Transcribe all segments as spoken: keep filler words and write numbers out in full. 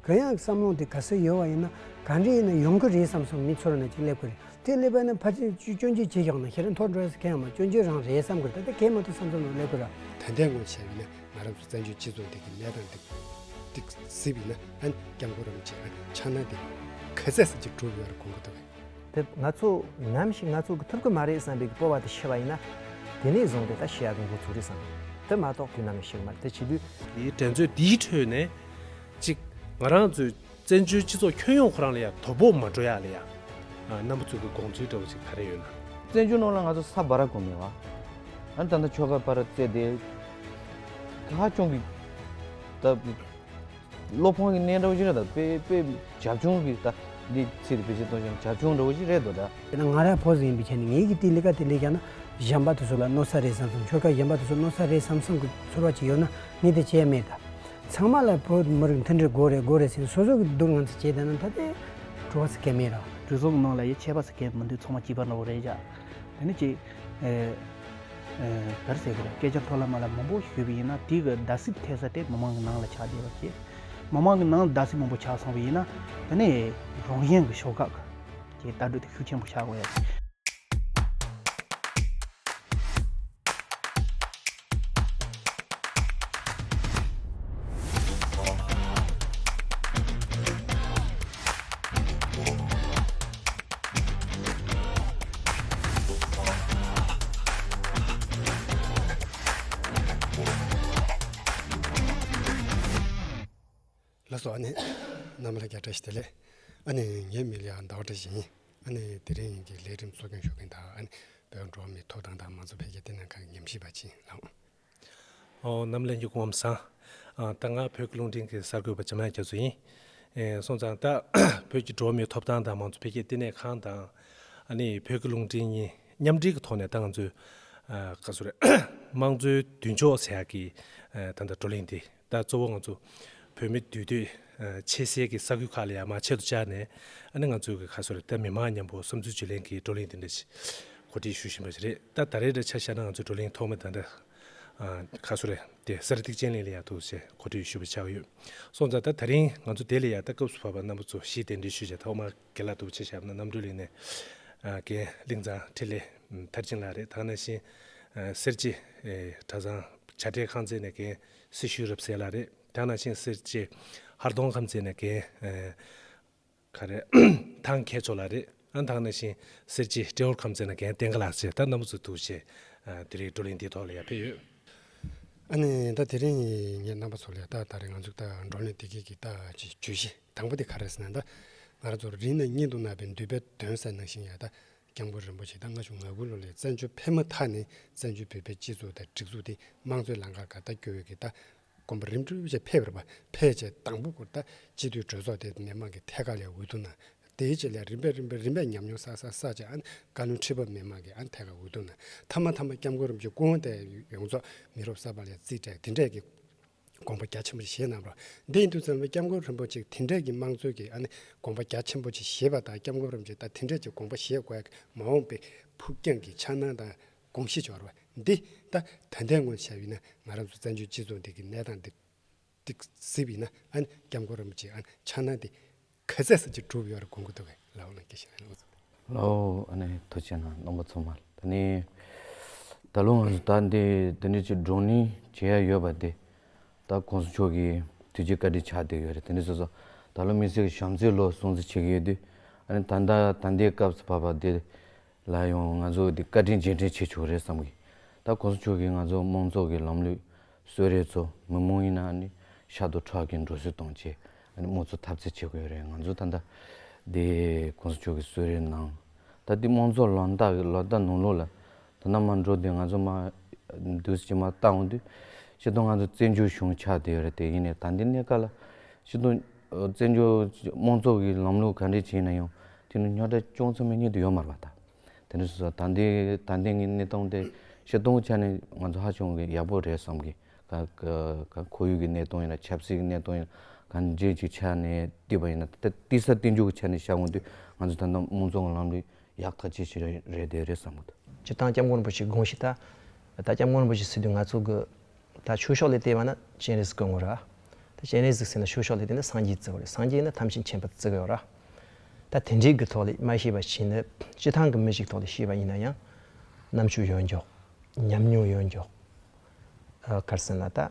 གང་ཡང་བསམ་བློ་དེ་ག་ཚོད་ཡོད་པ་ཡིན་ན་ག་འདྲ་ཡིན་ན་ཡོང་གི་རེད་བསམ་སོང་མི་ཚོར་ན་ཅིག་སླེབས་ཀྱི་རེད། དེ་སླེབས་པ་ཡིན་ན་ཕལ་ཆེར་སྐྱོན་བརྗོད་བྱེད་ཡོང་ན་ཁྱེད་རང་མཐོ་འགྲོ་ཡ་གང་ཡང་མ་སྐྱོན་བརྗོད་རང་རེད་བསམ་གི་རེད། ད་ལྟ་གས་མ་ཐུབ་བསམ་བསམ་ནང་སླེབས་ཀྱི་རེད། ད་ལྟའི་ངོས་བྱས་པ་ཡིན་ན་ང་རང་ཚོ་བཙན་བྱོལ་སྤྱི་ཚོགས་འདི་གི་གནས་སྟངས་འདི་འདི་གཟིགས་པ་ཡིན་ན་ཨ་ནི་སྐྱབས་མགོན་རིན་པོ་ཆེ་ཨ་ཕྱག་ན་འདི་ག་ཚད་ཙམ་ཅིག་གྲུབ་ཡོད་རེད་དགོངས་ཀྱི་འདུག་གས། དེ་ང་ཚོ་ནམ་ཞིག་ང་ཚོ་གི་ཐུབ་ཀྱི་མ་རེད་བསམ་པའི་གི་སྤོབས་པ་དེ་ཤི་བ་ཡིན་ན། དེ་ནས་བཟུང་སྟེ་ད་ཤི་ཡག་གི་འགོ་ཚུགས་རེད་བསམ། དེ་མ་གཏོགས་དུས་ནམ་ཡང་ཤི་གི་མ་རེད། དེ་བྱེད་དུས། དེའི་འགྲན་རྩོད་འདིའི་ཁྲོད་ནས་གཅིག་ང་རང་ཚོའི་བཙན་བྱོལ་སྤྱི་ཚོགས་ཁྱོན་ཡོངས་ཁོ་རང་ལ་ཡང་དོ་ཕོག་མ་འགྲོ་ཡག་ལ་ཡང་རྣམ་པ་ཚོ་གི་དགོངས་ཚུལ་འདྲ་བོ་ཅིག་ག་རེ་ཡོད་ན། བཙན་བྱོལ་ནང་ལ་ང་ཚོ་ས་བར་གོ་མེད་བ། ཨ་ནི་ད་ལྟ་ཆོལ་ཁ་བར་རྩོད་དེ་ཧ་ཅང་གི་ད། བློ་ཕམ་གྱི་གནས་འདྲ་བོ་ཞིག་རེད་ད། དཔེ་དཔེ་བྱབ་ཆུང་གི་ད་འདི་ཚིག་དེ་བེད་སྤྱོད་གཏོང་ཞིང་བྱབ་ཆུང་འདྲ་བོ་ཞིག་རེད་འདུག་ད། དེ་ན་ང་རང་བོད་ཟིག་ཡིན་པའི་ཆ་ནས་ངེད་ཀྱི་དེ་ལས་ཀ་དེ་ལས་ཀྱང་ན་གཞན་པ་དེ་ཚོ་ལ་གནོད་ས་རེད་བསམ་བསམ། ཆོལ་ཁ་གཞན་པ་དེ་ཚོ་གནོད་ས་རེད་བསམ་བསམ་གི་ཚོར་བ་ཅིག་ཡོད་ན་ངས་དེ་བྱས་མེད་ད། ཚང་མ་ལ་བོད་མི་རིགས་མཐུན་སྒྲིལ་དགོས་རེད་དགོས་རེད་ཟེར་ནས་སོ་སོ་གི་སྡུག་ང་ཚོ་བྱས་བསྡད་ན་ད་དེ་གྲུབ་པ་ཟེར་གལ་མེད་ར། གྲོས་ཚོགས་ནང་ལ་ཡི་ཆད་པ་ཟེར་གལ་མི་འདུག་ཚང་མ་གཅིག་པ་འདྲ་བོ་རེད་ཡ། དེ་ནི་ཅིག་ཨེ། ཨེ། ག་རེ་ཟེར་གི་རེད། སྐད་ཆ་མཐོ་ལ་དམའ་ལ་མང་པོ་ཞུས་པ་ཡིན་ན་དེ་གི་བརྡབ་གསིག་ཐེབས་ས་དེ་མི་མང་གི་ནང་ལ་ཆགས་བསྡད་པ་བྱས། མི་མང་གི་ནང་ལ་བརྡབ་གསིག་མང་པོ་ཆགས་སོང་བ་ཡིན་ན་དེ་ནས་རང་གཞན་གི་ཤོག་ཁག་གི་ལྟ་གྲུབ་དེ་ཤུགས་ཆེན་པོ་ཆགས་དགོས་ཡ། ལགས་སོ། ཨ་ནི་རྣམ་པ་ལ་བརྒྱ་བཀྲ་ཤིས་བདེ་ལེགས། ཨ་ནི་ངའི་མིང་ལ་ཡང་ཟླ་བ་བཀྲ་ཤིས་ཡིན། ཨ་ནི་དེ་རིང་གི་ལས་རིམ་གཙོ་སྐྱོང་ཞུ་མཁན་དང་ཨ་ནི་བོད་འགྲོ་བ་མིའི་ཐོབ་ཐང་དང་མང་གཙོ་འཕེལ་རྒྱས་བསྟི་གནས་ཁང་གི་ཉམས་ཞིབ་པ་ཅིག་ལགས། ཨོ་རྣམ་ལྷན་གྱི་སྐུ་ཁམས་བཟང་། ཨ་ད་ང་བོད་ཀྱི་རླུང་འཕྲིན་གྱི་གསར་འགོད་པ་འཇམ་དབྱངས་རྒྱ་མཚོ་ཡིན། ཨེ་སོང་ཙང་ད་བོད་ཀྱི་འགྲོ་བ་མིའི་ཐོབ་ཐང་དང་མང་གཙོ་འཕེལ་རྒྱས་བསྟི་གནས་ཁང་དང་ཨ་ནི་བོད་ཀྱི་རླུང་འཕྲིན་གཉིས་མཉམ་འབྲེལ་གྱི་ཐོག་ནས་ད་ང་ཚོས་ཨ་ག་ཚོད་རེད། དམངས་གཙོའི་མདུན་ཅོག་ཟེར་ཡག་གི་ཨ་ད་ལྟ་བགྲོ་གླེང་འདི་ད་གཙོ་བོ་ང་ཚོ་བོད་མི་འདུས་སྡོད་ཨ་ཆེ་སའི་གི་ས་ཁུལ་ཁག་ལ་ཡང་མར་ཆེད་དུ་བཅར་ནས་ཨ་ནི་ང་ཚོའི་གི་ག་ཚོད་རེད། ད་མི་མང་མཉམ་པོ་བསམ་ཚུལ་བརྗེ་ལེན་གྱི་བགྲོ་གླེང་འདི་འདྲ་ཞིག་གོ་སྒྲིག་ཞུ་བཞིན་པ་ཞིག་རེད། ད་ད་རེས་འདྲ་ཆ་བཞག་ན་ང་ཚོའི་བགྲོ་གླེང་ཐོག་མ་ད་ལྟ་ཨ་ག་ཚོད་རེད། དེ་གསེར་ཐིག་ཅན་གླིང་ལ་ཡང་ཐུག་བྱས་གོ་སྒྲིག་ཞུ་བ་ཆགས་ཡོད། སོང་ཙང་ད་ད་རིང་ང་ཚོ་དེ་ལ་ཡང་ད་སྐབས་སུ་བབས་པ་རྣམ་པ་ཚོ་ཞིག་གདན་འདྲེན་ཞུས་བྱས། ཐོག་མར་རྒན་ལགས་ཐུག་བྱས་བཞག་ན་རྣམ་གྲོལ་གླིང་ནས་ཨ་རྒན་གླིང་ཚང་འཕྲིན་ལས་མཐར་ཕྱིན་ལགས་རེད། ད་ག་ནང་བཞིན་ཨ་སེར་བྱེས་ཨེ་གྲྭ་ཚང་བྱ་བྲལ་ཁང་ཚན་ནས་རྒན་སྲི་ཞུ་རབ་གསལ་ལགས་རེད། ད་ག་ནང་བཞིན་སེར་བྱེས་ཧར་གདོང་ཁམས་ཚན་ནས་རྒན་ཨེ་ག་རེ་ཐང་མཁས་མཆོག་ལགས་རེད། ཨ་ད་ག་ནང་བཞིན་སེར་བྱེས་སྤྲེའུ་ཁམས་ཚན་ནས་རྒན་བསྟན་དགའ་ལགས་བྱས། ད་རྣམ་པ་ཚོ་ཐུག་བྱས་ཨ་དེ་རིང་བགྲོ་གླེང་འདིའི་ཐོག་ལ་ཡར་ཕེབས་ཡོད། ཨ་ནི་ད་དེ་རིང་ངས་རྣམ་པ་ཚོ་ལ་ད་ད་རེས་ང་ཚོ་ད་བགྲོ་གླེང་དེ་གའི་གི་ད་ཅིག་བརྗོད་གཞི་དང་པོ་དེ་ག་རེ་ཟེར་ན། ད་ང་རང་ཚོ་རིང་ནས་སྙིང་དུ་བརྣག་པའི་འདུན་པའི་གདོན་ཟེར་ནང་བཞིན་ཡ། ད་སྐྱབས་མགོན་རིན་པོ་ཆེ་ད་ལྔ་བཅུ་ང་དགུ་ལོ་ལ་བཙན་བྱོལ་ཕེབས་མ་ཐག་ནས་བཙན་བྱོལ་བོད་པའི་སྤྱི་ཚོགས་དང་སྒྲིག་འཛུགས་དེ་དམངས་གཙོའི་ལམ་ཁར་ག་ད་བསྐྱོད་ཡོད་གི་ད་གོམ་པ་རིམ་གྲོ་བྱས་ཕེབས་རེད་པ། ཕེབས་བྱས་དང་པོ་སྐོར་ད་སྤྱི་འཐུས་གྲོས་ཚོགས་དེ་མི་མང་གི་ཐད་ཀར་ལ་འོས་བསྡུ་གནང་། དེའི་རྗེས་ལ་རིམ་པས་རིམ་པས་རིམ་པས་ཉམས་མྱོང་བསགས་བསགས་བསགས་བྱས་ཨ་ནི་བཀའ་བློན་ཁྲི་པ་མི་མང་གིས་ཨ་ནི་ཐད་ཀར་འོས་བསྡུ་གནང་། མཐའ་མ་མཐའ་མ་སྐྱབས་མགོན་རིན་པོ་ཆེ་སྐུ་དངོས་དེ་ཡོངས་རྫོགས་མི་རབས་གསར་པ་ལ་རྩིས་སྤྲད་དེ་འདྲས་ཀྱི་དགོངས་པ་རྒྱ་ཆེན་པོ་ཞིག་བཞེས་གནང་བ་རེད། འདི་ཡིན་དུས་ཙམ་པ་སྐྱབས་མགོན་རིན་པོ་ཆེ་དེ་འདྲས་ཀྱི་དམངས་གཙོའི་གི་ཨ་ནི་དགོངས་པ་རྒྱ་ཆེན་པོ་ཅིག་བཞེས་པ་དང་། སྐྱབས་མགོན་རིན་པོ་ཆེ་ད་དེ་འདྲས་ཀྱི་དགོངས་པ་བཞེས་དགོས་ཡ་གི་མ་འོངས་པའི་ཕུགས་རྒྱང་གི་འཆར་སྣང་དང་དགོངས་གཞི་ཅིག་ཡོད་རེད་པ། འདི་ད་ད་ལྟའི་ངོས་བྱས་པ་ཡིན་ན་ང་རང་ཚོ་བཙན་བྱོལ་སྤྱི་ཚོགས་འདི་གི་གནས་སྟངས་འདི་འདི་གཟིགས་པ་ཡིན་ན་ཨ་ནི་སྐྱབས་མགོན་རིན་པོ་ཆེ་ཨ་ནི་འཆར་སྣང་འདི་ག་ཚད་ཙམ་ཅིག་གྲུབ་ཡོད་རེད་དགོངས་ཀྱི་འདུག་གས། ལགས་འོང་ལགས། སྐད་ཆ་ལ་ལགས་སོ། ལགས་འོ། ཨ་ནི་ཐུགས་རྗེ་གནང་རྣམ་པ་ཚང་མ། ད་ནི་ད་ལོ་ང་ཚོ་ད་འདི་འདི་འདྲ་ཅིག་བགྲོ་གླེང་བྱེད་ཡ་ཡོད་པ་དེ་ད་གོང་ས་མཆོག་གི་དུས་ཆེན་བཀའ་དྲིན་ཆགས་བསྡད་ཡོད་རེད། དེ་འདྲ་སོ་སོ་ད་ལོ་དམིགས་བསལ་གྱི་བྱམས་བརྩེའི་ལོ་སྲུང་བརྩི་བྱེད་ཀྱི་ཡོད་དུས། ཨ་ནི་ད་ལྟ་ད་ལྟའི་སྐབས་སུ་བབས་པ་འདི་ལ་ཡང་ང་ཚོ་འདི་བཀའ་དྲིན་རྗེས་དྲན་བྱེད་ཆོག་རེད་བསམ་གི། ད་གོང་ས་མཆོག་གིས་ང་ཚོ་དམངས་གཙོ་གི་ལམ་ལུགས་གསོལ་རས་ཚོ་མི་མང་ཡིན་ན་ནི་ཤ་དོ་ཁྲག་གི་འགྲོ་སོང་གཏོང་བྱས་ཨ་ནི་དམངས་གཙོ་འཐབ་རྩོད་བྱེད་དགོས་རེད། ང་ཚོ་ད་ལྟ་འདི་གོང་ས་མཆོག་གིས་གསོལ་རས་གནང་། ད་འདི་དམངས་གཙོ་ལམ་ལྟག་གི་ལམ་ལྟག་ནང་ལོགས་ལ་ད་ནང་མར་འགྲོ་དུས་ང་ཚོ་མར་འདུག་སེ་མར་ལྟ་འོང་དུས་སྤྱིར་བཏང་ང་ཚོ་བཙན་བྱོལ་གཞུང་ཆགས་བསྡད་ཡོད་རེད། དེ་ཡིན་ནའི་ད་འདི་གནས་སྐབས་ལ་སྤྱིར་བཏང་བཙན་བྱོལ་དམངས་གཙོ་གི་ལམ་ལུགས་ག་འདྲས་བྱས་ན་ཡང་དེ་ནི་རྙོག་དྲ་ཅུང་ཙམ་མིན་ཉིད་དུ་ཡོད་མ་རེད་པ། ད། དེ་འདྲ་སོང་ཙང་ད་ལྟའི་ད་ལྟའི་གནས་སྟངས་དེ་སྤྱིར་བཏང་ཆ་ནས་ང་ཚོ་ཧ་ཅང་གི་ཡག་པོ་རེད་བསམ་གི། ག་ག་ག་ཁོར་ཡུག་གི་གནས་སྟངས་ཡིན་ན་ཆབ་སྲིད་ཀྱི་གནས་སྟངས་ཡིན་ན་གང་ཅིའི་ཆ་ནས་བལྟས་པ་ཡིན་ན་ད་ལྟ་ས་བསྟན་འགྱུར་གྱི་ཆ་ནས་བཤད་འོང་དུས་ང་ཚོ་ད་ལྟ་དམངས་གཙོ་གི་ལམ་ལུགས་ཡག་ཐག་ཆོད་ཅིག་རེད་རེད་དེ་རེད་བསམ་གི་འདུག་སྤྱིར་བཏང་སྐྱབས་མགོན་རིན་པོ་ཆེ་དགོངས་གཞི་ད་ད་སྐྱབས་མགོན་རིན་པོ་ཆེ་ཟེར་དུས་ང་ཚོ་གི་ད་ཆོས་ཕྱོགས་ལ་བལྟས་པ་ན་སྤྱན་རས་གཟིགས་སྐུ་ངོ་ར། ད་སྤྱན་རས་གཟིགས་ཟེར་ན་ཆོས་ཕྱོགས་ལ་དེ་ནི་སངས་རྒྱས་བརྩི་བ་རེད། སངས་རྒྱས་ནི་ཐམས་ཅད་མཁྱེན་པ་བརྩི་གི་ཡོད་ར། ད་དེ་འདྲའི་གི་ཐོག་ལ་མ་ཤེས་པ་ཞིག་ནི་སྤྱི་བཏང་གི་མི་ཞིག་ཐོག་ལ་ཤེས་པ་ཡིན་ན་ཡང་རྣམ་དཔྱོད་ཡོད་མགྱོགས། ཉམས་མྱོང་ཡོད་མགྱོགས། ཨ་ག་རེ་ཟེར་ན་ད་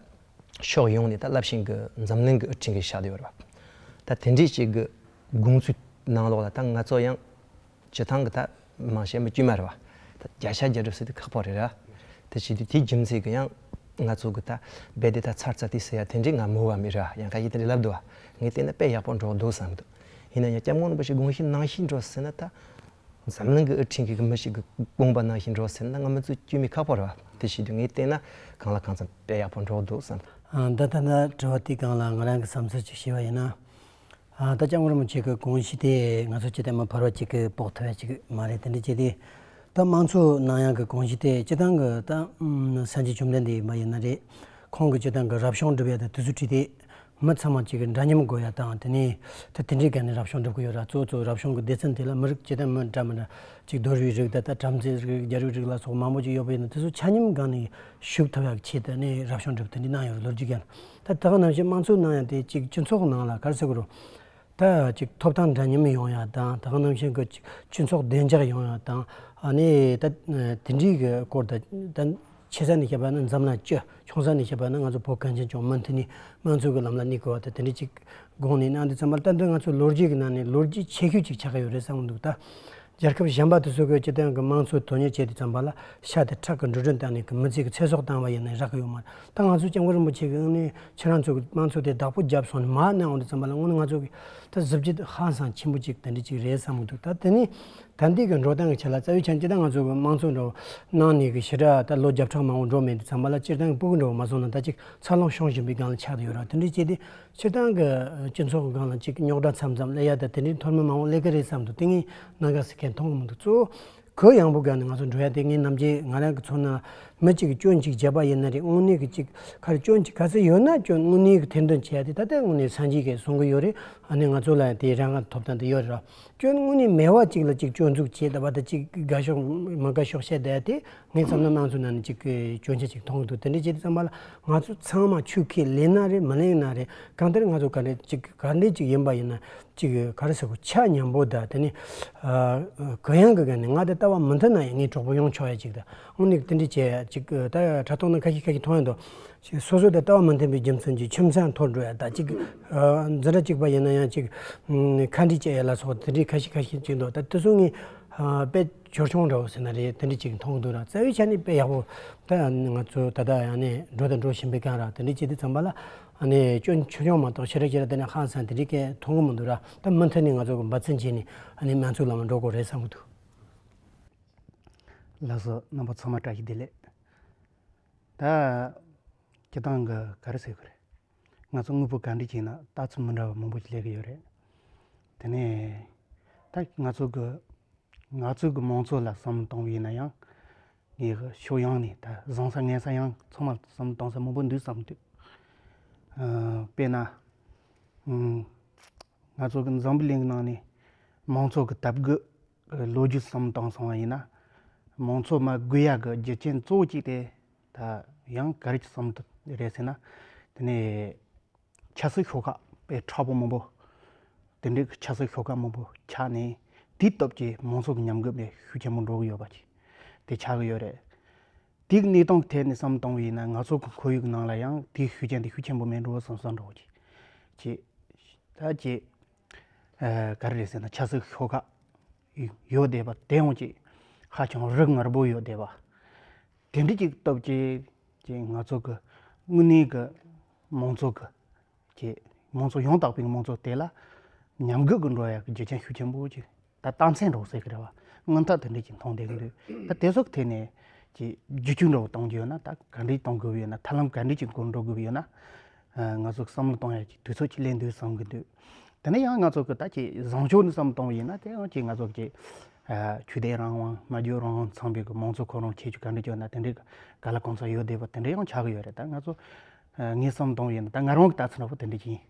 ཕྱོགས་ཡོངས་ནས་ད་རླབས་ཆེན་གི་འཛམ་གླིང་གི་དབུ་ཁྲིད་གི་ཤག་ཏུ་ཡོད་ར། ད་དེ་འདྲའི་ཅིག་གི་དགོངས་ཚུལ་ནང་ལོགས་ལ་ད་ང་ཚོ་ཡང་སྤྱི་བཏང་གི་ད་མང་ཆེ་མི་དཀྱུས་མ་རེད་བ། ད་བརྒྱ་ཆ་བརྒྱ་འགྲོ་ཟེར་དུས་ཁག་པོ་རེད་ར། དེ་བྱེད་དུས་དེའི་རྒྱུ་མཚན་གྱི་ཡང་ང་ཚོ་གི་ད་རྦད་དེ་ད་ཚར་ཚར་དེ་ཟེར་ཡ་དེ་འདྲའི་ང་མོས་པ་མེད་ར། ཡང་ཁ་ཤས་དེ་འདྲའི་ལབ་འདུག་བ། ངས་བལྟས་ན་དཔེ་ཡག་པོ་འགྲོ་འདུག་བསམ་གི་འདུག་ཡིན་ན་ཡང་སྐྱབས་མགོན་རིན་པོ་ཆེ་དགོངས་གཞི་ནང་བཞིན་འགྲོ་ཟེར་ན་ད་འཛམ་གླིང་གི་དབུ་ཁྲིད་གི་མི་ཞིག་གི་དགོངས་པ་ནང་བཞིན་འགྲོ་ཟེར་ན་ང་མི་ཚོ་དཀྱུས་མའི་ཁག་པོ་རེད་བ། དེ་བྱེད་དུས་ངས་བལྟས་ན་གང་ལ་གང་འཚམ་དཔེ་ཡག་པོ་འགྲོ་འདུག་བསམ། ཨ་ད་ད་ད་དྲི་བ་དེ་སྒང་ལ་ང་རང་གི་བསམ་ཚུལ་ཅིག་ཞུས་པ་ཡིན་ན། ཨ་ད་སྐྱབས་མགོན་རིན་པོ་ཆེ་གི་དགོངས་གཞི་དེ་ང་ཚོ་སྤྱི་བཏང་མི་ཕལ་བ་ཅིག་གིས་དཔོག་ཐུབ་ཡ་ཅིག་མ་རེད། དེ་འདྲ་བྱས་ཏེ་ད་དམངས་གཙོ་གནང་ཡག་གི་དགོངས་གཞི་དེ་སྤྱི་བཏང་གི་ད་ཨམ་སངས་རྒྱས་བཅོམ་ལྡན་འདས་ཡིན་པ་ཡིན་ན་རེད། ཁོང་གི་སྤྱི་བཏང་གི་རབ་བྱུང་སྒྲུབ་ཡ་དང་དུས་ཚོད་ཁྲིད་དེ་མི་ཚང་མ་ཅིག་གི་འདྲ་མཉམ་དགོས་ཡ་དང་། དེ་ནས་ད་དེ་འདྲའི་སྒང་ནས་རབ་བྱུང་སྒྲུབ་གི་ཡོད་ར། གཙོ་བོ་གཙོ་བོ་རབ་བྱུང་གི་སྡེ་ཚན་དེ་ལ་མི་རིགས་སྤྱི་བཏང་མི་འདྲ་མི་འདྲ་ཅིག་རྡོ་རིག་རིགས་དང་ད་བྲམ་ཟེ་རིགས་རྒྱ་རིགས་རིགས་ལ་སོགས་མང་པོ་ཅིག་ཡོད་པ་ཡིན་ན་དེ་ཚོ་ཆ་མཉམ་སྒང་ནས་ཞུགས་ཐུབ་ཡག་གི་ཆེད་དུ་ནས་རབ་བྱུང་སྒྲུབ་དེ་འདྲ་གནང་ཡོད་རེད། ལོ་རྒྱུས་སྒང་ལ། ད་ད་ག་ནང་བཞིན་དམངས་གཙོ་གནང་ཡ་དེ་ཅིག་སྤྱི་ཚོགས་ནང་ལ་ག་རེ་ཟེར་དགོས་རེད། ད་ཅིག་ཐོབ་ཐང་འདྲ་མཉམ་ཡོང་ཡ་དང་། ད་ག་ནང་བཞིན་གྱི་ཅིག་སྤྱི་ཚོགས་བདེ་འཇགས་ཡོང་ཡ་དང་། ཨ་ནི་ད་དེ་འདྲའི་གི་སྐོར་དང་། ད་ཆེ་ས་ནས་བཤད་པ་ན་འཛམ་གླིང་སྤྱི། ཆུང་ས་ནས་བཤད་པ་ན་ང་ཚོ་བོད་གངས་ཅན་ལྗོངས་མུ་མཐུད་ནས་དམངས་གཙོ་གི་ལམ་ལ་གནས་དགོས་པ་དང་། དེ་འདྲའི་ཅིག་དགོངས་ནས་གནང་དུས་ཙམ་པ་ལ། ད་འདི་ང་ཚོ་ལོ་རྒྱུས་ཀྱི་ནང་ནས་ལོ་རྒྱུས་ཆེ་ཤོས་ཅིག་ཆགས་ཀྱི་ཡོད་རེད་བསམ་གྱི་འདུག་ད་རྒྱལ་ཁབ་གཞན་པ་དེ་ཚོ་གི་སྤྱི་བཏང་གི་དམངས་གཙོ་དོན་གཉེར་བྱེད་དུས་ཙམ་པ་ལ་ཤ་དེ་ཁྲག་གི་འགྲོ་གྲོན་བཏང་ནས་གི་མི་ཚེ་གི་ཚེ་སྲོག་བཏང་བ་ཡིན་ན་རག་གི་ཡོད་མ་རེད། ད་ང་ཚོ་སྐྱབས་མགོན་རིན་པོ་ཆེ་གི་ངོས་ནས་ཁྱེད་རང་ཚོ་གི་དམངས་གཙོ་དེ་བདག་པོ་བརྒྱབ་སོང་ནས་མར་གནང་འོང་དུས་ཙམ་པ་ལ་དངོས་གནས་ང་ཚོ་གི་ད་གཟི་བརྗིད་ཧང་སང་ཆེན་པོ་ཅིག་དེ་འདྲ་ཅིག་རེད་བསམ་གྱི་འདུག་ད་དེ་ནི་ད་འདི་གི་འགྲོ་སྟངས་ཀྱི་ཆ་ལ་རྩ་བའི་ཆ་ནས་སྤྱིར་བཏང་ང་ཚོ་གི་དམངས་གཙོ་འདྲ་བོ་གནང་ནས་གི་ཞེ་དྲག་ད་ལོ་བརྒྱ་ཕྲག་མང་པོ་འགྲོ་མེད་དུས་ཙམ་པ་ལ་སྤྱིར་བཏང་གི་སྤུ་གུ་འདྲ་བོ་མ་སོང་ན་ད་ཅིག་འཚར་ལོངས་བྱུང་བཞིན་པའི་སྒང་ལ་ཆགས་བསྡད་ཡོད་ར། དེ་འདྲ་བྱས་ཏེ་སྤྱིར་བཏང་གི་སྤྱི་ཚོགས་ཀྱི་སྒང་ལ་ཅིག་རྙོག་དྲ་མཚམས་མཚམས་སླེབས་ཡ་ད་དེ་འདྲའི་མཐོ་དམན་མང་པོ་སླེབས་ཀྱི་རེད་བསམ་འདུག་དེ་ངས་གནད་འགག་ཟེར་མཁན་མཐོང་གི་མི་འདུག་གཙོ་བོ་གུ་ཡངས་པོ་སྒང་ནས་ང་ཚོ་འགྲོ་ཡ་དེ་ངའི་ནམ་རྒྱུན་ང་རང་གི་ཚོར་སྣང་མི་གཅིག་གིས་སྐྱོན་གཅིག་བརྗོད་པ་ཡིན་ན་རེད། དངོས་གནས་ཀྱི་ཅིག་ག་རེ་སྐྱོན་གཅིག་ག་ཚོད་ཡོད་ན་སྐྱོན་དངོས་གནས་ཀྱི་ཐེར་འདོན་བྱེད་ཡ་དེ་ད་ལྟ་དངོས་གནས་སངས་རྒྱས་ཀྱིས་གསུང་གི་ཡོད་རེད། ཨ་ནི་ང་ཚོ་ལ་ཡང་དེའི་རང་དབང་ཐོབ་ཐང་དེ་ཡོད་རེད་ར། སྐྱོན་དངོས་གནས་མེད་པ་ཅིག་ལ་ཅིག་སྐྱོན་འཛུགས་བྱེད་བསྡད་པ་དང་། ཅིག་དགའ་ཕྱོགས་མི་དགའ་ཕྱོགས་བཤད་བསྡད་ཡ་དེ་ངའི་བསམ་ན་དམངས་གཙོའི་ནང་ནས་ཅིག་གི་སྐྱོན་ཆ་ཅིག་མཐོང་གི་འདུག་དེ་འདྲ་བྱེད་དུས་ཙམ་པ་ལ་ང་ཚོ་ཚང་མ་ཆོས་ཁས་ལེན་ན་རེད་མ་ལེན་ན་རེད། གང་ལྟར་ང་ཚོ་ག་འདྲ་ཅིག་ག་འདྲ་ཅིག་ཡིན་པ་ཡིན་ན་ཅིག་ག་རེ་ཟེར་དགོས། ཆ་མཉམ་པོ་དང་། དེ་ནི་ཨ་གུ་ཡངས་ཀྱི་སྒང་ནས་ང་དེ་ལྟ་བ་མི་མཐུན་ན་ཡང་ངའི་གྲོགས་པོ་ཡོང་ཆོག་ཡ་ཅིག་དང་། དངོས་གནས་དེ་འདྲ་བྱེད་ཡ་ཅིག་ད་དྲ་ཐོག་ན་ཁ་ཤས་ཁ་ཤས་མཐོང་ཡ་འདུག་ཅིག་སོ་སོ་དང་ལྟ་བ་མི་མཐུན་པའི་རྒྱུ་མཚན་གྱིས་ཁྱིམ་ཚང་འཐོར་འགྲོ་ཡ་དང་། ཅིག་ཨ་འཛིན་གྲྭ་གཅིག་པ་ཡིན་ན་ཡང་ཅིག་ཨམ་ཁ་འདྲི་བྱེད་ཡ་ལ་སོགས་དེ་འདྲའི་ཁ་ཤས་ཁ་ཤས་ཅིག་འདུག་ད་དེ་ཚོ་ངས་ཨ་དཔེ་བྱོལ་སོང་འདྲ་བོ་ཟེར་ན་རེད། དེ་འདྲ་ཅིག་མཐོང་གི་འདུག་ར། རྩ་བའི་ཆ་ནས་དཔེ་ཡག་པོ་ད་ང་ཚོ་ད་ལྟ་ཡང་ནས་འགྲོ་དང་འགྲོ་བཞིན་པའི་སྒང་ར། དེ་འདྲ་བྱེད་དུས་ཙམ་པ་ལ་ཨ་ནི་སྐྱོན་ཆུང་ཆུང་མ་གཏོགས་ཞེ་དྲག་ཞེ་དྲག་དེ་ནས་ཧང་སང་དེ་འདྲའི་སྐད་མཐོང་གི་མི་འདུག་ར། ད་མུ་མཐུད་ནས་ང་ཚོ་གི་འབད་བརྩོན་བྱས་ནས་ཨ་ནི་དམངས་གཙོའི་ལམ་ལ་འགྲོ་དགོས་རེད་བསམ་གི་འདུག་ལགས་སོ། རྣམ་པ་ཚང་མ་བཀྲ་ཤིས་བདེ་ལེགས། ད་སྤྱིར་བཏང་གི་ག་རེ་ཟེར་དགོས་རེད། ང་ཚོ་དངོས་པོ་ག་འདྲ་ཅིག་ན་ལྟ་ཚུལ་མི་འདྲ་བ་མང་པོ་ཞིག་སླེབས་ཀྱི་ཡོད་རེད། དེ་ནས་ད་ང་ཚོ་གི་ང་ཚོ་གི་དམངས་གཙོ་ལ་བསམ་བློ་གཏོང་བ་ཡིན་ན་ཡང་ངས་ཕྱོགས་ཡོངས་ནས་ད་བཟང་ས་ངན་ས་ཡང་ཚང་མ་བསམ་བློ་གཏོང་ས་མང་པོ་འདུག་བསམ་འདུག་ཨ་དཔེར་ན་ཨ་ང་ཚོ་གི་འཛམ་བུ་གླིང་གི་ནང་ནས་མང་ཚོགས་ཀྱི་དར་རྒུད་ལོ་རྒྱུས་བསམ་བཏང་སོང་བ་ཡིན་ན། མང་ཚོགས་མར་རྒུད་ཡག་གི་རྒྱུ་རྐྱེན་གཙོ་བོ་གཅིག་དེ་ད་ཡང་ག་རེ་ཅིག་བསམ་རེད་ཟེར་ན། དེ་ནས་ཆབ་སྲིད་ཤོག་ཁག་དཔེ་མཁྲེགས་པོ་མང་པོ། དེ་འདྲའི་གི་ཆབ་སྲིད་ཤོག་ཁག་མང་པོ་ཆགས་ནས་དེའི་སྟབས་ཀྱིས་མང་ཚོགས་ཀྱི་ཉམས་རྒུད་དཔེ་ཤུགས་ཆེན་པོ་འགྲོ་གི་ཡོད་པ་ཅིག་དེ་ཆགས་ཀྱི་ཡོད་རེད། དེའི་གནས་སྟངས་ཐད་ནས་བསམ་བཏང་བ་ཡིན་ན་ང་ཚོ་གི་ཁོར་ཡུག་ནང་ལ་ཡང་དེའི་ཤུགས་རྐྱེན་དེ་ཤུགས་ཆེན་པོ་མེད་འགྲོ་བསམ་བསམ་འདྲ་བོ་ཅིག་ཅིག་ད་ཅིག་ཨ་ག་རེ་རེད་ཟེར་ན་ཆབ་སྲིད་ཤོག་ཁག་ཡོད་བསྡད་པ་དེ་ཡང་ཅིག་ཧ་ཅང་རིགས་ངར་པོ་ཡོད་བསྡད་པ། དེ་འདྲ་ཅིག་སྟབས་ཀྱིས་ཅིག་ང་ཚོ་གི་དངོས་གནས་གི་མང་ཚོགས་གི་ཅིག་མང་ཚོགས་ཡང་དག་པའི་མང་ཚོགས་དེ་ལ་ཉམས་རྒུད་ཀྱི་འགྲོ་ཡག་གི་རྒྱུ་རྐྱེན་ཤུགས་ཆེན་པོ་ཅིག་ད་རྟགས་མཚན་འདྲ་བོ་ཟེར་གི་རེད་བ། མངོན་རྟགས་དེ་འདྲ་ཅིག་མཐོང་བསྡད་ཀྱི་འདུག་ད་དེ་ཚོ་གི་ཐད་ནས་ཅིག་བསྒྱུར་བཅོས་འདྲ་བོ་གཏོང་རྒྱུ་ཡོད་ན་ད་ག་འདྲ་གཏོང་དགོས་ཀྱི་ཡོད་ན། ཐབས་ལམ་ག་འདྲ་ཅིག་སྒོ་འགྲོ་དགོས་ཀྱི་ཡོད་ན། ང་ཚོ་བསམ་བློ་གཏོང་ཡག་ཅིག་དུས་ཚོད་ཅིག་སླེབས་འདུག་བསམ་གི་འདུག་དེ་ནས་ཡང་ང་ཚོ་གི་ད་ཅིག་བཟང་ཕྱོགས་ནས་བསམ་བློ་གཏོང་བ་ཡིན་ན་དེ་ཡང་ཅིག་ང་ཚོ་ཅིག་ཨ་ཆོས་དད་རང་དབང་སྨྲ་བརྗོད་རང་དབང་ཚང་བའི་གི་མང་གཙོ་ཁོ་རང་ཁྱད་ཆོས་ག་འདྲ་ཅིག་ཡོད་ན་དེ་འདྲའི་ག་ལ་གང་འཚམ་ཡོད་བསྡད་པ་དེ་འདྲ་ཡང་ཆགས་གི་ཡོད་རེད། ད་ང་ཚོ་ཨ་ངས་བསམ་བློ་གཏོང་བ་ཡིན་ན་ད་ང་རང་གི་ལྟ་ཚུལ་འདྲ་པོ་དེ་འདྲ་ཅིག་ཡིན།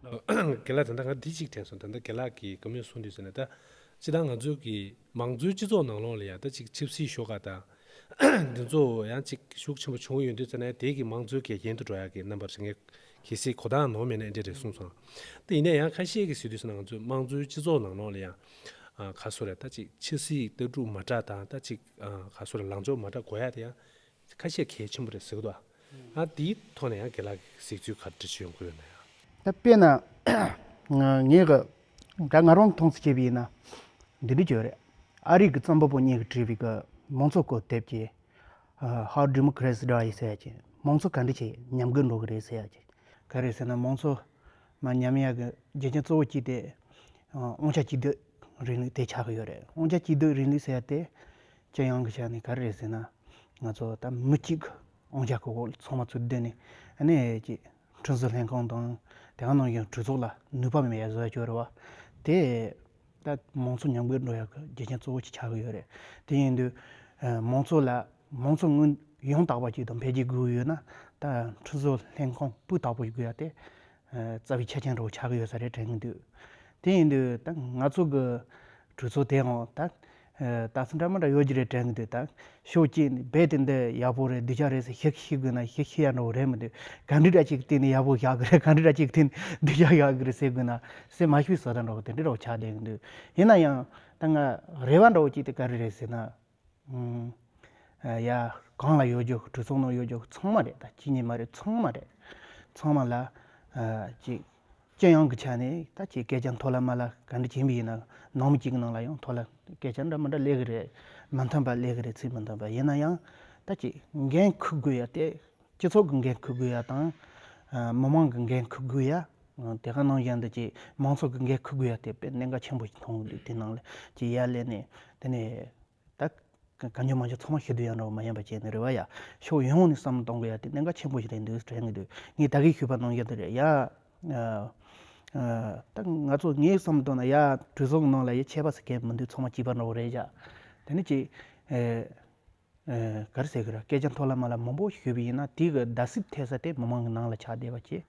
རྒན་ལགས་ད་ལྟ་ང་འདི་གཅིག་དྲན་སོང་། ད་ལྟ་རྒན་ལགས་ཀྱིས་བཀའ་མོལ་གསུང་དུས་ཟེར་ན་ད་སྤྱིར་བཏང་ང་ཚོ་གི་མང་གཙོའི་སྤྱི་ཚོགས་ནང་ལོགས་ལ་ཡང་ད་ཅིག་ཆབ་སྲིད་ཤོག་ཁག་དང་འདི་ཚོ་ཡང་ཅིག་ཤུགས་ཆེན་པོ་བྱུང་ཡོད་དུས་ཙ་ན་དེ་གི་མང་གཙོའི་འགལ་རྐྱེན་དུ་འགྲོ་ཡག་གི་རྣམ་པ་རེད། ངས་ གལ་སྲིད་གོ་བརྡ་ནོར་མེད་ན་འདི་འདྲ་རེད་གསུངས་སོང་། ད་ཡིན་ན་ཡང་ཁ་ཤས་ཀྱིས་ཟེར་དུས་ཟེར་ན་ང་ཚོའི་དམངས་གཙོའི་སྤྱི་ཚོགས་ནང་ལོགས་ལ་ཡང་ཨ་ག་སོ་རེད། ད་ཅིག་ཆབ་སྲིད་ལྟ་གྲུབ་མ་འདྲ་དང་ད་ཅིག་ཨ་ག་སོ་རེད། ལངས་ཕྱོགས་མ་འདྲ་དགོས་ཡ་དེ་ཡང་ཁ་ཤས་གལ་ཆེན་པོ་རེད་ཟེར་གི་འདུག་ཨ་དེའི་ཐོག་ནས་ཡང་རྒན་ལགས་ཀྱི་གཟིགས་ཚུལ་ག་འདྲ་ཞིག་ཡོང་གི་ཡོད་ན་ཡང་། ད་དཔེར་ན་ང་ངས་གི་ད་ང་རང་མཐོང་ཚུལ་བྱས་པ་ཡིན་ན་འདི་འདྲ་ཅིག་ཡོད་རེད། ཨ་རི་གི་རྩོམ་པ་པོ་གཉིས་ཀྱིས་བྲིས་པའི་གི་མང་གཙོ་སྐོར་དེབ་ཀྱི་How Democrats Die ཟེར་ཡ་ཅིག་མང་གཙོ་ག་འདྲ་བྱས་ཉམས་རྒུད་འགྲོ་གི་རེད་ཟེར་ཡ་ཅིག་ག་རེ་ཟེར་ན་མང་གཙོ་མར་ཉམས་ཡ་གི་རྒྱུ་རྐྱེན་གཙོ་བོ་གཅིག་དེ་ཨ་དབང་ཆ་གཅིག་སྡུད་རིང་ལུགས་དེ་ཆགས་ཀྱི་ཡོད་རེད། དབང་ཆ་གཅིག་སྡུད་རིང་ལུགས་ཟེར་ཡ་དེ་སྤྱི་ཡོངས་ཀྱི་ཆ་ནས་ག་རེ་རེད་ཟེར་ན་ང་ཚོ་ད་མི་གཅིག་གི་དབང་ཆ་གི་འོག་ཚང་མ་ཚུར་བསྡུས་ནས་ཨ་ནི་ཅིག་ཁྲིམས་བཟོ་ལྷན་ཁང་དང་དེ་ག་ནང་བཞིན་གྲོས་ཚོགས་ལ་ནུས་པ་མེད་ཡ་བཟོ་ཡ་ཅིག་ཡོད་རེད་བ། དེ་ད་མང་གཙོ་ཉམས་རྒུད་འགྲོ་ཡག་གི་རྒྱུ་རྐྱེན་གཙོ་བོ་ཅིག་ཆགས་ཀྱི་ཡོད་རེད། དེ་ཡིན་དུས་ཨ་མང་གཙོ་ལ་མང་གཙོ་དངོས་ཡང་དག་པ་ཅིག་དང་འཕེལ་རྒྱས་དགོས་ཡོད་ན་ད་ཁྲིམས་བཟོ་ལྷན་ཁང་སྤུས་དག་པོ་ཞིག་དགོས་ཡ་དེ་ཨ་རྩ་བའི་ཆ་རྐྱེན་འདྲ་བོ་ཆགས་ཀྱི་ཡོད་ས་རེད་དྲན་གྱི་འདུག་དེ་ཡིན་དུས་ད་ང་ཚོ་གི་གྲོས་ཚོགས་དེའང་ད་ཨ་ལྟ་ཚུལ་འདྲ་མི་འདྲ་ཡོད་ཀྱི་རེད་དྲན་གྱི་འདུག་ད་ཕྱོགས་གཅིག་ནས་རྦད་དེ་འདི་ཡག་པོ་རེད་སྡུག་ཅག་རེད་ཟེར་ཞིབ་ཞིབ་དགོས་ན་ཞིབ་ཞིབ་ཡ་འདྲ་བོ་རེད་མི་འདུག་ག་འདྲ་འདྲ་ཅིག་སྟེང་ནས་ཡག་པོ་བཞག་གི་རེད། ག་འདྲ་འདྲ་ཅིག་སྟེང་ནས་སྡུག་ཅག་བཞག་གི་རེད་ཟེར་དགོས་ན་སེམས་མ་ཤེས་བཟོ་ལྟ་འདྲ་བོ་དེ་འདྲ་འདྲ་བོ་ཆགས་བསྡད་ཀྱི་འདུག་ཡིན་ན་ཡང་ད་ང་རེ་བ་འདྲ་བོ་ཅིག་དེ་ག་རེ་རེད་ཟེར་ན། ཨུམ། ཡ། གང་ལ་ཡོད་རྒྱུ་གྲོས་ཚོགས་ནང་ཡོད་རྒྱུ་ཚང་མ་རེད། ད་གཅིག་གཉིས་མ་རེད། ཚང་མ་རེད། ཚང་མ་ལ་ཨ་ཅིག་སྤྱི་ཡོངས་ཀྱི་ཆ་ནས་ད་ཅིག་སྐད་ཆ་མཐོ་ལ་དམའ་ལ་ག་འདྲ་བྱེད་པ་ཡིན་ན་ནང་མི་གཅིག་གི་ནང་ལ་ཡང་མཐོ་ལ་སྐད་ཆ་འདྲ་མི་འདྲ་སླེབས་ཀྱི་རེད། མི་མཐུན་པ་སླེབས་ཀྱི་རེད། ཚིག་མི་མཐུན་པ་ཡིན་ན་ཡང་ད་ཅིག་འགན་འཁུར་དགོས་ཡ་དེ་སྤྱི་ཚོགས་ཀྱི་འགན་འཁུར་དགོས་ཡ་དང་ཨ་མི་མང་གི་འགན་འཁུར་དགོས་ཡ་དེ་ག་ནང་བཞིན་དུ་ཅིག་མང་ཚོགས་ཀྱི་འགན་འཁུར་དགོས་ཡ་དེ་དཔེ་གནད་འགག་ཆེན་པོ་ཞིག་མཐོང་གི་འདུག་དེ་ནང་ལ་ཅིག་ཡར་སླེབས་ནས་དེ་ནས། ད་ག་གང་ལྗོངས་མང་ལྗོངས་ཚང་མ་ཤེས་སྡོད་ཡ་འདྲ་བོ་མ་ཡིན་པ་བྱས་ནས་རེད་བ་ཡ། ཕྱོགས་ཡོངས་ནས་བསམ་བློ་གཏོང་དགོས་ཡ་དེ་གནད་འགག་ཆེན་པོ་ཞིག་རེད་འདུག་དྲན་གྱི་འདུག་ངས་ད་གིན་ཞུས་པ་ནང་བཞིན་དུ་རེད་ཡ། ཨ་ཨ་ད་ང་ཚོ་ངས་བསམ་བློ་གཏོང་ན་ཡ་གྲོས་ཚོགས་ཀྱི་ནང་ལ་ཡ་ཆད་པ་ཟེར་མཁན་མི་འདུག་ཚང་མ་གཅིག་པ་འདྲ་བོ་རེད་བཞག་དེ་ནི་ཅིག་ཨེ་ཨེ་ག་རེ་ཟེར་གི་ར་སྐད་ཆ་མཐོ་ལ་དམའ་ལ་མང་པོ་ཞུས་པ་ཡིན་ན་དེ་གི་བརྡབ་གསིག་ཐེབས་ས་དེ་མི་མང་གི་ནང་ལ་ཆགས་བསྡད་པ་བྱས།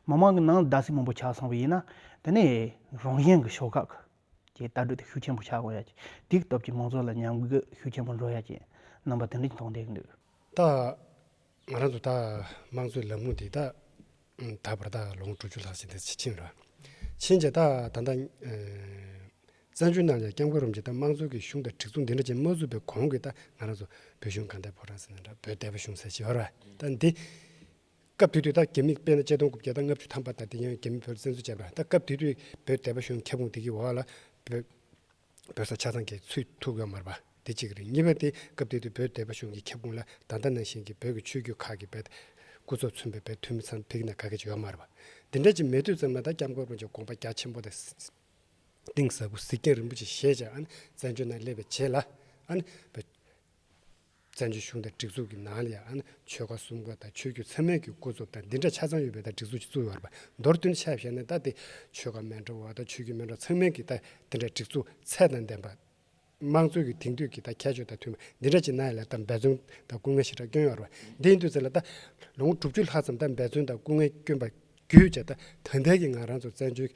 མི་མང་གི་ནང་ལ་བརྡབ་གསིག་མང་པོ་ཆགས་སོང་བ་ཡིན་ན་དེ་ནི་རང་བཞིན་གི་ཤོག་ཁག་གི་ཀྱི་ལྟ་གྲུབ་དེ་ཤུགས་ཆེན་པོ་ཆགས་དགོས་ཡ་ཅིག་དེའི་སྟབས་ཀྱིས་མང་ཚོགས་ལ་ཉམས་རྒུད་ཤུགས་ཆེན་པོ་འགྲོ་ཡ་ཅིག་རྣམ་པ་དེ་འདྲ་ཞིག་མཐོང་བསྡད་ཀྱི་འདུག་ད་ང་རང་ཚོ་ད་དམངས་གཙོའི་ལམ་ལུགས་འདི་ད་ད་བར་ད་ལོ་ངོ་དྲུག་ཅུ་ལྷག་ཙམ་དེ་ཕྱིན་ར། ཕྱིན་རྗེས་ད་ད་ལྟ་བཙན་བྱོལ་ནང་ལ་སྐྱབས་མགོན་རིན་པོ་ཆེ་ད་དམངས་གཙོ་གི་གཞུང་དང་སྒྲིག་འཛུགས་འདི་འདྲ་ཅིག་མ་བཙུགས་པའི་གོང་གི་ད་ང་རང་ཚོ་བོད་གཞུང་གང་ལྟར་ཕོ་བྲང་ཟེར་ནས་འདྲ་བོད་སྡེ་པ་གཞུང་ཟེར་ཞིག་ཡོད་ར། ད་འདི། སྐབས་དེ་དུས་ད་རྒྱ་མི་དཔེར་ན་ཆིག་སྟོང་དགུ་བརྒྱ་དང་ལྔ་བཅུ་ཐམ་པ་དང་དེ་ཡང་རྒྱ་མི་བོད་ལ་བཙན་འཛུལ་བྱས་པ་རེད། ད་སྐབས་དེ་དུས་བོད་སྡེ་པ་གཞུང་ཁྱབ་ཁོངས་དེ་གི་འོག་ལ་བོད་བོད་ས་ཆ་ཚང་གི་ཚུད་ཐུབ་ཡོད་མ་རེད་པ། དེ་གཅིག་རེད། གཉིས་པ་དེ་སྐབས་དེ་དུས་བོད་སྡེ་པ་གཞུང་གི་ཁྱབ་ཁོངས་ལ་ད་ལྟ་ནང་བཞིན་གྱི་བོད་ཀྱི་ཆོས་བརྒྱུད་ཁག་གི་བོད་སྐུ་ཚབ་མཚོན་པའི་བོད་འཐུས་མི་ཚང་ཕ་གི་ནང་ག་གེ་ཅིག་ཡོད་མ་རེད་པ། དེ་འདྲ་ཅིག་མེད་དུས་ཙམ་ལ་ད་སྐྱབས་མགོན་རིན་པོ་ཆེ་དགོངས་པ་རྒྱ་ཆེན་པོ་དང་གཏིང་ཟབ་པོ་གཟིགས་རྒྱང་རིང་པོ་ཅིག་བཞེས་བྱས་ཨ་ནི་བཙན་བྱོལ་ནང་སླེབས་པའི་རྗེས་ལ་ཨ་ནི་བོད། བཙན་བྱོལ་གཞུང་དང་སྒྲིག་འཛུགས་ཀྱི་ནང་ལ་ཡང་ཆོལ་ཁ་གསུམ་ཀ་དང་ཆོས་བརྒྱུད་ཚང་མའི་གི་སྐུ་ཚབ་དང་འདི་འདྲ་ཆ་ཚང་ཡོད་པའི་ད་སྒྲིག་འཛུགས་ཅིག་བཙུགས་ཡོད་རེད་པ། མདོར་བསྡུས་ནས་ཆ་བཞག་ན་ད་དེ་ཆོལ་ཁ་མི་འདྲ་བ་དང་ཆོས་བརྒྱུད་མི་འདྲ་ཚང་མའི་གི་ད་འདི་འདྲ་སྒྲིག་འཛུགས་ཚད་དང་ལྡན་པ། དམངས་གཙོའི་གི་དེང་དུས་ཀྱི་ད་ཁྱད་ཆོས་དང་མཐུན་པ་འདི་འདྲ་ཅིག་གནང་ཡ་ལ་ད་འབད་བརྩོན་དང་སྐུ་ངལ་ཞེ་དྲག་བསྐྱོན་ཡོད་རེད་པ། འདི་ཡིན་དུས་ཚོད་ལ་ད་ལོ་ངོ་དྲུག་ཅུ་ལྷག་ཙམ་ད་འབད་བརྩོན་དང་སྐུ་ངལ་བསྐྱོན་པ་བརྒྱུད་བྱས་ད་ད་ལྟའི་གི་ང་རང་ཚོ་བཙན་བྱོལ་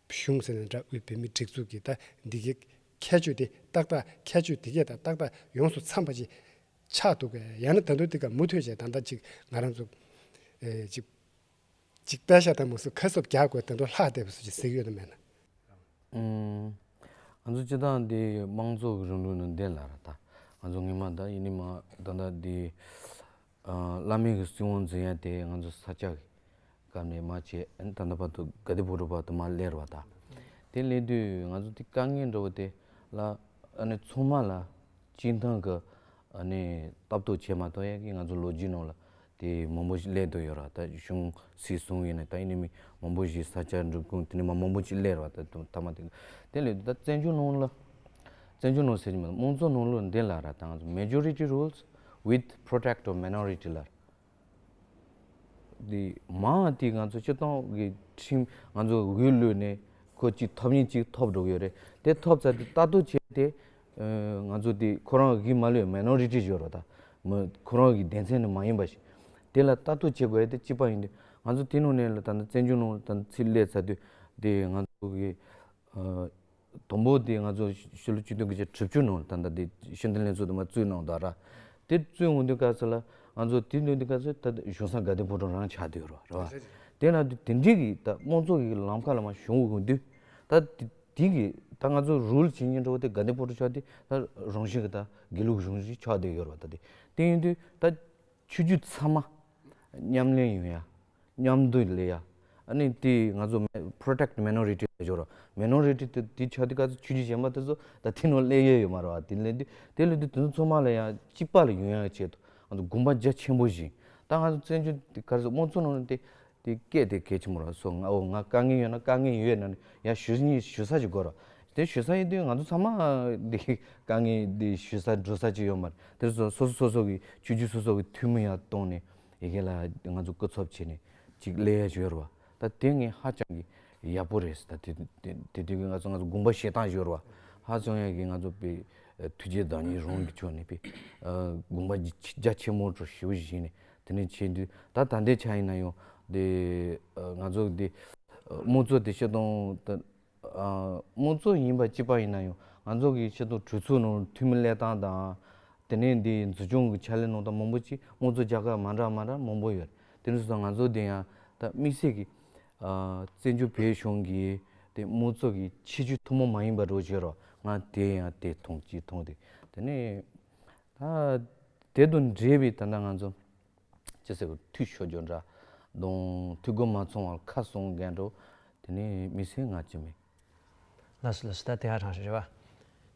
གཞུང་ཟེར་ནས་འདྲ་དབུས་བོད་མིའི་སྒྲིག་འཛུགས་ཀྱི་ད་འདི་གའི་ཁྱད་ཆོས་དེ་ཏག་ཏག་ཁྱད་ཆོས་དེ་གས་ད་ཏག་ཏག་ཡོངས་སུ་ཚང་པ་ཅིག་ཆགས་འདུག་གས། ཡང་ན་ད་དུང་དེ་ག་མུ་མཐུད་བྱས་ད་ལྟ་ཅིག་ང་རང་ཚོ་ཨེ་ཅིག་ཅིག་པད་ཤག་དང་མུ་སུ་ཁ་སོབ་རྒྱག་དགོས་ད་དུང་ལྷག་བསྡད་པ་སུ་ཅིག་གཟིགས་ཡོད་ན་མེད་ན། ཨུམ། ང་ཚོ་སྤྱི་བཏང་འདི་དམངས་གཙོ་གི་རིང་ལུགས་ནང་འདི་ལ་ར་ད་ང་ཚོ་སྔོན་མ་ད་ཡིན་ནི་མ་ད་ད་འདི། ཨ་བླ་མའི་གི་སྲིད་དབང་འཛིན་ཡ་དེ་ང་ཚོ་ས་སྐྱ་གི་སྐབས་ནས་མར་བྱས་ཨ་ནི་ད་ལྟ་བར་དུ་དགའ་ལྡན་ཕོ་བྲང་བར་དུ་མར་སླེབས་རེད་པ་ད། དེ་སླེབས་དུས་ང་ཚོ་དེ་དཀའ་ངལ་འདྲ་བོ་དེ་ལ་ཨ་ནི་ཚང་མ་ལ་སྤྱིར་བཏང་གི་ཨ་ནི་ལྟ་རྟོག་བྱས་མ་གཏོགས་ཡ་གི་ང་ཚོ་ལོ་རྒྱུས་ནང་ལ་དེ་མང་པོ་ཞིག་སླེབས་བསྡད་ཡོད་རེད་པ་ད། གཞུང་སྲིད་བཟུང་ཡིན་ནའི་ད་ཡིན་ནའི་མི་མང་པོ་ཞིག་ས་སྐྱ་འགྲུལ་ཁང་དེ་ནས་མར་མང་པོ་ཞིག་སླེབས་རེད་པ་ད་དུང་མཐའ་མ་དེ་དེ་སླེབས་དུས་ད་བཙན་བྱོལ་ནང་ལ་བཙན་བྱོལ་ནང་ཟེར་གྱི་མ་རེད། དམངས་གཙོ་ནང་ལོགས་འདི་ལ་ར་ད་ང་ཚོ་majority rules with protect of minority ལ་ར། འདི་མང་དེ་ང་ཚོ་སྤྱིར་བཏང་གི་ཁྲིམས་ང་ཚོ་འོས་བླུགས་ནས་ཁོ་གཅིག་ཐོབ་ཉིན་གཅིག་ཐོབ་འགྲོ་གི་ཡོད་རེད། དེ་ཐོབ་ཚར་དུས་ལྟ་རྟོག་བྱས་ཏེ་ང་ཚོ་དེ་ཁོ་རང་གི་མ་ལུས་མའི་ནོ་རི་ཊི་ཡོད་རེད་ད། མི་ཁོ་རང་གི་སྡེ་ཚན་ནས་མ་ཡིན་པ་ཞིག་དེ་ལ་ལྟ་རྟོག་བྱེད་དགོས་ཡ་དེ་གཅིག་པ་ཡིན་དུས་ང་ཚོ་དེ་ནང་ནས་ལ་ད་ནི་བཙན་བྱོལ་ནང་ད་ནི་ཚུར་སླེབས་ཚར་དུས་དེ་ང་ཚོ་གི་དང་པོ་དེ་ང་ཚོ་ཕྱི་ལོ་ཆིག་སྟོང་དགུ་བརྒྱ་དྲུག་ཅུ་ནང་ད་ལྟ་དེ་ཤེས་ལྡན་ལྷན་ཚོགས་དུ་མ་བཙུགས་གནང་འདུག་ར། དེ་བཙུགས་འོང་དུས་སྐབས་སུ་ལ་ང་ཚོ་དེ་འདོན་དུས་སྐབས་སུ་ད་ལྟ་གཞུང་ས་དགའ་ལྡན་ཕོ་བྲང་རང་ཆགས་བསྡད་ཡོད་རེད་བ། དེ་ན་དུས་དེ་འདྲའི་གི་ད་དམངས་གཙོ་གི་ལམ་ཁ་ལ་མ་བྱུང་འོང་དུས། ད་དེ་དེ་གི་ད་ང་ཚོ་རུལ་བྱེད་མཁན་འདྲ་བོ་དེ་དགའ་ལྡན་ཕོ་བྲང་ཆགས་དེ་ད་རང་བཞིན་གི་ད་དགེ་ལུགས་གཞུང་ཞིག་ཆགས་བསྡད་ཡོད་རེད་བ། ད་དེ་དེ་ཡིན་དུས་ད་ཆོས་བརྒྱུད་ཚང་མ་མཉམ་ལེན་ཡོང་ཡ། མཉམ་དུ་ལས་ཡ། ཨ་ནི་དེ་ང་ཚོ་protect minority ལ་སྦྱོར་བ། minority དེ་དེ་ཆགས་དུས་ག་ཚོད་ཆོས་བརྒྱུད་གཞན་པ་དེ་ཚོ་ད་དེ་ནང་སླེབས་ཡས་ཡོད་མ་རེད་བ། དེ་ལས་དུས་དེ་ལས་དུས་དེ་ཚོ་ཚང་མ་ལ་ཡང་གཅིག་པ་ལ་ཡོང་ཡ་ཆེད་དུ་ང་ཚོ་དགོངས་པ་རྒྱ་ཆེན་པོ་བཞེས། ད་ང་ཚོ་བཙན་བྱོལ་དེ་ག་རེ་ཟེར་དམངས་གཙོ་ནང་ནས་དེ་དེ་སྐད་དེ་གལ་ཆེན་པོ་རེད་སོ། ང་འོ་ང་དཀའ་ངལ་ཡོད་ན་དཀའ་ངལ་ཡོད་ན་ཡང་ཞུ་ཞུ་ས་ཞིག་དགོས་རེད། དེ་ཞུ་ས་ཡིན་དུས་ང་ཚོ་ཚང་མ་དེ་དཀའ་ངལ་དེ་ཞུ་ས་འགྲོ་ས་ཅིག་ཡོད་མ་རེད། དེ་སོ་སོ་སོ་སོ་གི་ཆོས་བརྒྱུད་སོ་སོ་གི་འཐུས་མི་ཡར་བཏོན་ནས་ཡི་གེ་ལ་ང་ཚོ་སྐུ་ཚབ་བྱས་ནས་ཅིག་ལས་ཡ་ཅིག་ཡོད་རེད་བ། ད་དེ་ངས་ཧ་ཅང་གི་ཡག་པོ་རེད་ཟེར། ད་དེ་དེ་དེ་དུས་ང་ཚོ་ང་ཚོ་དགོངས་པ་བཞེས་སྟངས་ཅིག་ཡོད་རེད་བ། ཧ་ཅང་ཡག་གི་ང་ཚོ་པའི་ཐུགས་རྗེ་བདག་ཉིད་རང་གི་ཕྱོགས་ནས་པའི་དགོངས་པ་རྒྱ་ཆེན་མོ་འདྲ་ཞེ་པོ་ཞིག་བཞེས་ནས་དེ་ནས་བྱས་དུས་ད་ད་ལྟའི་ཆ་ཡིན་ན་ཡང་དེ་ང་ཚོ་དེ་དམངས་གཙོ་དེ་སྤྱིར་བཏང་ད། དམངས་གཙོ་ཡིན་པ་གཅིག་པ་ཡིན་ན་ཡང་ང་ཚོ་གི་སྤྱི་ཚོགས་གྲོས་ཚོགས་ནང་འཐུས་མི་སླེབས་སྟངས་དང་། དེ་ནས་འདི་འཛིན་སྐྱོང་གི་ཕྱག་ལས་གནང་སྟངས་མང་པོ་ཅིག་དམངས་གཙོ་རྒྱལ་ཁབ་མ་འདྲ་མ་འདྲ་མང་པོ་ཡོད་རེད། དེ་འདྲ་སོང་ཙང་ང་ཚོ་དེ་ཡང་ད་དམིགས་བསལ་གྱི་བཙན་བྱོལ་བོད་གཞུང་གི་དེ་དམངས་གཙོ་གི་ཁྱད་ཆོས་ཐུན་མོང་མ་ཡིན་པ་འདྲ་བོ་ཅིག་ཡོད་རེད། ང་དེ་ཡང་དེ་མཐོང་གཅིག་མཐོང་དེ་དེ་ནས་ད་དེ་དང་འབྲེལ་བའི་ད་ལྟ་ང་ཚོ། ཅི་ཟེར་བ་འཐུས་ཤོར་རྒྱུ་འདྲ་དང་འཐུས་སྒོ་མ་ཚང་བར་ཁ་གསུང་མཁན་འདྲ་དེ་ནས་དམིགས་བསལ་ང་ཅི་མེད། ལགས་སོ་ལགས་སོ། ད་དེ་ཧ་ཅང་རེད་བ།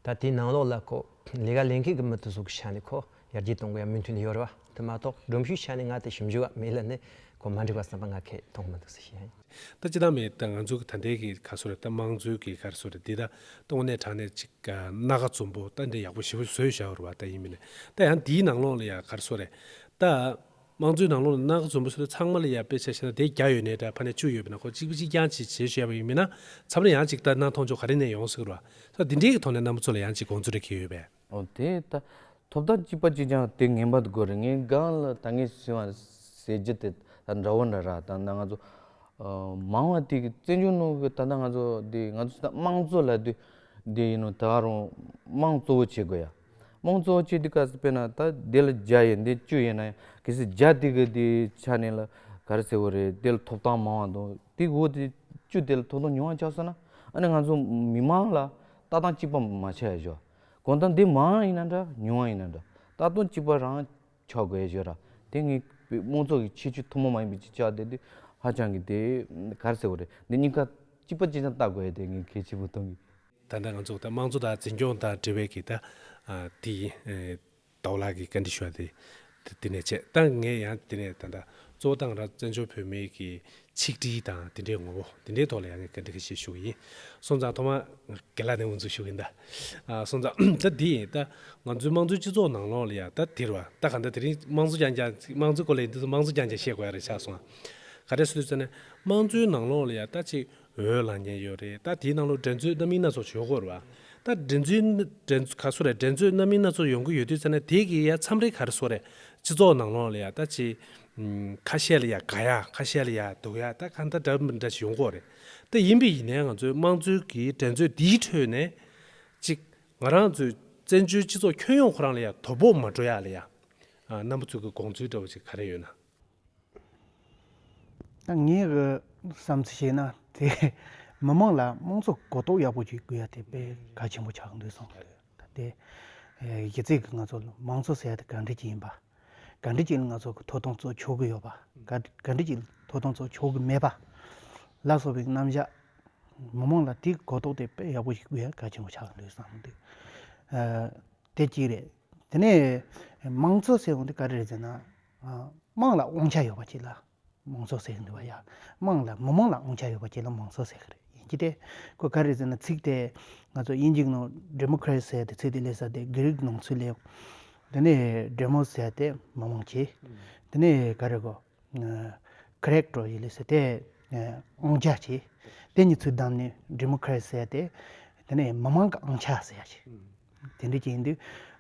ད་དེའི་ནང་ལོགས་ལ་ཁོ་ལས་ཀ་ལས་མཁན་གྱི་མི་དེ་ཚོ་གི་ཆ་ནས་ཁོ་ཡར་རྒྱས་གཏོང་དགོས་ཡ་མོས་མཐུན་ཡོད་རེད་བ། དེ་མ་གཏོགས་སྒྲོམ་གཞིའི་ཆ་ནས་ང་དེ་ཞིབ་འཇུག་ག་མེད་ལ་ནི་ཁོ་མ་འགྲིག་པ་བསམ་པ་ང་ཁས་མཐོང་མི་འདུག་ཟེར་ཞུ་ཡ་ཡིན། ད་སྤྱིར་བཏང་མེད་ད་ང་ཚོ་གི་ད་ལྟའི་གི་ག་སོ་རེད། ད་དམངས་གཙོའི་གི་ག་སོ་རེད། འདི་ད་ད་དངོས་གནས་དྲང་གནས་ཅིག་སྣ་ཁ་འཛོམས་པོ་ད་འདི་ཡག་པོ་ཞེ་པོ་བཟོས་བཞག་རེད་བ། ད་ཡིན་མིན་ནས་ད་ཡང་འདིའི་ནང་ལོགས་ལ་ཡ་ག་སོ་རེད། ད་དམངས་གཙོའི་ནང་ལོགས་ལ་སྣ་ཁ་འཛོམས་པོ་བཟོས་ད་ཚང་མ་ལ་ཡ་དཔེ་ཆ་བཞག་ན་དེ་བརྒྱ་ཡོད་ནའི་འདྲ་ཕ་ནས་བཅུ་ཡོད་པ་ན་ཁོ་གཅིག་པུ་གཅིག་རྐྱང་ཅིག་བྱེད་ཤེས་པ་ཡིན་མིན་ན་མཚམས་རེ་ཡང་ཅིག་ལྟ་ན་མཐོང་ཕྱོགས་ག་རེ་ནས་ཡོང་སྲིད་རེད་བ། ད་འདི་འདྲའི་གི་ཐོག་ནས་རྣམ་པ་ཚོ་ལ་ཡང་ཅིག་དགོངས་ཚུལ་རེ་འཁྱེར་ཡོད་པས། འོ་དེ་ད་ཐོབ་ཐང་གཅིག་པ་གཅིག་རྐྱང་དེ་ངན་པ་དགོས་རེད། ངས་སྒང་ལ་ད་ངས་ཟེར་བ་ཟེར་རྒྱུ་དེ་ད་འདྲ་བོ་འདྲ་ར། ད་ད་ང་ཚོ་མང་བ་དེ་གི་བཙན་བྱོལ་ནང་གི་ད་ལྟ་ང་ཚོ་དེ་ང་ཚོ་ད་དམངས་གཙོ་ལབ་དུས་དེ་ཡིན་ནོ་ད་རུང་དམངས་གཙོ་བོ་བྱེད་དགོས་ཡ། དམངས་གཙོ་བོ་བྱེད་དུས་སྐབས་སུ་དཔེར་ན་ད་དེ་ལ་བརྒྱ་ཡོད་འདི་བཅུ་ཡོད་ན་ཡང་གལ་སྲིད་བརྒྱ་དེ་གི་དེ་ཆ་ནས་ལ་ག་རེ་ཟེར་བ་རེད། དེ་ལ་ཐོབ་ཐང་མང་བ་དང་དེ་འོ་དེ་བཅུ་དེ་ལ་ཐོབ་ཐང་ཉུང་བ་ཆགས་སོང་ན་ཨ་ནི་ང་ཚོ་མི་མང་ལ་ལྟ་སྟངས་གཅིག་པ་མ་ཆགས་ཡ་ཞོ། གང་ལྟར་འདི་མང་ཡིན་ན་འདྲ་ཉུང་བ་ཡིན་ན་འདྲ་ལྟ་སྟངས་གཅིག་པ་རང་ཆགས་དགོས་ཡ་ཞོ་ར། དེ་ངས་དམངས་གཙོ་གི་ཁྱད་ཆོས་ཐུན་མོང་མ་ཡིན་པའི་ཅིག་ཆགས་བསྡད་དུས་ཧ་ཅང་གི་དེ་ག་རེ་ཟེར་བ་རེད། འདི་གཉིས་ཀ་གཅིག་པ་གཅིག་རྐྱང་ལྟ་དགོས་ཡ་དེ་ངས་གལ་ཆེན་པོ་མཐོང་གི། ད་ལྟ་ང་ཚོ་ད་དམངས་གཙོ་དང་འཛིན་སྐྱོང་དང་འབྲེལ་བའི་གི་ད་དེ་ཡིན། ཟླ་བ་ལགས་ཀྱིས་བཀའ་འདྲི་ཞུ་བ་དེ་དེ་དེ་ནས་བྱས། ད་ངས་ཡང་དེ་ནས་ད་ལྟ་གཙོ་བོ་དང་ར་བཙན་བྱོལ་བོད་མིའི་གི་ཆིག་སྒྲིལ་དང་དེ་འདྲའི་ངོ་བོ་དེ་འདྲའི་ཐོག་ལ་ཡང་ངས་བཀའ་འདྲི་ཁ་ཤས་ཞུ་གི་ཡིན། སོང་ཙང་ཐོག་མ་རྒན་ལགས་ནས་དབུ་འཛུགས་ཞུ་གི་ཡིན་ད། ཨ་སོང་ཙང་ད་འདི་ཡིན་ད། ང་ཚོའི་དམངས་གཙོའི་སྤྱི་ཚོགས་ནང་ལོགས་ལ་ཡ་ད་དེ་རེད་བ། ད་ག་འདྲ་དེ་རིང་དམངས་གཙོ་རྐྱང་རྐྱང་དམངས་གཙོའི་སྐོར་ལ་ཡིན་དུས་དམངས་གཙོ་རྐྱང་རྐྱང་བཤད་དགོས་ཡ་རེད་ཆགས་སོང་། ག་རེ་ཟེར་དུས་ཙ་ནས་དམངས་གཙོའི་ནང་ལོགས་ལ་ཡ་ད་ཅིག་འོས་ལངས་མཁན་ཡོད་རེད། ད་དེའི་ནང་ལོགས་འགྲན་རྩོད་རྣམ་གཉིས་སྣ་ཚོགས་ཡོང་གི་ཡོད་རེད་བ། ད་འགྲན་རྩོད་འགྲན་རྩོད་ག་སོ་རེད། འགྲན་རྩོད་རྣམ་གཉིས་སྣ་ཚོགས་ཡོང་གི་ཡོད་དུས་ཙ་ན་དེ་གི་ཡ་མཚམས་རེ་ག་རེ་སོ་རེད། སྤྱི་ཚོགས་ནང་ལོགས་ལ་ཡ་ད་ཅི་ཁ་ཤས་ལ་ཡ་དགའ་ཡ་ཁ་ཤས་ལ་ཡ་སྡུག་ཡ་ད་གང་ལྟར་འདྲ་མི་འདྲ་ཞིག་ཡོང་གི་ཡོད་རེད། ད་ཡིན་པས་ཡིན་ནའི་ང་ཚོའི་དམངས་གཙོའི་གི་འགྲན་རྩོད་འདིའི་ཁྲོད་ནས་ཅིག་ང་རང་ཚོའི་བཙན་བྱོལ་སྤྱི་ཚོགས་ཁྱོན་ཡོངས་ཁོ་རང་ལ་ཡ་དོ་ཕོག་མ་འགྲོ་ཡ་ལ་ཡ་རྣམ་པ་ཚོའི་གི་དགོངས་ཚུལ་འདྲ་བོ་ཅིག་ག་རེ་ཡོད་ན། ད་ངའི་གི་བསམ་ཚུལ་བཤད་ན་དེ་མི་མང་ལ་དམངས་གཙོ་གོ་རྟོགས་ཡག་པོ་ཞིག་དགོས་ཡ་དེ་དཔེ་གལ་ཆེན་པོ་ཆགས་འདུག་བསམ་གི་འདུག་ད་དེ་གཞི་རྩའི་གི་ང་ཚོ་དམངས་གཙོ་ཟེར་ཡ་དེ་ག་འདྲ་ཅིག་ཡིན་པ། ག་འདྲ་ཅིག་ལ་ང་ཚོ་གི་ཐོབ་ཐང་རྩོད་ཆོག་གི་ཡོད་པ། ག་ག་འདྲ་ཅིག་ལ་ཐོབ་ཐང་རྩོད་ཆོག་གི་མེད་པ་ལ་སོགས་པའི་རྣམ་གཞག་མི་མང་ལ་དེ་གོ་རྟོགས་དེ་དཔེ་ཡག་པོ་ཞིག་དགོས་ཡ་གལ་ཆེན་པོ་ཆགས་འདུག་བསམ་གི་འདུག་དེ་གཅིག་རེད། དེ་ནས་དམངས་གཙོ་ཟེར་བ་འདི་ག་རེ་རེད་ཟེར་ན། ཨ། དམངས་ལ་དབང་ཆ་ཡོད་པ་ཅིག་ལ་དམངས་གཙོ་ཟེར་གི་འདུག་བ་ཡ། དམངས་ལ་མི་མང་ལ་དབང་ཆ་ཡོད་པ་ཅིག་ལ་དམངས་གཙོ་ཟེར་གི་རེད། ཡིན་གྱི་དེ་ཁོ་ག་རེ་རེད་ཟེར་ན་ཚིག་དེ་ང་ཚོ་དབྱིན་ཇིའི་ནང་democracy ཟེར་དེ་ཚིག་དེ་སླེབས་ས་དེ་གྷི་རིག་ནང་ཚུར་སླེབས། དེ་ནས་demos ཟེར་དེ་མི་མང་གི། དེ་ནས་ག་རེ་གོ། ཁེ་རེག་ཊར་ཡིན་ལེ་ཟེར་དེ་དབང་ཆ་བྱས། དེ་གཉིས་ཚུར་བསྡམས་ནས་democracy ཟེར་དེ་དེ་ནས་མི་མང་གི་དབང་ཆ་ཟེར་ཡ་ཞིག་དེ་འདྲ་ཅིག་ཡིན་དུས་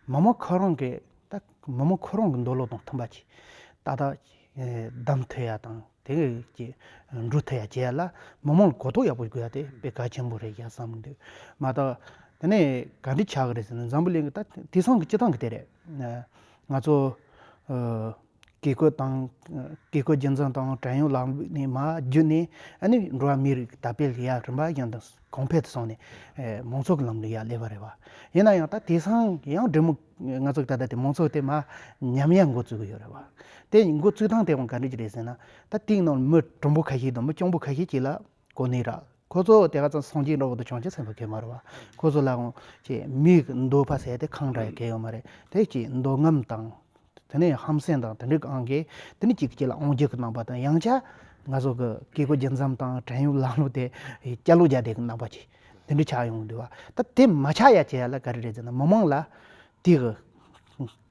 མི་མང་ཁོ་རང་གི་ད་མི་མང་ཁོ་རང་གི་འདོད་བློ་དང་མཐུན་པ་ཅིག་ཏག་ཏག་བདམས་ཐུབ་ཡ་དང་དེ་གི་འགྲོ་ཐུབ་ཡ་བྱེད་ཡ་ལ་མི་མང་ལ་གོ་རྟོགས་ཡག་པོ་དགོས་ཡ་དེ་དཔེ་གལ་ཆེན་པོ་རེད་ཡ་བསམ་གི་འདུག་མ་གཏོགས་དེ་ནས་ག་འདྲ་ཆགས་གི་རེད་ཟེར་ན་འཛམ་བུ་གླིང་གི་ད་དེང་སང་གི་སྤྱི་བཏང་གི་དེ་རེད། ང་ཚོ་ཨ། བཀས་བཀོད་དང་། བཀས་བཀོད་རྒྱུད་འཛིན་དང་བྲན་གཡོག་ལམ་ལུགས་ནས་མར་བརྒྱུད་ནས། ཨ་ནི་འགྲོ་བ་མིའི་རིགས་དར་སྤེལ་ཡར་རིམ་པ་བཞིན་དུ་གོང་འཕེལ་དུ་སོང་ནས། ཨེ། མང་གཙོ་གི་ལམ་ལུགས་ཡར་སླེབས་པ་རེད་བ། ཡིན་ན་ཡང་ད་དེང་སང་ཡང་འབྲེལ་མོལ། ང་ཚོ་ད་ལྟ་དེ་མང་གཙོ་དེ་མར་ཉམས་ཡར་འགོ་བཙུགས་ཀྱི་ཡོད་རེད་བ། དེ་འགོ་བཙུགས་སྟངས་དེ་ཡང་ག་འདྲ་ཅིག་རེད་ཟེར་ན། ད་དེའི་ནང་མི་གྲུང་པོ་ཁ་ཤས་དང་མི་གྱོང་པོ་ཁ་ཤས་ཅིག་ལ་གོ་གནས་རག་ཁོ་ཚོ་དེ་ག་ཚོད་སངས་རྒྱས་འདྲ་བོ་དང་བྱང་ཆུབ་སེམས་དཔའ་གལ་མ་རེད་བ། ཁོ་ཚོ་ལའང་ཅིག་མིའི་འདོད་པ་ཟེར་དེ་གང་འདྲ་ཡང་གལ་ཡོད་མ་རེད། དེ་ཅིག་འདོད་རྔམ་དང་། དེ་ནས་ཧམ་སེམས་དང་དེ་འདྲའི་ཨང་གིས། དེ་ནས་ཅིག་ཅིག་ལ་དབང་སྒྱུར་གྱི་རྣམ་པ་དང་། ཡང་ཅིག་ང་ཚོ་གི་བཀས་བཀོད་རྒྱུད་འཛིན་དང་བྲན་གཡོག་ལམ་ལུགས་དེ་བསྐྱར་ལོག་རྒྱག་བསྡད་ཀྱི་རྣམ་པ་ཅིག་དེ་འདྲ་ཆགས་ཡོང་གི་འདུག་བ། ད་དེ་མ་ཆགས་ཡ་བྱེད་ཡ་ལ་ག་རེ་རེད་ཟེར་ན། མི་མང་ལ་དེ་གི་ག་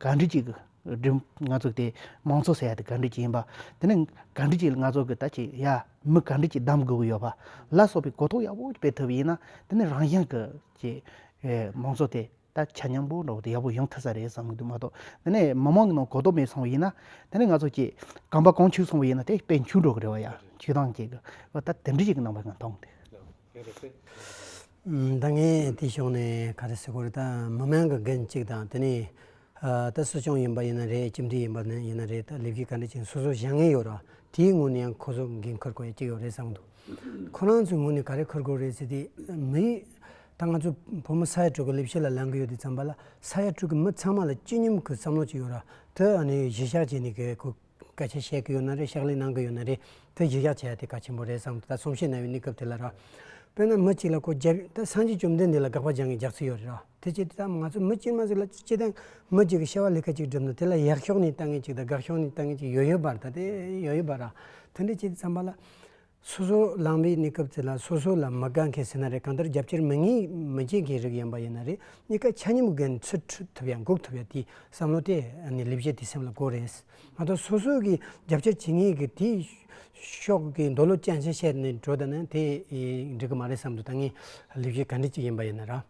འདྲ་ཅིག་གི་སྒྲིམ། ང་ཚོ་དེ་མང་གཙོ་ཟེར་ཡ་དེ་ག་འདྲ་ཅིག་ཡིན་པ། དེ་ནས་ག་འདྲ་ཅིག་ང་ཚོ་གི་ད་ཅིག་ཡ་མི་ག་འདྲ་ཅིག་གདམ་དགོས་ཀྱི་ཡོད་པ་ལ་སོགས་པའི་གོ་རྟོགས་ཡག་པོ་སྤེལ་ཐུབ་པ་ཡིན་ན། དེ་ནས་རང་བཞིན་གི་ཅིག་ཨེ། མང་གཙོ་དེ་ད་ཆ་མཉམ་པོ་འདྲ་བོ་དེ་ཡག་པོ་ཡོང་ཐུབ་ས་རེད་བསམ་གྱི་འདུག་མ་གཏོགས། དེ་ནས་མི་མང་གི་ནང་གོ་རྟོགས་མེད་སོང་བ་ཡིན་ན། དེ་ནས་ང་ཚོ་ཅིག་གོམ་པ་གང་འཁྱུག་སོང་བ་ཡིན་ན། དེ་དཔེ་འཁྱུག་འགྲོ་གི་རེད་བ། ཡ་འཁྱུག་སྟངས་ཅིག་གི་བ། ད་དེ་འདྲ་ཅིག་གི་རྣམ་པ་ང་མཐོང་སྟེ། ད་ངས་དེ་ཕྱོགས་ནས་ག་རེ་ཟེར་དགོས་རེད། ད་མི་མང་གི་འགན་གཅིག་དང་། དེ་ནས་ཨ། ད་སྲིད་སྐྱོང་ཡིན་པ་ཡིན་ན་རེད། སྤྱི་འཐུས་ཡིན་པ་ཡིན་ན་རེད། ད་ལས་བྱེད་ག་འདྲ་ཅིག་སོ་སོ་བཞེངས་མཁན་ཡོད་ར། དེའི་ངོས་ནས་ཡང་ཁོ་ཚོ་འགན་འཁུར་དགོས་ཡ་གཅིག་ཡོད་རེད་བསམ་འདུག་ཁོ་རང་ཚོའི་ངོས་ནས་ག་རེ་འཁུར་དགོས་རེད་ཟེར་དུས། མི་ད་ང་ཚོ་བོད་མི་ས་ཡ་དྲུག་གི་ལས་བྱེད་ལ་ལངས་ཀྱི་ཡོད་དུས་ཙམ་པ་ལ། ས་ཡ་དྲུག་གི་མི་ཚང་མ་ལ་སྤྱི་སྙོམས་ཀྱི་བསམ་བློ་ཅིག་ཡོད་ར། དེ་ཨ་ནི་གཞི་བཞག་བྱས་ནས་ཀྱི་ཁོ་སྐད་ཆ་བཤད་ཀྱི་ཡོད་ན་རེད། ཕྱག་ལས་གནང་གི་ཡོད་ན་རེད། དེ་གཞི་བཞག་བྱས་ཏེ་གལ་ཆེན་པོ་རེད་བསམ། ད་གསུང་བཤད་གནང་བའི་གནས་སྐབས་དེ་ལ་ར། དཔེར་ན་མི་གཅིག་ལ་ཁོ་རྒྱབ། ད་སངས་རྒྱས་བཅོམ་ལྡན་འདས་ལ་དགག་པ་རྒྱག་མཁན་རྒྱག་ཚུལ་ཡོད་རེད་ར། དེ་བྱས་ཏེ་ད་ང་ཚོ་མི་གཅིག་མ་གཅིག་ལ་སྤྱིར་བཏང་མི་གཅིག་གི་བྱ་བ་ལས་ཀ་གཅིག་བསྒྲུབས་ན། དེ་ལ་ཡག་ཕྱོགས་ནས་ལྟ་མཁན་གཅིག་དང་དགག་ཕྱོགས་ནས་ལྟ་མཁན་གཅིག་ཡོད་ཡོད་པ་རེད། ད་དེ་ཡོད་ཡོད་པ་ར། དེ་འདྲ་བྱས་ཏེ་ཙམ་པ་ལ། སོ་སོ་ལངས་པའི་གནས་སྐབས་དེ་ལ་སོ་སོ་ལ་མི་དགའ་མཁན་ཟེར་ན་རེད། གང་ལྟར་རྒྱབ་སྐྱོར་མི་ངེས་མི་བྱེད་མཁན་རིགས་ཡིན་པ་ཡིན་ན་རེད། གཉིས་ཀ་ཆ་སྙོམས་འགན་འཁུར་ཐུབ་ཡ། འགུག་ཐུབ་ཡ་དེའི་བསམ་བློ་དེ་ཨ་ནི་ལས་བྱེད་དེ་སེམས་ལ་དགོས་རེད། མ་གཏོགས་སོ་སོ་གི་རྒྱབ་སྐྱོར་བྱེད་མཁན་གི་དེའི་ཕྱོགས་ཀྱི་འདོད་བློ་ཅན་ཞིག་བཤད་ནས་འགྲོ་ད་ན་དེ་འགྲིག་གི་མ་རེད་བསམ་འདུག་ད་ངས་ལས་བྱེད་ག་འདྲ་ཅིག་ཡིན་པ་ཡིན་ན་ར།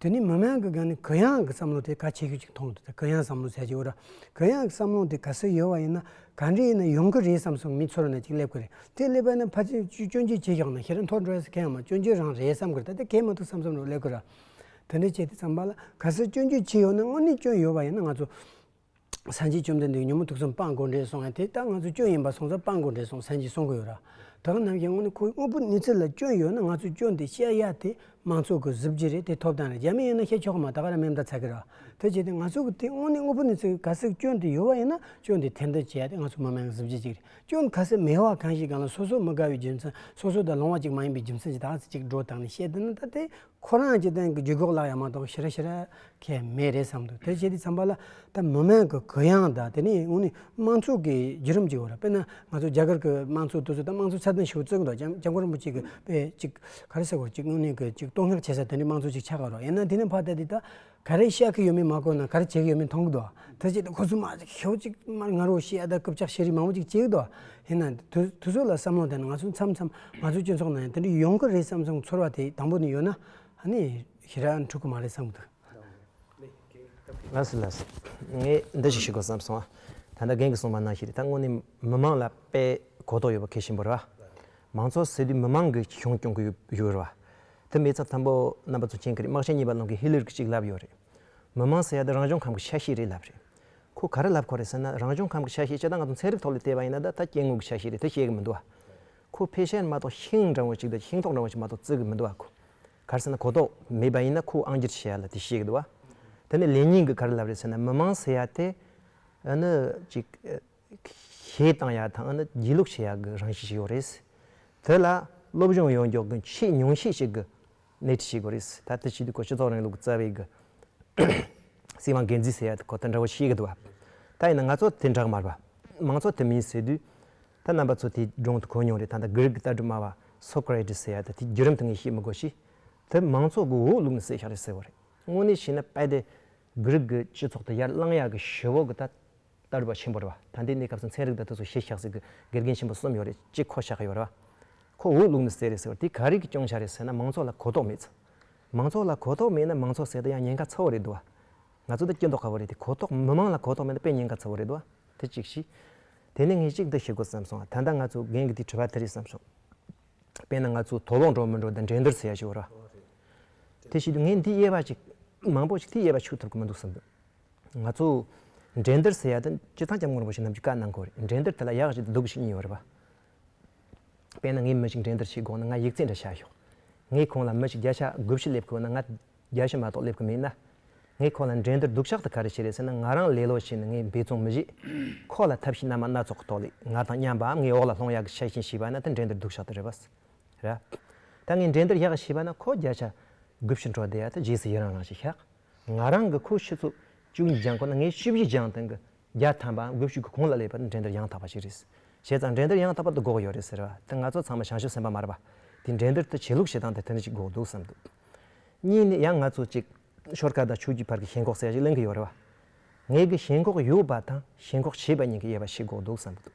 དེ་ནི་མི་མང་གི་སྒང་ནས་གུ་ཡངས་ཀྱི་བསམ་བློ་དེ་གལ་ཆེ་ཤོས་ཅིག་མཐོང་འདུག་ད་གུ་ཡངས་བསམ་བློ་ཟེར་གྱི་ཡོད་ར། གུ་ཡངས་ཀྱི་བསམ་བློ་དེ་ག་ཚོད་ཡོད་པ་ཡིན་ན། ག་འདྲ་ཡིན་ན་ཡོང་གི་རེད་བསམ་སོང་མི་ཚོར་ན་ཅིག་སླེབས་ཀྱི་རེད། དེ་སླེབས་པ་ཡིན་ན་ཕལ་ཆེར་སྐྱོན་བརྗོད་བྱེད་ཤོག་ན་ཤི་ར་མཐོ་འགྲོ་ཡ་ཟེར་མཁན་ཡང་མ། སྐྱོན་བརྗོད་རང་རེད་བསམ་གི་རེད། ད་དེ་གལ་མི་འདུག་བསམ་བསམ་རོ་སླེབས་ཀྱི་ར། དེ་འདྲ་བྱས་དུས་ཙམ་པ་ལ་ག་ཚོད་སྐྱོན་བརྗོད་བྱས་ཡོད་ན། དངོས་གནས་སྐྱོན་ཡོད་པ་ཡིན་ན་ང་ཚོ་སངས་རྒྱས་བཅོམ་ལྡན་འདས་ཉོན་མོངས་དུག་གསུམ་སྤང་དགོས་རེད་གསུངས་ཡ་དེ། ད་ང་ཚོ་སྐྱོན་ཡིན་པ་སོང་ཙང་སྤང་དགོས་རེད་གསུངས། སངས་རྒྱས་གསུང་གི་ཡོད་ར། ད་ག་ནང་བཞིན་དངོས་གནས་ཁོའི་དངོས་པོ་གནས་ཚུལ་ལ་སྐྱོན་ཡོད་ན་ང་ཚོས་སྐྱོན་དེ་བཤད་ཡ་དེ་མང་ཚོགས་ཀྱི་གཟི་བརྗིད་རེད། དེ་ཐོབ་ཐང་རེད། རྒྱ་མི་ཡིན་ན་བཤད་ཆོག་གི་མ། ད་ག་ར་མེ་མདའ་ཚ་གི་ར། དེ་བྱས་ཏེ་ང་ཚོ་གི་དེ་དངོས་གནས་དངོས་པོ་གནས་ཚུལ་ག་ཚོད་སྐྱོན་དེ་ཡོད་པ་ཡིན་ན་སྐྱོན་དེ་ཐེར་འདོན་བྱེད་ཡ་དེ་ང་ཚོ་མི་མང་གི་གཟི་བརྗིད་ཅིག་རེད། སྐྱོན་ག་ཚོད་མེད་པ་གང་ཞིག་སྒང་ལ་སོ་སོ་མི་དགའ་བའི་རྒྱུ་མཚན། སོ་སོ་དང་ལོང་བ་ཅིག་མ་ཡིན་པའི་རྒྱུ་མཚན་ཅིག་ད་ག་ཚོད་ཅིག་སྒྲོ་བཏགས་ནས་བཤད་དེ་ན། ད་དེ་ཁོ་རང་གི་སྟེང་གི་ཇུས་འགོག་ལག་ཡ་མ་གཏོགས་ཞེ་དྲག་ཞེ་དྲག་གལ་མེད་རེད་བསམ་འདུག་དེ་བྱས་དུས་ཙམ་པ་ལ་ད་མི་མང་གི་གུ་ཡངས་དང་། དེ་ནས་དངོས་གནས་དམངས་གཙོ་གི་བརྒྱུད་རིམ་ཅིག་ཡོད་རེད། དཔེར་ན་ང་ཚོ་རྒྱ་གར་གི་དམངས་གཙོ་དེ་ཚོ་ད་དམངས་གཙོ་རྩ་དོན་ཞེ་པོ་བརྩི་གི་འདུག་སྐྱབས་སྐྱབས་མགོན་རིན་པོ་ཆེ་གི་དཔེ་ཅིག་ག་རེ་ཟེར་དགོས། ཅིག་དངོས་གནས་གི་ཅིག་བསྟོད་བསྔགས་བྱེད་ས་དེ་འདྲའི་དམངས་གཙོ་ཅིག་ཆགས་ཀྱི་རེད། ཡིན་ན་དེ་ནས་ཕར་ལྟ་དུས་ད་ག་རེ་བཤད་ཀྱི་ཡོད་མེད་མ་གོ་ན་ག་རེ་བྱེད་ཀྱི་ཡོད་མེད་མཐོང་གི་འདུག་དེ་བྱས་ཏེ་ཁོ་ཚོ་མར་ཞེ་པོ་ཅིག་མར་ང་རོ་བཤད་ཡ་ད་རྐུབ་བཀྱག་བཤད་རིགས་མང་པོ་ཅིག་བྱེད་ཀྱི་འདུག་ཡིན་ན་དུ་དུ་ཚོད་ལ་བསམ་བློ་བཏང་ན། ང་ཚོ་མཚམས་མཚམས་ང་ཚོའི་སྤྱི་ཚོགས་ནང་ཡང་དེ་འདྲ་ཡོང་གི་རེད་བསམ་བསམ་ཚོར་བ་དེ་དང་པོ་ནས་ཡོད་ན། ཨ་ནི་ཞེ་དྲག་འཁྲུག་གི་མ་རེད་བསམ་གི་འདུག་ལགས་སོ། ལགས་སོ། ངས་འདི་ཞིག་ཞུ་དགོས་བསམ་སོང་ཨ། ད་ལྟ་རྒན་གྱིས་གསུངས་པ་ནང་བཞིན་རེད། ད་དངོས་གནས་མི་མང་ལ་དཔེ་གོ་རྟོགས་ཡོད་པ་གལ་ཆེན་པོ་རེད་བ། མང་གཙོ་ཟེར་དུས་མི་མང་གིས་གཞུང་སྐྱོང་གི་ཡོད་ཡོད་རེད་བ། དེ་མིན་ཙང་དང་པོ་རྣམ་པ་ཚོ་མཁྱེན་གྱི་རེད། དམག་ཆེན་གཉིས་པ་ནང་གི་ཧི་ལི་རི་གིས་ཅིག་ལབ་ཡོད་རེད། མི་མང་ཟེར་ཡ་དེ་རང་བྱུང་ཁམས་ཀྱི་ཆ་ཤས་རེད་ལབ་རེད། ཁོ་ག་རེ་ལབ་ཁོ་རེད་ཟེར་ན། རང་བྱུང་ཁམས་ཀྱི་ཆ་ཤས་ཅིག་ད་ང་ཚོ་ཚན་རིག་ཐོག་ལ་བལྟས་པ་ཡིན་ན་ད་ད་སྐྱེ་དངོས་ཀྱི་ཆ་ཤས་རེད། དེ་བཤད་གི་མི་འདུག་བ། ཁོ་ཕལ་ཆེར་མ་གཏོགས་ཤིང་འདྲ་བོ་ཞིག་དང་ཤིང་ཏོག་འདྲ་བོ་ཞིག་མ་གཏོགས་བརྩི་གི་མི་འདུག་བ་ཁོ། ག་རེ་ཟེར་ན་གོ་རྟོགས་མེད་པ་ཡིན་ན་ཁོ་དབང་སྒྱུར་བྱེད་ཡ་ལ་དེ་བཤད་གི་འདུག་བ། དེ་ནས་ལེ་ཉིན་གྱིས་ག་རེ་ལབ་རེད་ཟེར་ན། མི་མང་ཟེར་ཡ་དེ་ཨ་ནི་ཅིག་ཤེས་བཏང་ཡ་དང་ཨ་ནི་སྒྱིད་ལུག་བྱེད་ཡ་གི་རང་བཞིན་ཞིག་ཡོད་རེད། དེ་ལ་སློབ་སྦྱོང་ཡོད་མགྱོགས་ཀྱི་ཆེས་ཉུང་ཤས་ཤིག་གི་སྣེ་ཁྲིད་བྱེད་དགོས་རེད། ད་དེ་བྱེད་དུས་ཁོ་སྤྱི་ཚོགས་རིང་ལུགས་ཀྱི་རྩ་བའི་གི་སྲིད་དབང་སྒེར་འཛིན་ཟེར་ཡ་དེ་ཁོ་དེ་འདྲ་བོ་ཤེས་གི་འདུག་བ། ད་ཡིན་ན་ང་ཚོ་དེ་འདྲ་མ་རེད་བ། མང་གཙོ་དེ་མིན་ཟེར་དུས། ད་རྣམ་པ་ཚོ་དེའི་སྒྲུང་དེ་གོ་མྱོང་རེད། ད་ལྟ་གྷི་རིག་གི་ལྟ་གྲུབ་སྨྲ་བ་སོ་ཀ་རེ་ཏི་ཟེར་ཡ་དེ། དེའི་བརྒྱུད་རིམ་དེ་ངས་ཤེས་མི་དགོས་ཤི། དེ་མང་གཙོ་གི་འོག་བླུགས་ནས་བསད་བཞག་རེད་ཟེར་བ་རེད། དངོས་གནས་བྱས་ན་དཔེ་དེ་གྷི་རིག་གི་སྤྱི་ཚོགས་དེ་ཡར་བསླངས་ཡ་གི་ཞེ་པོ་གི་ད་ལྟ་གྲུབ་པ་ཆེན་པོ་རེད་བ། ད་ལྟའི་གནས་སྐབས་སུ་ཚན་རིག་དང་དེ་ཚོ་ཤེས་བཞག་ཟེར་གི་དགེ་རྒན་ཆེན་པོ་གསུམ་ཡོད་རེད། གཅིག་ཁོ་བཞག་གི་ཡོད་རེད་བ། ཁོ་འོག་བླུགས་ནས་བསད་རེད་ཟེར་བ་དེ་ག་རེ་གི་སྐྱོན་ཆ་རེད་ཟེར་ན། མང་གཙོ་ལ་གོ་རྟོགས་མེད་ཙང་། མང་གཙོ་ལ་གོ་རྟོགས་མེད་ན་མང་གཙོ་ཟེར་དེ་ཡང་ཉེན་ཁ་ཚ་བོ་རེད་འདུག་བ། ང་ཚོ་འདི་སྐྱིད་མདོག་ཁ་པོ་རེད་དེ། གོ་རྟོགས་མི་མང་ལ་གོ་རྟོགས་མེད་ན་དཔེ་ཉེན་ཁ་ཚ་བོ་རེད་འདུག་བ། དེ་གཅིག་བྱས། དེ་ནས་ངས་གཅིག་འདི་ཞུ་དགོས་བསམ་སོང་། ད་ལྟ་ང་ཚོ་རྒན་གྱིས་དེ་དྲི་བ་དེ་རེད་བསམ་སོང་། དཔེར་ན་ང་ཚོ་དོགས་སློང་འགྲོ་མི་འགྲོ་དང་འགྲན་བསྡུར་ཟེར་ཡ་ཞིག་ཡོད་ར། དེ་བྱེད་དུས་ངས་འདི་དབྱེ་བ་ཅིག་མང་པོ་ཞིག་དེ་དབྱེ་བ་ཕྱུག་ཐུབ་ཀྱི་མི་འདུག་བསམ་འདུག་ང་ཚོ་ འགྲན་བསྡུར་ཟེར་ཡ་དེ་སྤྱིར་བཏང་སྐྱབས་མགོན་རིན་པོ་ཆེ་ནམ་རྒྱུན་བཀའ་གནང་གི་ཡོད་རེད། འགྲན་བསྡུར་དེ་ལ་ཡག་ཞིག་དང་སྡུག་ཞིག་གཉིས་ཡོད་རེད་པ། དཔེར་ན་ངས་མི་ཞིག་འགྲན་བསྡུར་བྱེད་དགོས་ན་ང་ཡིག་ཚད་འདྲ་བྱ་ཤོག་ངས་ཁོང་ལ་མི་ཞིག་བརྒྱ་ཆ་དགུ་བཅུ་སླེབས་དགོས་ན་ང་བརྒྱད་ཅུ་མ་གཏོགས་སླེབས་ཀྱི་མེད་ན། ངས་ཁོང་ལ་འགྲན་བསྡུར་སྡུག་ཤོས་དེ་ག་རེ་བྱས་རེད་ཟེར་ན། ང་རང་ལེ་ལོ་བྱས་ནས་ངས་འབད་བརྩོན་མི་བྱེད། ཁོ་ལ་ཐབས་ཤེས་སྣ་མང་སྣ་ཚོགས་ཀྱི་ཐོག་ལས་ང་དང་མཉམ་པའམ་ངའི་འོག་ལ་ལྷུང་ཡག་གི་ཆ་རྐྱེན་བྱས་པ་ན་དེ་འགྲན་བསྡུར་སྡུག་ཤོས་དེ་རེད་པ། རེད། ད་ངས་འགྲན་བསྡུར་ཡག་བྱས་པ་ན་ཁོ་བརྒྱ་ཆ་དགུ་བཅུ་འགྲོ་བསྡད་ཡ་དེ་རྗེས་སུ་ཡི་རང་རང་ཞིག་ཤག་ང་རང་གིས་ཁོ་ཆུ་ཚོད་བཅུ་གཉིས་སྦྱང་དགོས་ན་ངས་བཅུ་བཞི་སྦྱང་སྟེང་གི་བརྒྱ་ཐམ་པའམ་དགུ་བཅུ་གི་གོང་ལ་སླེབས་པ་ནི་འགྲན་བསྡུར་ཡང་དག་པ་ཞིག་རེད། བྱས་ཙང་འགྲན་བསྡུར་ཡང་དག་པ་དེ་དགོས་ཀྱི་ཡོད་རེད་ཟེར་བ་དེ་ང་ཚོ་ཚང་མ་བྱང་ཆུབ་སེམས་དཔའ་མ་རེད་པ། དེ་འགྲན་བསྡུར་དེ་བྱེད་ལུགས་བྱེད་སྟངས་དེ་དེ་འདྲ་ཞིག་དགོས་འདུག་བསམ་འདུག་གཉིས་ནི་ཡང་ང་ཚོ་གཅིག་ཤོར་ཁ་དང་ཆོས་བརྒྱུད་བར་གྱི་ཞེན་ཁོག་ཟེར་ཞིག་གླེང་གི་ཡོད་རེད་པ། ངེད་ཀྱི་ཞེན་ཁོག་ཡོད་པ་དང་ཞེན་ཁོག་བྱེད་པ་གཉིས་ཀྱི་དབྱེ་བ་ཤེས་དགོས་འདུག་བསམ་འདུག་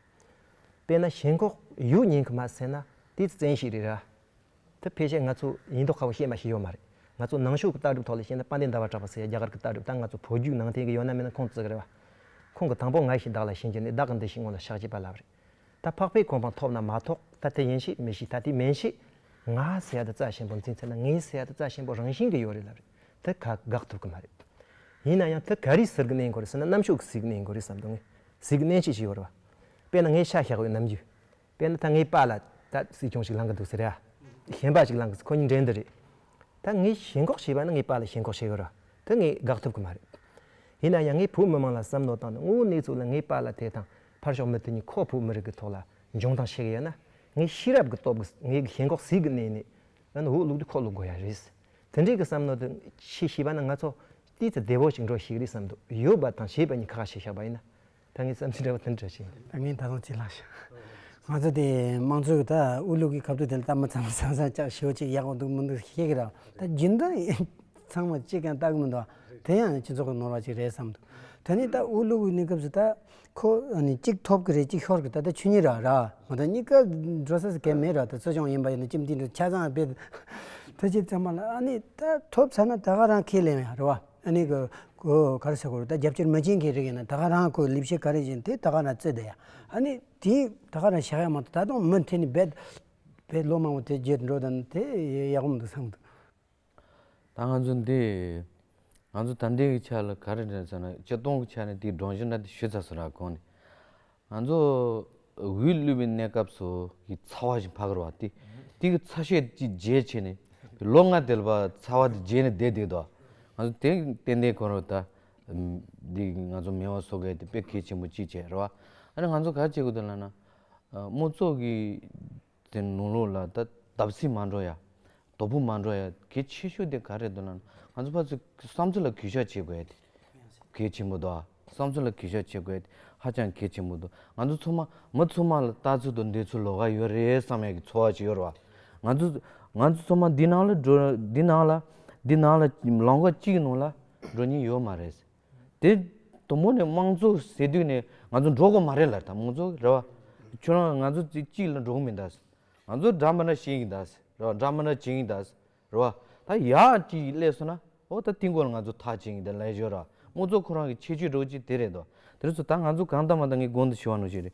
དཔེར་ན་ཞེན་ཁོག་ཡོད་ཉན་གི་མ་ཟེར་ན་དེ་བཙན་ཤེད་རེད་ར། དེ་ཕལ་ཆེར་ང་ཚོ་ཡིན་མདོག་ཁ་པོ་བཤད་མ་ཤེས་ཡོད་མ་རེད། ང་ཚོ་ནང་ཆོས་ཀྱི་ལྟ་གྲུབ་ཐོག་ལ་བཤད་ན་དཔལ་ལྡན་ཟླ་བ་གྲགས་པ་ཟེར་ཡ་རྒྱ་གར་གྱི་ལྟ་གྲུབ་ད་ང་ཚོ་བོད་བརྒྱུད་ནང་བསྟན་གྱི་ཡོད་ན་མེད་ན་ཁོང་བརྩི་གི་རེད་བ། ཁོང་གིས་དང་པོ་ང་ཞིག་བདག་ལ་ཞེན་གྱི་ནས་བདག་གི་འདི་ཞིག་སྔོན་ལ་བཤགས་བྱེད་པ་ལབ་རེད། ད་འཕགས་པའི་གོ་འཕང་ཐོབ་ན་མ་ཐོབ་ད་དེ་ཡིན་ཤེས་མིན་ཤེས་ད་དེ་མིན་ཤེས། ང་ཟེར་ཡ་དེ་རྩ་ཆེན་པོ་འཛིན་ཚར་ན་ངས་ཟེར་ཡ་དེ་རྩ་ཆེན་པོ་རང་བཞིན་གྱིས་ཡོད་རེད་ལབ་རེད། དེ་ག་དགག་ཐུབ་ཀྱི་མ་རེད། ཡིན་ན་ཡང་དེ་ག་རེས་ཟེར་གི་གནས་དགོས་རེད་ཟེར་ན་རྣམ་དཔྱོད་ཀྱིས་ཟེར་གི་གནས་དགོས་རེད་བསམ་འདུག་ངས་ཟེར་གི་གནས་ཆེ་ཞིག་ཡོད་རེད་བ། དཔེར་ན་ངས་ཤ་བཞག་པའི་ནམ་རྒྱུན། དཔེར་ན་ད་ངའི་པཱ་ལགས་ད་སྲིད་སྐྱོང་ཞིག་ལངས་ཀྱི་འདུག་ཟེར་ཡ། གཞན་པ་ཞིག་ལངས་ཀྱི་ཁོ་གཉིས་འགྲན་བསྡུར་རེད། ད་ངས་ཞེན་ཁོག་བྱས་པ་ན་ངའི་པཱ་ལགས་ཞེན་ཁོག་བྱེད་ཡོད་ར། དེ་ངས་དགག་ཐུབ་ཀྱི་མ་རེད། ཡིན་ན་ཡང་ངས་བོད་མི་མང་ལ་བསམ་བློ་བཏང་ནས་དངོས་གནས་ཚུལ་ལ་ངའི་པཱ་ལགས་དེ་དང་ཕར་ཕྱོགས་མི་དེ་གཉིས་ཁོ་བོད་མི་རིགས་ཀྱི་ཐོག་ལ་འཇོན་ཐང་ཤེས་ཀྱི་ཡོད་ན། ངས་ཤེས་རབ་ཀྱི་སྟོབས་ཀྱིས་ངའི་ཞེན་ཁོག་ཟིལ་གྱིས་མནན་ནས་ཨ་ནི་འུ་བླུག་དུས་ཁོ་བླུག་དགོས་ཡ་རེད། དེ་འདྲའི་གི་བསམ་བློ་དེ་ཤེས་ཤེས་པ་ན་ང་ཚོ་ཏོག་ཙམ་བདེ་པོ་ཞིག་འགྲོ་ཤེས་ཀྱི་རེད་བསམ་འདུག་ཡོད་པ་དང་བྱས་པ་གཉིས་ཁ་ཁ་ཤས་བཞག་པ་ཡིན་ན། ད་ངས་བསམ་ཚུལ་འདྲ་བ་དེ་འདྲ་ཞིག་ད་ངས་ད་དུང་ཅིག་ལབ་ཤག་ང་ཚོ་དེ་དམངས་གཙོའི་ད་དབུ་བླུག་གི་སྐབས་དུས་དེ་ལ་ད་མི་ཚང་མ་ཚང་ཚང་ཅག་ཞེ་པོ་ཅིག་ཡག་པོ་འདུག་མི་འདུག་ཤེས་ཀྱི་རེད། ད་རྒྱུན་དུ་ཚང་མ་གཅིག་ཀྱང་ལྟ་གི་མི་འདུག་དེ་ཡང་སྤྱི་ཚོགས་ཀྱི་ནོར་བ་ཅིག་རེད་བསམ་འདུག་དེ་ནས་ད་དབུ་བླུག་གི་གནས་སྐབས་སུ་ད་ཁོ་ཨ་ནི་གཅིག་ཐོབ་ཀྱི་རེད་གཅིག་ཤོར་གི་ད་ད་ཆོས་ཉིད་ར་ར་ང་ད་གཉིས་ཀ་འགྲོ་ས་སུ་གལ་མེད་ར། ད་སྲིད་སྐྱོང་ཡིན་པ་ཡིན་ན་ཅིམ་དེ་འདྲ་ཆ་ཚང་བེད་ད་ཅིག་ཚང་མ་ལ་ཨ་ནི་ད་ཐོབ་ཚར་ན་ད་ག་རང་ཁས་ལེན་ཡ་རེད་བ། ཨ་ནི་གི་གོ་ག་རེ་ཟེར་དགོས་རེད། ད་རྒྱབ་སྐྱོར་མི་བྱེད་མཁན་རིགས་ཡིན་ན་ད་ག་རང་ཁོའི་ལས་བྱེད་ག་རེ་བྱེད་དེ་ད་ག་རང་རྩོད་བསྡད་ཡ། ཨ་ནི་དེ་ད་ག་རང་བཞག་ཡ་མ་གཏོགས་ད་དུང་མུ་མཐུད་ནས་རྦད་རྦད་ལོ་མང་པོ་དེ་བརྗེད་འགྲོ་དང་དེ་ཡག་པོ་མི་འདུག་བསམ་འདུག་ད་ང་ཚོ་འདི་ང་ཚོ་ད་ལྟའི་གི་ཆ་ལ་ག་རེ་རེད་ཟེར་ན་སྤྱིར་བཏང་གི་ཆ་ནས་དེའི་སྒྲོམ་གཞི་འདྲ་དེ་ཞུས་ཚར་སོང་ར་གོང་ནས། ང་ཚོ་འོས་བླུགས་པའི་གནས་སྐབས་སུ་གི་ཚ་བ་ཞིག་ཕ་གི་རེད་བ། དེ་དེ་གི་ཚ་ཤོས་ཅིག་བརྗེད་བྱས་ནས་ལོ་ལྔ་དེ་ལ་བ་ཚ་བ་དེ་བརྗེད་ནས་བསྡད་བསྡད་འདུག་ང་ཚོ་དེ་ཏན་ཏན་གོ་རེད་ད། འདི་ང་ཚོ་མེད་པ་བཟོ་དགོས་དེ་དཔེ་གལ་ཆེན་པོ་གཅིག་བྱས་རེད་བ། ཨ་ནི་ང་ཚོ་ག་རེ་བྱེད་དགོས་འདུག་ལབ་ན། དམངས་གཙོ་གི་དེ་ནང་ལོགས་ལ་ད་བརྡབ་གསིག་མ་འགྲོ་ཡ། དོ་ཕོག་མ་འགྲོ་ཡ་གལ་ཆེ་ཤོས་དེ་ག་རེ་རེད་འདུག་ལབ་ན་ང་ཚོ་ཕར་ཚུར་བསམ་ཚུལ་ལ་གུས་ཞབས་བྱེད་དགོས་ཡ་དེ་གལ་ཆེན་པོ་འདུག་བསམ་ཚུལ་ལ་གུས་ཞབས་བྱེད་དགོས་ཡ་དེ་ཧ་ཅང་གལ་ཆེན་པོ་འདུག་ང་ཚོ་ཚང་མ་མི་ཚང་མ་ལ་ལྟ་ཚུལ་དང་འདོད་ཚུལ་ལོགས་ཀ་ཡོད་རེད་བསམ་ཡ་གི་ཚོར་བ་ཅིག་ཡོད་རེད་བ། ང་ཚོ་ང་ཚོ་ཚང་མ་འདི་ནང་ལ་འགྲོ་འདི་ནང་ལ་འདི་ནང་ལ་ལམ་ཁ་གཅིག་གི་ནང་ལ་འགྲོ་མཁན་ཡོད་མ་རེད། དེ་དང་པོ་ནས་དམངས་གཙོ་ཟེར་དུས་ནས་ང་ཚོ་འགྲོ་དགོས་མ་རེད་ལབ། ད་དམངས་གཙོ་རེད་བ། ཁྱོད་རང་ང་ཚོ་གཅིག་གཅིག་ལ་འགྲོ་གི་མིན་ད། ང་ཚོ་འདྲ་མི་འདྲ་བྱེད་ཀྱི་ད་རེད་བ། འདྲ་མི་འདྲ་བྱེད་ཀྱི་ད་རེད་བ། ད་ཡག་ཅིག་སླེབས་སོང་ན་ཨོ་ད་དེ་སྐོར་ལ་ང་ཚོ་ཐག་བཅད་ཀྱི་ད་ལབ་ཡ་ཡོད་ར། དམངས་གཙོ་ཁོ་རང་གི་ཁྱད་ཆོས་འདྲ་བོ་ཅིག་དེ་རེད་དོ། དེ་རེད་ཚོ་ད་ང་ཚོ་གང་ལྟར་མ་ལྟར་ངས་གོང་དུ་ཞུས་པ་ནང་བཞིན་རེད།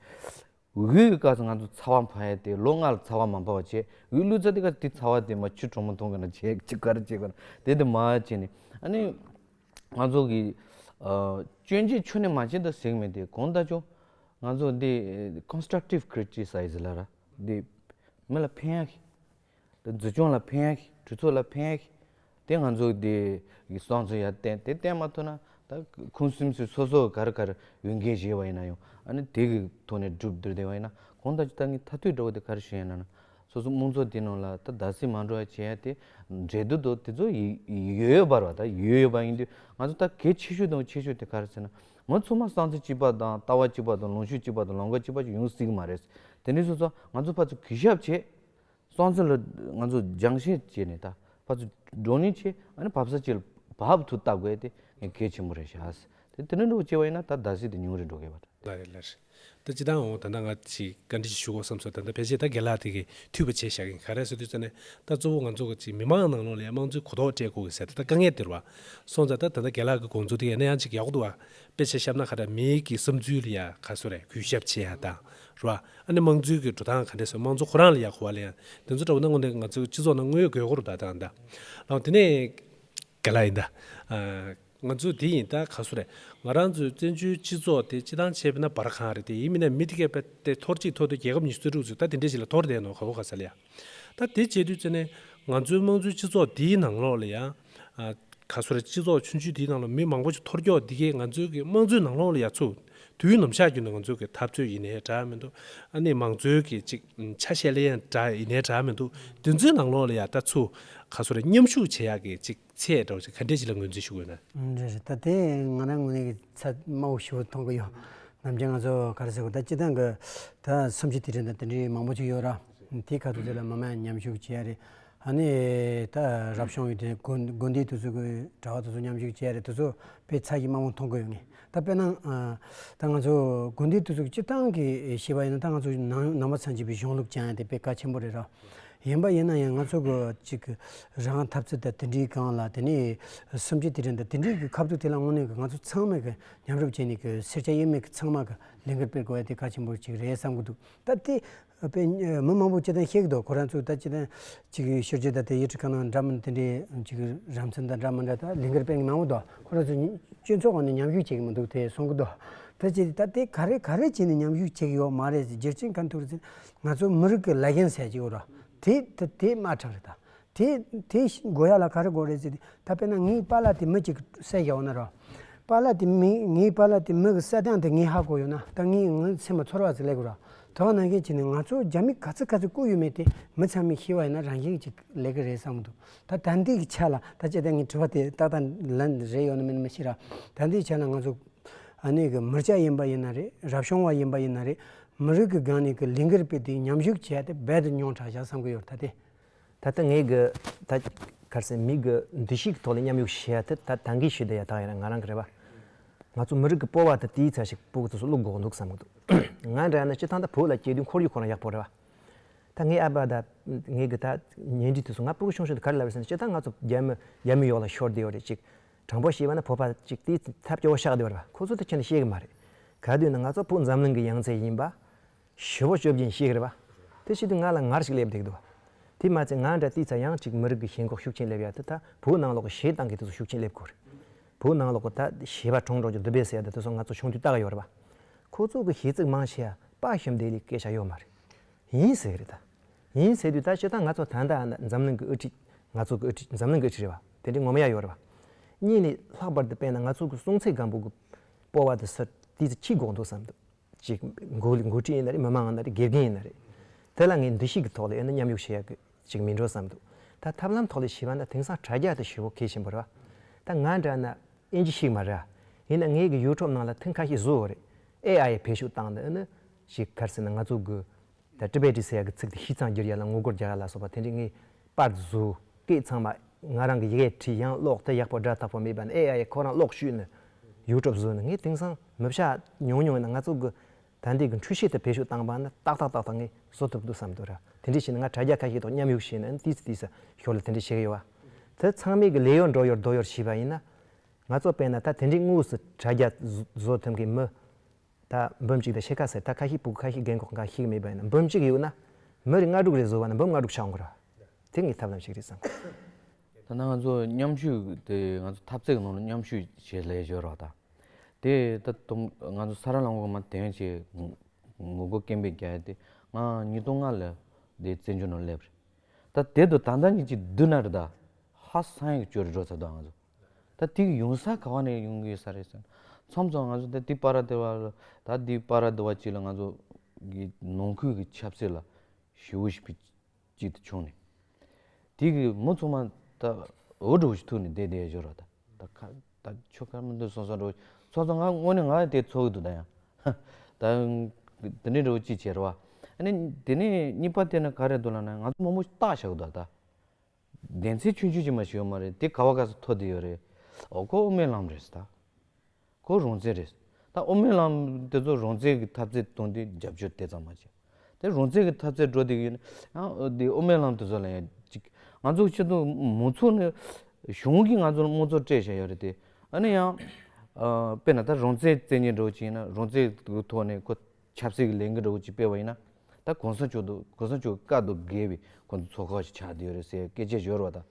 འོས་སྐབས་སུ་ང་ཚོ་ཚ་བ་འཕར་ཡ་དེ་ལོ་ལྔ་ལ་ཚ་བ་མ་འཕར་བ་བྱས། འོས་བླུགས་ཚར་དེ་ག་དེ་ཚ་བ་དེ་མར་ཆུ་གྲང་མོ་འཐུང་གི་ན་བྱས་ཅིག་ག་རེ་བྱེད་དགོས་ན་དེ་དེ་མར་བྱས་ནས་ཨ་ནི་ང་ཚོ་གི་ཨ་སྐྱོན་བརྗོད་ཁྱོན་ནས་མ་བྱེད་ད་ཟེར་གི་མེད་དེ་གང་ལྟར་ཀྱང་ང་ཚོ་འདི་constructive criticize ལབ་ར་འདི་མི་ལ་ཕན་ཡ་གི། དེ་འཛིན་སྐྱོང་ལ་ཕན་ཡ་གི་གྲོས་ཚོགས་ལ་ཕན་ཡ་གི་དེ་ང་ཚོ་དེ་གི་བསམ་ཚུལ་ཡར་བཏོན་དེ་བཏོན་མ་ཐུབ་ན་ད་ཁུངས་སིམ་སུ་སོ་སོ་ག་རེ་ག་རེ་འོས་འགན་བཞེས་པ་ཡིན་ན་ཡང་ཨ་ནི་དེ་གི་ཐོག་ནས་སྒྲུབ་བསྡུར་བསྡད་པ་ཡིན་ན་གང་ལྟར་ད་ངས་མཐར་ཐུག་འདྲ་བོ་དེ་ག་རེ་ཞུ་ཡ་ཡིན་ན་ན་སོ་སོ་དམངས་གཙོ་དེ་ནང་ལ་ད་བརྡབ་གསིག་མ་འགྲོ་ཡ་བྱེད་ཡ་དེ་འབྲེལ་གཏུག་དང་དེ་ཚོ་ཡི་ཡོད་ཡོད་པ་རེད་བ། ད་ཡོད་ཡོད་པ་ཡིན་དུས་ང་ཚོ་ད་གལ་ཆེ་ཤོས་དང་ཆེ་ཤོས་དེ་ག་རེ་ཟེར་ན་མི་ཚང་མ་བསམ་ཚུལ་གཅིག་པ་དང་ལྟ་བ་གཅིག་པ་དང་ལངས་ཕྱོགས་གཅིག་པ་དང་ལམ་ཁ་གཅིག་པ་ཅིག་ཡོང་སྲིད་ཀྱི་མ་རེད། དེ་འདྲའི་སོ་སོ་ང་ཚོ་ཕར་ཚུར་གུས་ཞབས་བྱེད། སོང་ཚེ་ལ་ང་ཚོ་སྦྱང་བཤད་བྱས་ནས་ད་ཕར་ཚུར་བགྲོ་གླེང་བྱས། ཨ་ནི་བབས་ས་ཅིག་ལ་བབ་ཐུབ་ལྟ་དགོས་དེ་ངས་གལ་ཆེན་པོ་རེད་ཤག་དེ་དེ་འདྲ་འདྲ་བོ་བྱས་པ་ཡིན་ན་ད་བརྡབ་གསིག་དེ་ཉུང་རུ་འགྲོ་གི་ཡོད་པ་རེད། ལགས་རེད་ལགས་རེད། ད་སྤྱིར་བཏང་འོ་ད་ལྟ་ང་ཅིག་བཀའ་འདྲི་ཞིག་ཞུ་དགོས་བསམ་སོང་། ད་ལྟ་ཕལ་ཆེར་ད་རྒན་ལགས་དེ་གིས་འཐུས་པ་བྱས་བཞག་གིན་ག་རེ་ཟེར་དུས་ཙ་ནས་ད་གཙོ་བོ་ང་ཚོ་གི་ཅིག་མི་མང་ནང་ལོགས་ལ་ཡང་དམངས་གཙོའི་གོ་རྟོགས་སྤྲད་དགོས་གི་ཟེར་ད་ལྟ་དཀའ་ངལ་དེ་རེད་བ། སོང་ཙང་ད་ད་ལྟ་རྒན་ལགས་ཀྱི་དགོངས་ཚུལ་དེ་ཡང་ན་ཡང་ཅིག་ཡག་པོ་འདུག་བ། དཔེ་ཆ་བཤད་ན་ཁ་ད་མིའི་གི་བསམ་ཚུལ་ལ་ཡ་ག་ཚོད་རེད་གུས་ཞབས་བྱེད་ཡ་དང་། རེད་བ། ཨ་ནི་དམངས་གཙོའི་གི་འགྲོ་སྟངས་ག་འདྲ་སོང་དམངས་གཙོ་ཁོ་རང་ལ་ཡ་གོ་བ་ལེན་ཡ་དེ་ཚོ་འདྲ་བོ་ན་དངོས་གནས་ང་ཚོའི་སྤྱི་ཚོགས་ནང་དངོས་ཡོད་དགོས་མཁོ་རུ་ད་ད་ད། ལའོ་དེ་ནས་རྒན་ལགས་ཡིན་ད། ཨ། ང་ཚོ་འདི་ཡིན་ད་ག་སུ་རེད། ང་རང་ཚོའི་བཙན་བྱོལ་སྤྱི་ཚོགས་དེ་སྤྱི་བཏང་བྱས་པ་ན་འབར་གང་རེད། དེ་ཡིན་མིན་ན་མི་དེ་གས་པ་དེ་འཐོར་གཅིག་འཐོར་དུས་རྒྱལ་ཁབ་ཉི་ཤུ་རྩ་དྲུག་ཚོ་ད་དེ་འདྲས་ཞིག་ལ་འཐོར་བསྡད་ནོ་ག་བོ་ག་ས་ལ་ཡ། ད་དེ་བྱེད་དུས་ཚེ་ནས་ང་ཚོའི་དམངས་གཙོའི་སྤྱི་ཚོགས་འདིའི་ནང་ལོགས་ལ་ཡ། ཨ། ག་སུ་རེད། སྤྱི་ཚོགས་ཆུང་ཆུང་འདིའི་ནང་ལ་མི་མང་པོ་ཞིག་འཐོར་སྐྱོག་འདི་གས་ང་ཚོའི་གི་དམངས་གཙོའི་ནང་ལོགས་ལ་ཡ་ཚུར་དུས་ནམ་ཞག་རྒྱུན་དུ་ང་ཚོའི་གི་འཐབ་རྩོད་ཡིན་ནའི་འདྲ་མི་འདུག་ཨ་ནི་མང་གཙོའི་གི་ཅིག་ཆ་ཤས་ལེན་ཡ་འདྲ་ཡིན་ནའི་འདྲ་མི་འདུག་དེ་ཚོའི་ནང་ལོགས་ལ་ཡ་ད་ཚུར་ག་སུ་རེད། མཉམ་ཞུགས་བྱེད་ཡག་གི་ཅིག་ཚད་འདྲ་བོ་ཅིག་ག་འདྲས་ཞིག་ལ་ངོས་འཛིན་ཞུ་དགོས་ན། རེད་རེད། ད་དེ་ང་རང་ངོས་ནས་ཚད་དམའ་བོ་ཞིག་མཐོང་གི་ཡོད། ནམ་རྒྱུན་ང་ཚོ་ག་རེ་ཟེར་དགོས། ད་སྤྱི་བཏང་གི་ད་གསུམ་བཅུ་དེ་རིང་ད་དེ་འདྲའི་མང་པོ་ཅིག་ཡོད་ར། དེ་ཁ་ཐུག་དེ་ལ་མི་མང་མཉམ་ཞུགས་བྱེད་ཡ་རེད། ཨ་ནི་ད་རབ་བྱུང་བའི་དེ་དགོན་དགོན་སྡེ་དེ་ཚོ་གི་གྲྭ་བ་དེ་ཚོ་མཉམ་ཞུགས་བྱེད་ཡ་རེད། དེ་ཚོ་དཔེ་ཚད་ཀྱིས་དམའ་བོ་མཐོང་གི་ཡོད་ངེས། ད་དཔེར་ན་ཨ། ད་ང་ཚོ་དགོན་སྡེ་དེ་ཚོ་གི་སྤྱི་བཏང་གི་བཤད་པ་ཡིན་ན། ད་ང་ཚོ་ནང་ནང་པ་ཚང་གཅིག་པའི་གཞུང་ལུགས་སྦྱང་ཡ་དེ་དཔེ་གལ་ཆེན་པོ་རེད་ར། ཡིན་པ་ཡིན་ན་ཡང་ང་ཚོ་གི་ཅིག་རང་འཐབ་རྩོད་དང་དེ་འདྲའི་སྒང་ལ། དེ་ནས་སུམ་ཅུ་དེ་རིང་དང་དེ་འདྲའི་གི་ཁ་ཐུག་དེ་ལ་དངོས་གནས་ཀྱི་ང་ཚོ་ཚང་མས་གི་མཉམ་རུབ་བྱས་ནས་གི་སེར་སྐྱ་དབྱེར་མེད་ཀྱི་ཚང་མ་གི་ལས་འགུལ་སྤེལ་དགོས་ཡ་དེ་གལ་ཆེན་པོ་ཅིག་རེད་བསམ་གི་འདུག་ད་དེ་དཔེ་མི་མང་པོ་སྤྱི་བཏང་ཤེས་ཀྱི་འདུག་ཁོ་རང་ཚོ་ད་སྤྱི་བཏང་ཅིག་ཤུལ་རྗེས་ད་དེ་ཡུལ་གྲུ་ཁག་ནང་འདྲ་མིན་དེ་འདྲའི་ཅིག་རང་བཙན་དང་འདྲ་མི་འདྲ་ད་ལས་འགུལ་སྤེལ་མཁན་མང་པོ་འདུག་ཁོ་རང་ཚོ་སྤྱི་ཚོགས་ནང་ནས་མཉམ་ཞུགས་བྱེད་ཀྱི་མི་འདུག་དེ་གསུང་གི་འདུག་ད་ཅི་ད་དེ་ག་རེ་ག་རེ་བྱས་ནས་མཉམ་ཞུགས་བྱེད་ཀྱི་ཡོད་མ་རེད། རྒྱུ་རྐྱེན་ག་འདུག་རེད་ཟེར། ང་ཚོ་མི་རིགས་ཀྱི་ལས་འགན་ཟེར་གྱི་ཡོད་ར། དེ་དེ་དེ་དམག་འཁྲུག་རེད་ད། དེ་དེ་དགོས་ཡ་ལ་ག་རེ་དགོས་རེད་ཟེར་ཏེ། ད་དཔེར་ན་ངའི་པཱ་ལགས་དེ་མི་གཅིག་གིས་བསད་བཞག་ཡོད་ན་ར། པཱ་ལགས་དེ་མི་ངའི་པཱ་ལགས་དེ་མི་གི་བསད་སྟངས་དེ་ངས་ཧ་གོ་ཡོད་ན། ད་ངས་ངའི་སེམས་ལ་ཚོར་བ་ཅིག་སླེབས་དགོས་ར། དེ་ག་ནང་བཞིན་བྱས་ནས་ང་ཚོ་རྒྱ་མི་ག་ཚོད་ག་ཚོད་བཀུག་ཡོད་མེད་དེ་མི་ཚང་མས་ཤེས་པ་ཡིན་ན་རང་བཞིན་གྱིས་ལས་ཀྱི་རེད་བསམ་གྱི་འདུག་ད་ད་ལྟའི་གི་ཆ་ལ། ད་ཅི་ད་ངའི་དྲི་བ་དེ་ཏག་ཏག་ལན་རེད་ཡོད་ན་མིན་ན་མི་ཤེས་ར། ད་ལྟའི་ཆ་ལ་ང་ཚོ་ཨ་ནི་གི་མི་སྐྱ་ཡིན་པ་ཡིན་ན་རེད། རབ་བྱུང་བ་ཡིན་པ་ཡིན་ན་རེད། མི་རིགས་ཀྱི་སྒང་ནས་ཀྱི་ལས་འགུལ་སྤེལ་ཏེ་མཉམ་ཞུགས་བྱས་ཏེ་རྦད་དེ་ཉུང་དྲགས་བཞག་བསམ་གྱི་ཡོད་ད་དེ། ད་ལྟ་ངས་གི་ད་ག་རེ་ཟེར། མི་གི་འདུ་ཤེས་ཀྱི་ཐོག་ལ་མཉམ་ཞུགས་བྱེད་ཡ་དེ་ད་ད་གིན་ཞུས་བསྡད་ཡ་ད་ཡིན་ན་ང་རང་གི་རེད་པ། ང་ཚོ་མི་རིགས་ཀྱི་སྤོབས་པ་དེ་དེའི་ཚད་ཞིག་ཕྲུ་གུ་ཚོ་སུ་བླུག་དགོས་འདུག་བསམ་གྱི་འདུག་ང་འདྲ་ན་སྤྱི་བཏང་ད་བོད་ལ་སྐྱེས་དུས་ཁོར་ཡུག་ཁོ་རང་ཡག་པོ་རེད་པ། ད་ངའི་ཨ་ཕ་ད་ངས་གི་ད་ཉེ་འབྲེལ་དེ་ཚོ་ང་ཕྲུ་གུ་ཆུང་ཆུང་དུས་ག་རེ་ལབ་རེད་ཟེར་ན། སྤྱི་བཏང་ང་ཚོ་རྒྱ་མི་རྒྱ་མི་འོག་ལ་ཤོར་བསྡད་ཡོད་རེད། ཅིག་དྲང་པོ་བཤད་པ་ན་བོད་པ་ཅིག་དེའི་ཐབས་སྐྱོ་བོ་ཤག་བསྡད་ཡོད་རེད་པ། ཁོ་ཚོ་དེ་ཁྱོན་ནས་ཤེས་གི་མ་རེད། ག་དུས་ན་ང་ཚོ་བོད་འཛམ་གླིང་གི་ཡང་རྩེ་ཡིན་པ་ཞེ་པོ་སྐྱོ་བོ་ཅིག་ཤེས་གི་རེད་པ། དེ་བྱེད་དུས་ང་ལ་ངར་ཞིག་སླེབས་བསྡད་འདུག་དེ་མ་ཚད་ང་འདྲ་དེའི་ཚད་ཡང་ཅིག་མི་རིགས་ཀྱི་ཞེན་ཁོག་ཤུགས་ཆེན་སླེབས་ཡ་དེ་ད་བོད་ནང་ལོགས་ཀྱི་གཞས་བཏང་གི་དེ་ཚོ་ཤུགས་ཆེན་སླེབས་གོ་རེད། བོད་ནང་ལོགས་ཀྱི་ད་གཞས་པ་གྲོངས་འགྲོ་རྒྱུ་དུ་བས་ཟེར་ཡ་དེ་དེ་ཚོ་ང་ཚོ་ཆུང་དུས་ལྟ་གི་ཡོད་རེད་པ། ཁོ་ཚོ་གི་གཞས་ཚིག་མང་ཆེ་བ་དཔའ་ཞུམ་བསྡད་ལས་སྐད་ཆ་ཡོད་མ་རེད། ཡིན་ཟེར་གི་རེད་ད། ཡིན་ཟེར་དུས་ད་སྤྱིར་བཏང་ང་ཚོ་ད་ལྟ་འཛམ་གླིང་གི་དབུ་ཁྲིད། ང་ཚོ་གི་དབུ་ཁྲིད། འཛམ་གླིང་གི་དབུ་ཁྲིད་རེད་པ། དེ་འདྲའི་ངོམ་ཡ་ཡོད་རེད་པ། གཉིས་ནས་ལྷག་པར་དུ་དཔེར་ན་ང་ཚོ་གི་སྲོང་བཙན་སྒམ་པོ་གི་སྤོབས་པ་དེ་སུ་དེ་ཚོ་ཁྱི་དགོས་འདུག་བསམ་འདུག་ཅིག་འགོ་འགོ་ཁྲིད་ཡིན་ན་རེད། མི་མང་ཡིན་ན་རེད། དགེ་རྒན་ཡིན་ན་རེད། དེ་ལ་ངས་འདུ་ཤེས་ཀྱི་ཐོག་ལ་ཡིན་ན་མཉམ་ཡོད་བྱེད་ཡ་གི་ཅིག་མི་འགྲོ་བསམ་འདུག་ད་ཐབས་ལམ་ཐོག་ལ་བྱས་པ་ན་དེང་སང་དྲ་རྒྱ་དེ་ཞེ་པོ་གལ་ཆེན་པོ་རེད་པ། ད་ང་འདྲ་ན་ཨིན་ཇི་ཤེས་མ་རེད། ཡིན་ན་ངས་གི་ཡུ་ཊུབ་ནང་ལ་ཐེངས་ཁ་ཤས་བཟོས་ཡོད་རེད། ཨེ་ཨའི་བེད་སྤྱོད་བཏང་ནས་ཨ་ནི་ཅིག་ག་རེ་ཟེར་ན་ང་ཚོ་གི་ད་ཊི་བེ་ཊི་ཟེར་ཡ་གི་ཚིག་དེ་ཤིས་ཙང་བསྒྱུར་ཡ་ལ་ངོ་རྒོལ་རྒྱག་ཡ་ལ་སོགས་པ་དེ་འདྲའི་ངས་པར་བཟོས། སྐད་ཚང་མ་ང་རང་གི་ཡི་གེ་བྲིས། ཡང་ཀློག་དེ་ཡག་པོ་སྒྲ་དག་པོ་མེད་པ་ནི་ཨེ་ཨའི་ཁོ་རང་ཀློག་བཅུག་ནས་ཡུ་ཊུབ་བཟོས་ནས། ངས་དེང་སང་མི་བྱ་ཉུང་ཉུང་ཡིན་ན་ང་ཚོ་གི་ད་ལྟའི་གི་འཕྲུལ་ཆས་དེ་བེད་སྤྱོད་བཏང་པ་ན་ཏག་ཏག་ཏག་ཏག་ངས་བཟོ་ཐུབ་འདུག་བསམ་འདུག་ར། དེ་འདྲ་བྱས་ནས་ང་དྲ་རྒྱ་ཁ་ཤས་ཐོག་མཉམ་ཡོད་བྱས་ནས་ཨ་ནི་ཏིས་ཏིས་ཞོར་ལ་དེ་འདྲ་བྱེད་ཀྱི་ཡོད་པ། དེ་ཚང་མས་གི་ལས་གཡོལ་འགྲོ་གཡོལ་རྡོ་གཡོལ་བྱས་པ་ཡིན་ན། ང་ཚོ་དཔེར་ན་ད་དེ་འདྲའི་དངོས་སུ་དྲ་རྒྱ་བཟོ་བཟོ་ཐུབ་མཁན་མི་ད་འབུམ་གཅིག་དང་ཕྱེད་ཀ་ཟེར། ད་ཁ་ཤས་ཕྲུ་གུ་ཁ་ཤས་རྒན་གོག་འགའ་ཤེས་ཀྱི་མེད་པ་ཡིན་ན། འབུམ་གཅིག་ཡོད་ན་མི་རེ་ལྔ་དྲུག་རེ་བཟོ་བ་ན་འབུམ་ལྔ་དྲུག་ཆགས་འགྲོ་ར། དེ་ངའི་ཐབས་ལམ་ཞིག་རེད་བསམ། ད་ནང་ང་ཚོ་མཉམ་ཞུགས་དེ་ང་ཚོ་འཐབ་རྩོད་ཀྱི་ནང་ལ་མཉམ་ཞུགས་བྱེད་ལས་སྦྱོར་བ་དང་། དེ་ད་དུང་ང་ཚོ་ས་ར་ལམ་གོང་མ་དེ་བྱས་ངོ་རྒོལ་སྐད་འབོད་རྒྱག་ཡ་དེ་ང་ཉིས་སྟོང་ལྔ་ལ་དེ་བཙན་བྱོལ་ནང་སླེབས་རེད། ད་དེ་དུས་ད་ལྟ་ཉིད་ཀྱི་བསྡུ་ན་རེད། ད་ཧ་སང་ཡག་ཅོ་རེ་འགྲོ་ཚར་འདུག་ང་ཚོ། ད་དེ་གི་ཡོང་ས་ག་བ་ནས་ཡོང་གི་ཡོད་ས་རེད་ཟེར་ན། མཚམས་མཚམས་ང་ཚོ་ད་དེ་པ་ར་དེ་བ་ལ། ད་དེ་པ་ར་དེ་བ་ཅིག་ལ་ང་ཚོ་གི་ནང་ཁུལ་གྱི་ཆབ་སྲིད་ལ་ཞེ་པོ་ཞིག་གཅིག་ཏུ་བྱུང་ནས། དེ་གི་མི་ཚང་མ་ད་འུ་སྒྲུག་ཞིག་ཐུག་ནས་བསྡད་བསྡད་ཡོད་རེད། ད་ད་ཁ་ད་ཆོ་ག་མི་འདུག་སོང་སོང་འགྲོ། སོང་སོང་ང་དངོས་གནས་ང་དེ་ཚོར་གི་འདུག་ད་ཡང་ད་དེ་འདྲའི་འདྲ་བོ་ཅིག་བྱས་རེད་བ། ཨ་ནི་དེ་ནས་གཉིས་པ་དེ་ནི་ག་རེ་འདུག་ལབ་ན། ང་ཚོ་མང་པོ་ཞིག་བཏགས་བཞག་གི་འདུག་ད། སྡེ་ཚན་ཆུང་ཆུང་ཅིག་མ་ཞིག་ཡོད་མ་རེད། དེ་ག་བ་ག་ས་ཐོར་བསྡད་ཡོད་རེད། ཨོ་ཁོ་དབུ་མའི་ལམ་རེད་ད། ཁོ་རང་བཙན་རེད། ད་དབུ་མའི་ལམ་དེ་ཚོ་རང་བཙན་གྱི་འཐབ་རྩོད་གཏོང་དུས་རྒྱབ་སྐྱོར་དེ་ཙམ་མ་བྱས། དེ་རང་བཙན་གྱི་འཐབ་རྩོད་འགྲོ་བསྡད་ཀྱི་ཡོད་ན་ཡང་དེ་དབུ་མའི་ལམ་དེ་ཚོ་ལ་ཡང་ཅིག་ང་ཚོ་སྤྱི་ཚོགས་མང་ཚོགས་ནས་གཞུང་གིས་ང་ཚོ་ལ་དམངས་གཙོ་སྤྲད་བཞག་ཡོད་རེད་དེ། ཨ་ནི་ཡང་ཨ་དཔེར་ན་ད་རང་བཙན་རྩོད་མཁན་འདྲ་བོ་ཅིག་ཡིན་ན་རང་བཙན་གྱི་ཐོག་ནས་ཁོ་ཆབ་སྲིད་ཀྱི་ལས་འགུལ་འདྲ་བོ་ཅིག་སྤེལ་བ་ཡིན་ན། ད་གོང་ས་མཆོག་དང་གོང་ས་མཆོག་བཀའ་དང་འགལ་བའི་ཁོང་ཚོ་ཚོགས་ཁག་ཅིག་ཆགས་བསྡད་ཡོད་རེད་ཟེར་སྐད་ཆ་ཤོར་བ་དང་།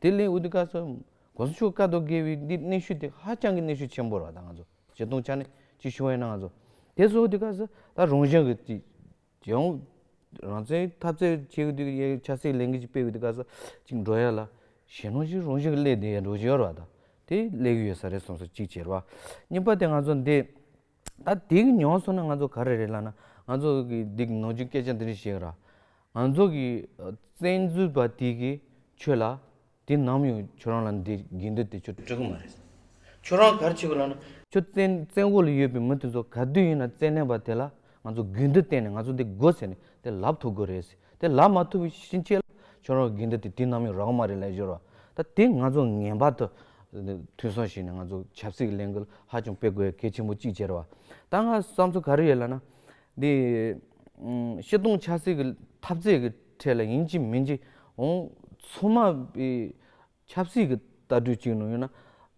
དེ་ལས་འོ་དེ་ག་ས་ གོང་ས་མཆོག་བཀའ་དང་འགལ་བའི་འདི་གནོན་ཤུགས་དེ་ཧ་ཅང་གི་གནོན་ཤུགས་ཆེན་པོ་རེད་བ། ད་ང་ཚོ་སྤྱིར་བཏང་ཆ་ནས་ཅིག་ཞུ་བ་ཡིན་ན། ང་ཚོ་དེ་སོགས་དེ་ག་ས་ད་རང་བཞིན་གྱི་ཅིག་ཡང་རང་བཙན་འཐབ་རྩོད་བྱེད་ཀྱི་དུས་ཡ་ཆབ་སྲིད་ལས་འགུལ་ཅིག་སྤེལ་གྱི་དུས་ག་ས་ཅིག་འགྲོ་ཡ་ལ་ཞེད་སྣང་ཞིག་རང་བཞིན་གྱི་སླེབས་བསྡད་ཡ་འགྲོ་བཞིན་ཡོད་རེད་བ། ད་དེ་སླེབས་ཀྱི་ཡོད་ས་རེད་བསམ་སོང་། གཅིག་བྱས་རེད་བ། གཉིས་པ་དེ་ང་ཚོ་འདི་ད་དེ་གི་མྱོང་སོང་ན་ང་ཚོ་ག་རེ་རེད་ལབ་ན། ང་ཚོ་གི་འདི་གི་ནམ་རྒྱུན་སྐད་ཆ་འདི་འདྲ་བཤད་ཀྱི་ར། ང་ཚོ་གི་ཨ་བཙན་འཛུལ་པ་དེ་གི་ཆོས་ལ་དེ་ནམ་ཡང་ཁྱོད་རང་ལ་འདི་དགོས་འདུན་དེ་ཁྱོད་སྤྲོད་ཀྱི་མ་རེད། ཁྱོད་རང་ག་རེ་བྱེད་དགོས་ལབ་ན། ཁྱོད་བཙན་བཙན་འོག་ལ་ཡོད་པའི་མི་དེ་ཚོ་ག་དུས་ཡིན་ན་བཙན་གནོན་པ་དེ་ལ་ང་ཚོ་དགོས་འདུན་བསྟན་ནས་ང་ཚོ་འདི་དགོས་ཟེར་ནས་དེ་ལབ་ཐུབ་དགོས་རེད་ཟེར། དེ་ལབ་མ་ཐུབ་པའི་ཕྱིན་ཆད་ལ་ཁྱོད་རང་དགོས་འདུན་དེ་དེ་ནམ་ཡང་རག་མ་རེད་ལབ་ཞོར་བ། ད་དེ་ང་ཚོ་ངེས་པར་དུ་ཐོས་བསམ་བྱས་ནས་ང་ཚོ་ཆབ་སྲིད་ཀྱི་ལས་འགུལ་ཧ་ཅང་སྤེལ་དགོས་ཡ་གལ་ཆེན་པོ་གཅིག་བྱས་རེད་བ། ད་ང་བསམ་ཚུལ་ག་རེ་ཡོད་ལབ་ན། འདི་ཨུམ་སྤྱིར་བཏང་ཆབ་སྲིད་ཀྱི་འཐབ་རྩོད་ཀྱི་ཐད་ལ་ཡིན་གཅིག་མིན་གཅིག་འོང་ཚང་མ་པའི་ཆབ་སྲིད་ཀྱི་ལྟ་གྲུབ་ཅིག་ནང་ཡོད་ན་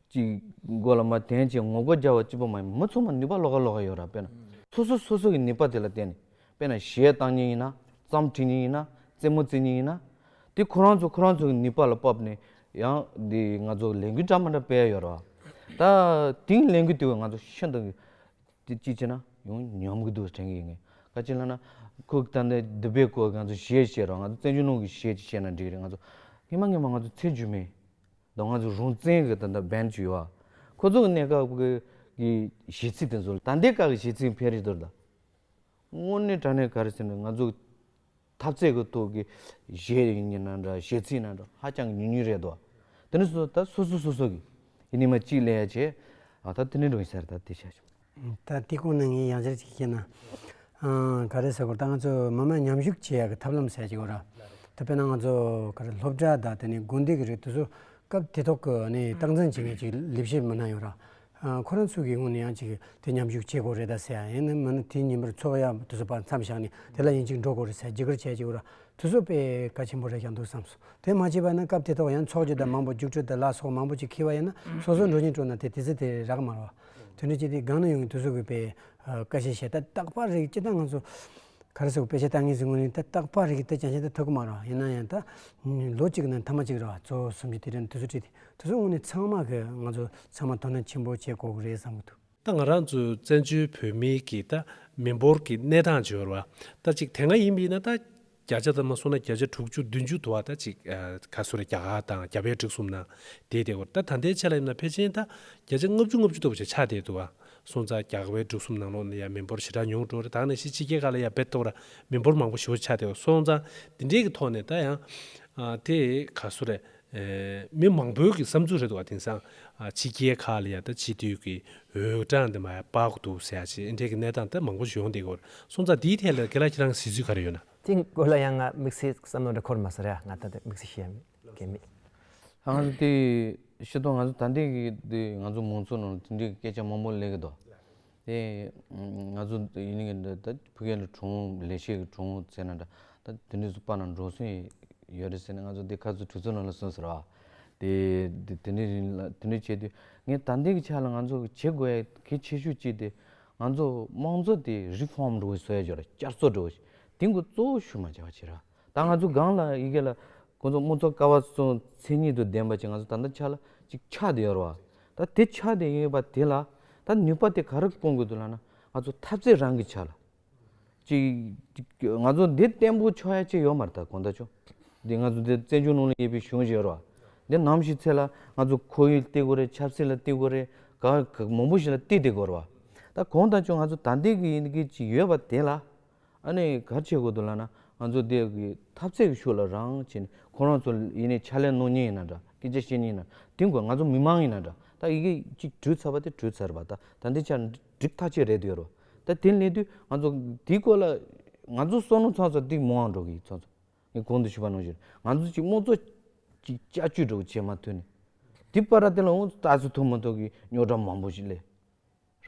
ཅིག་མགོ་ལ་མར་དོན་གྱི་ངོ་རྒོལ་རྒྱག་པ་གཅིག་པོ་མ་ཡིན། མི་ཚང་མ་ནུས་པ་ལོགས་ཀ་ལོགས་ཀ་ཡོད་ར། དཔེར་ན་སོ་སོ་སོ་སོ་གི་ནུས་པ་དེ་ལ་བརྟེན་ནས། དཔེར་ན་གཞས་བཏང་མཁན་ཡིན་ན། རྩོམ་འབྲི་མཁན་ཡིན་ན། རྩེད་མོ་རྩེ་མཁན་ཡིན་ན། དེ་ཁོ་རང་ཚོ་ཁོ་རང་ཚོ་གི་ནུས་པ་ལ་དཔག་ནས་ཡང་འདི་ང་ཚོ་ལས་འགུལ་འདྲ་མི་འདྲ་སྤེལ་ཡ་ཡོད་ར། ད་དེང་ལས་འགུལ་དེ་བས་ང་ཚོ་ཤིན་ཏུ་དེ་ཅི་བྱས་ན་ཡང་ཉམས་ཀྱི་འདུག་དྲན་གྱི་ཡིན། ག་ཅི་ལབ་ན་ཁོ་ད་ལྟ་འདི་པའི་སྐོར་ང་ཚོ་གཞས་བཤད་རོགས། ང་ཚོ་བཙན་བྱོལ་ནང་གི་གཞས་ཅིག་བཤད་ན་འགྲིག་རེད། ང་ཚོ་སྔོན་མ་སྔོན་མ་ང་ཚོ་ཚེ་མཇུག་མའི་དང་ང་ཚོ་རང་བཙན་གྱི་ད་ལྟ་བན་ཅིག་ཡོད་ཨ། ཁོ་ཚོ་གི་གནས་སྐབས་ཀྱི་གཞས་ཚིག་དེ་ཚོ་ད་ལྟའི་སྐབས་ཀྱི་གཞས་ཚིག་འཕེལ་རིམ་ལྟར་ད། དངོས་གནས་དྲང་གནས་ག་རེ་ཟེར་ན་ང་ཚོ་འཐབ་རྩོད་ཀྱི་ཐོག་གི་གཞས་ཡིན་ན་འདྲ། གཞས་ཚིག་ཡིན་ན་འདྲ། ཧ་ཅང་གི་ཉུང་ཉུང་རེད་དོ། དེ་ནས་སོ་ད་སོ་སོ་སོ་སོ་གི་ཡིན་ནི་མ་གཅིག་ལས་ཡ་བྱས། ཨ་ད་དེ་ནས་འགྲོ་ཡིན་ཟེར། ད་དེ་བྱ་ཆོག་ད་དེ་སྐོར་ནས་ངས་ཡང་བསྐྱར་ཅིག་བཤད་ན། ཨ་ག་རེ་ཟེར་དགོས། ད་ང་ཚོ་མི་མང་མཉམ་ཞུགས་བྱེད་ཡག་གི་ཐབས་ལམ་ཟེར་ཅིག་ཡོད་ར། ད་དཔེར་ན་ང་ཚོ་ག་རེ་སློབ་གྲྭ་དང་དེ་ནས་དགོན་སྡེ་གི་རིགས་དེ་ཚོ་སྐབས་དེ་ཐོག་གི་ནས་སྟངས་འཛིན་བྱེད་མཁན་ཅིག་ལས་བྱེད་མི་སྣ་ཡོད་ར། ཨ་ཁོ་རང་ཚོ་གི་ངོས་ནས་ཡང་ཅིག་དེ་མཉམ་ཞུགས་བྱེད་དགོས་རེད་ད་ཟེར་ཡ། ཡིན་ན་མིན་ན་དེ་ཉིན་པར་འཚོགས་ཡ་དེ་ཚོ་ཕར་མཚམས་བཞག་ནས་དེ་ལ་ཡིན་གཅིག་འགྲོ་དགོས་རེད་ཟེར་བརྗེ་སྒར་བྱས་ཅིག་ཡོད་ར། དེ་ཚོ་དཔེ་གལ་ཆེན་པོ་རེད་ཀྱང་འདུག་བསམ་སོང་། དེ་མ་བྱས་པ་ན་སྐབས་དེ་ཐོག་ཡང་འཚོགས་རྒྱུ་དང་མང་པོ་རྒྱུགས་སྤྲོད་དང་ལ་སོགས་མང་པོ་ཅིག་འཁེལ་བ་ཡིན་ན་སོ་སོ་འགྲོ་སྙིང་བྲོ་ན་དེ་དེ་ཚོ་དེ་རག་མ་རེད་བ། དེ་འདྲ་ཅིག་དེ་སྒང་ནས་ཡོང་གི་དེ་ཚོ་གི་དཔེ་ཨ་བཀའ་བཤད་བཤད་ད་རྟག་པར་རིག་ཅི་ད་ང་ཚོ་ག་རེ་ཟེར་དཔེ་ཆ་ལྟ་མཁན་ཟེར་ངོས་ནས་ད་རྟག་པར་རིག་ད་ཅང་ཅང་ད་ཐུག་གི་མ་རེད་བ། ཡིན་ན་ཡང་ད་ལོ་གཅིག་ནང་ཐེངས་མ་གཅིག་རེད་བ། གཙོ་བོ་གསུམ་བཅུ་དེ་རིང་དེ་ཚོ་བྲིས་ཏེ་དེ་ཚོ་ངོས་ནས་ཚང་མ་གི་ང་ཚོ་ཚང་མ་དོ་སྣང་ཆེན་པོ་བྱེད་དགོས་གི་རེད་བསམ་གི་འདུག་ད་ང་རང་ཚོའི་བཙན་བྱོལ་བོད་མིའི་གི་ད་མི་འབོར་གྱི་གནས་སྟངས་བརྗོད་ར་བ། ད་ཅིག་དེ་སྔ་ཡིན་པ་ཡིན་ན་ད་བརྒྱ་ཆ་ཙམ་མ་སོང་ན་བརྒྱ་ཆ་དྲུག་ཅུ་བདུན་ཅུ་དུ་བ་ད་ཅིག་ཨ་ག་སུ་རེ་རྒྱ་གར་དང་རྒྱ་བལ་འབྲུག་གསུམ་ནང་བསྡད་བསྡད་ཡོད་རེད། ད་ད་ལྟའི་ཆ་ལ་ཡིན་ན་ཕལ་ཆེར་ད་བརྒྱ་ཆ་ལྔ་བཅུ་ལྔ་བཅུ་ལྟ་བུ་ཞིག་ཆགས་བསྡད་འདུག་བ། སོང་ཙང་རྒྱ་བལ་འབྲུག་གསུམ་ནང་ལོགས་ནས་ཡ་མི་འབོར་ཞེ་དྲག་ཉུང་འགྲོ་རེད། ད་ནས་ཕྱི་ཕྱི་རྒྱལ་ཁག་ལ་ཡ་རྦད་དེ་ར་མི་འབོར་མང་པོ་ཞེ་པོ་ཆགས་བསྡད་ཡོད། སོང་ཙང་འདི་འདྲའི་གི་ཐོག་ནས་ད་ཡང་ཨ་དེ་ག་སུ་རེད། ཨེ་མི་མང་པོའི་གི་བསམ་ཚུལ་རེད་འདུག་བ། དེང་སང་ཨ་ཕྱི་རྒྱལ་ཁག་ལ་ཡ་ད་སྤྱི་འཐུས་ཀྱི་འོས་གྲངས་དེ་མ་ཡ་སྤར་དགོས་འདུག་ཟེར་ཡ་ཅིག་འདྲའི་གི་གནས་སྟངས་ད་མང་པོ་ཞིག་ཡོང་བསྡད་ཀྱི་ཡོད་རེད། སོང་ཙང་དེའི་ཐད་ལ་རྒན་ལགས་ཁྱེད་རང་གི་གཟིགས་ཚུལ་ག་རེ་ཡོད་ན། དེ་སྐོར་ལ་ཡང་ང་དམིགས་བསལ་བསམ་བློ་འདྲ་འཁོར་མ་སོང་ར། ང་ད་ལྟ་དམིགས་བསལ་བཤད་ཡ་གལ་མེད། ང་ཚོ་དེ་ཤི་ཐོག་ང་ཚོ་ད་ལྟའི་གི་དེ་ང་ཚོ་མང་ཚོགས་ནང་ལ་དེ་འདྲའི་སྐད་ཆ་མང་པོ་སླེབས་ཀྱི་འདུག་དེ་ང་ཚོ་ཡིན་གྱི་འདི་ད་ཕ་གི་ལ་གྲོང་ལས་བྱེད་ཀྱི་གྲོང་ཟེར་ན་འདྲ། ད་དེ་འདྲའི་བཟོ་པ་ན་འགྲོ་སོང་ཡོད་རེད་ཟེར་ནས་ང་ཚོ་དེ་ཁ་ཚོ་གྲོས་ཚོགས་ནང་ལ་གསུངས་ཟེར་བ། དེ་དེ་དེ་འདྲའི་རིང་ལ་དེ་འདྲའི་བྱས་དུས་ངས་ད་ལྟའི་གི་ཆ་ལ་ང་ཚོ་བྱེད་དགོས་ཡ་གལ་ཆེ་ཤོས་གཅིག་དེ་ང་ཚོ་དམངས་གཙོ་དེ་རི་ཕོམ་འགྲོ་བའི་བཟོ་ཡ་ཅིག་ར། བསྐྱར་གསོ་འགྲོ་བའི་དེ་ངོ་གཙོ་བོ་ཞུ་མ་བྱ་བ་བྱེད་ར། ད་ང་ཚོ་སྒང་ལ་ཡི་གེ་ལ་ཁོང་ཚོ་དམངས་གཙོ་ཀ་བ་གསུམ་མཚན་ཉིད་དང་ལྡན་པ་ཅིག་ང་ཚོ་ད་ལྟ་ཆ་ལ་ཅིག་ཆགས་བསྡད་ཡོད་རེད་བ། ད་དེ་ཆགས་བསྡད་ཡོད་པ་དེ་ལ་ད་ནུས་པ་དེ་ག་རེ་སྤུངས་དགོས་འདུག་ལབ་ན། ང་ཚོ་འཐབ་རྩོད་རང་གི་ཆ་ལ་ཅིག་ང་ཚོ་འདི་བརྟན་པོ་ཆགས་ཡ་ཅིག་ཡོད་མ་རེད། ད་གང་ལྟར་ཆོག་འདི་ང་ཚོ་འདི་བཙན་བྱོལ་ནང་ལ་ཡོད་པའི་གཞུང་ཞིག་ཡོད་རེད་བ། འདི་ནམ་ཞིག་ཚེ་ལ་ང་ཚོ་ཁོར་ཡུག་བལྟས་དགོས་རེད། ཆབ་སྲིད་ལ་བལྟས་དགོས་རེད། ག་ག་མང་པོ་ཞིག་ལ་བལྟས་བསྡད་དགོས་རེད་བ། ད་གང་ལྟར་ཆོག་ང་ཚོ་ད་ལྟའི་གི་ཡིན་གི་ཅིག་ཡོད་པ་དེ་ལ། ཨ་ནི་ག་རེ་བྱེད་དགོས་འདུག་ལབ་ན། ང་ཚོ་འདི་གི་འཐབ་རྩོད་ཀྱི་ཕྱོགས་ལ་རང་བྱས་ནས་ཁོ་རང་ཚོ་ཡིན་ནའི་ཕྱག་ལས་གནང་མཁན་ཡིན་ན་འདྲ། སྐད་ཆ་བཤད་མཁན་ཡིན་ན་དེ་དགོས། ང་ཚོ་མི་མང་ཡིན་ན་འདྲ། ད་ཡི་གེ་གཅིག་བྲིས་ཚར་བ་དེ་བྲིས་ཚར་བ། ད་ད་འདི་ཆ་འགྲིག་ཐག་ཆོད་རེད་འདུག་ཡོད་རོ། ད་དེ་སླེབས་དུས་ང་ཚོ་དེའི་སྐོར་ལ་ང་ཚོ་བསམ་བློ་ཚང་ཚོ་འགྲིག་མང་བ་འགྲོ་གི་ཚང་ཚོ། ངས་གོང་དུ་ཞུས་པ་ནང་བཞིན་ང་ཚོ་གཅིག་དམངས་གཙོ་གཅིག་བསྐྱར་བཅོས་འདྲ་བོ་བྱེད་མ་ཐུབ་ནས། དེ་བར་དེ་ལ་འོང་ལྟ་ཚུལ་ཐུབ་མི་ཐུབ་ཀྱི་རྙོག་དྲ་མང་པོ་ཞིག་སླེབས།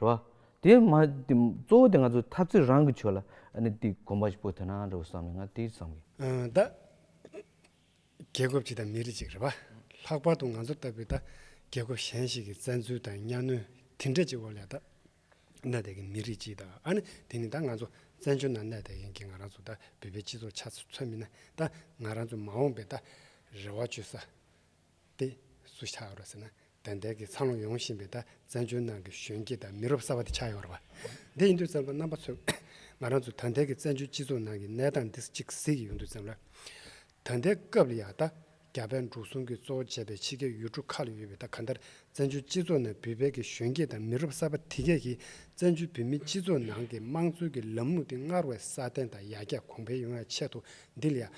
རེད་བ། དེ་མ་དེ་གཙོ་བོ་དེ་ང་ཚོ་འཐབ་རྩོད་རང་གི་ཕྱོགས་ལ་ཨ་ནི་དེ་གོམ་པ་ཞིག་སྤོ་ཐུབ་ན་འདྲ་བོ་བསམ་ནས་ང་དེ་བསམ་གི། ཨ་ད་རྒྱལ་ཁབ་ཅིག་དང་མི་རིགས་ཅིག་རེད་བ། ལྷག་པར་དུ་ང་ཚོ་ལྟ་བུའི་ད་རྒྱལ་ཁབ་གཞན་ཞིག་གི་བཙན་འཛུལ་དང་གཉའ་གནོན་དེ་འདྲ་ཅིག་འོག་ལ་ད་གནས་བསྡད་ཀྱི་མི་རིགས་ཅིག་དང་། ཨ་ནི་དེ་ནི་ད་ང་ཚོ་བཙན་བྱོལ་ནང་གནས་བསྡད་མཁན་གྱི་ང་རང་ཚོ་ད་བོད་པའི་སྤྱི་ཚོགས་ཆ་ཚང་མིན་ན་ད་ང་རང་ཚོ་མ་འོངས་པའི་ད་རེ་བ་བཅོལ་ས་དེ་ སུ་ཆགས་ཡོད་རེད་ཟེར་ན། ད་ལྟའི་གི་འཚར་ལོངས་ཡོང་བཞིན་པའི་ད་བཙན་བྱོལ་ནང་གི་གཞོན་སྐྱེས་དང་མི་རབས་གསར་པ་དེ་ཆགས་ཡོད་རེད་པ། འདི་ཡིན་དུས་ཙམ་པ་རྣམ་པ་ཚོས་ང་རང་ཚོ་ད་ལྟའི་གི་བཙན་བྱོལ་སྤྱི་ཚོགས་ནང་གི་གནས་སྟངས་འདི་གཅིག་གཟིགས་ཀྱི་ཡོང་དུས་ཙམ་ལ། ད་ལྟའི་སྐབས་ལ་ཡང་ད་རྒྱ་བལ་འབྲུག་གསུམ་གྱི་གཙོ་བོ་བྱས་པའི་ཕྱི་རྒྱལ་ཡུལ་གྲུ་ཁག་ལ་ཡོད་པའི་ད་གང་ལྟར་བཙན་བྱོལ་སྤྱི་ཚོགས་ནང་བོད་པའི་གི་གཞོན་སྐྱེས་དང་མི་རབས་གསར་པ་དེ་གས་ཀྱིས་བཙན་བྱོལ་བོད་མིའི་སྤྱི་ཚོགས་ནང་གི་དམངས་གཙོའི་གི་ལམ་ལུགས་དེ་སྔར་བས་སྲ་བརྟན་དང་ཡར་རྒྱས་གོང་འཕེལ་ཡོང་ཡ་ཆེད་དུ་འདི་ལ་ཡང་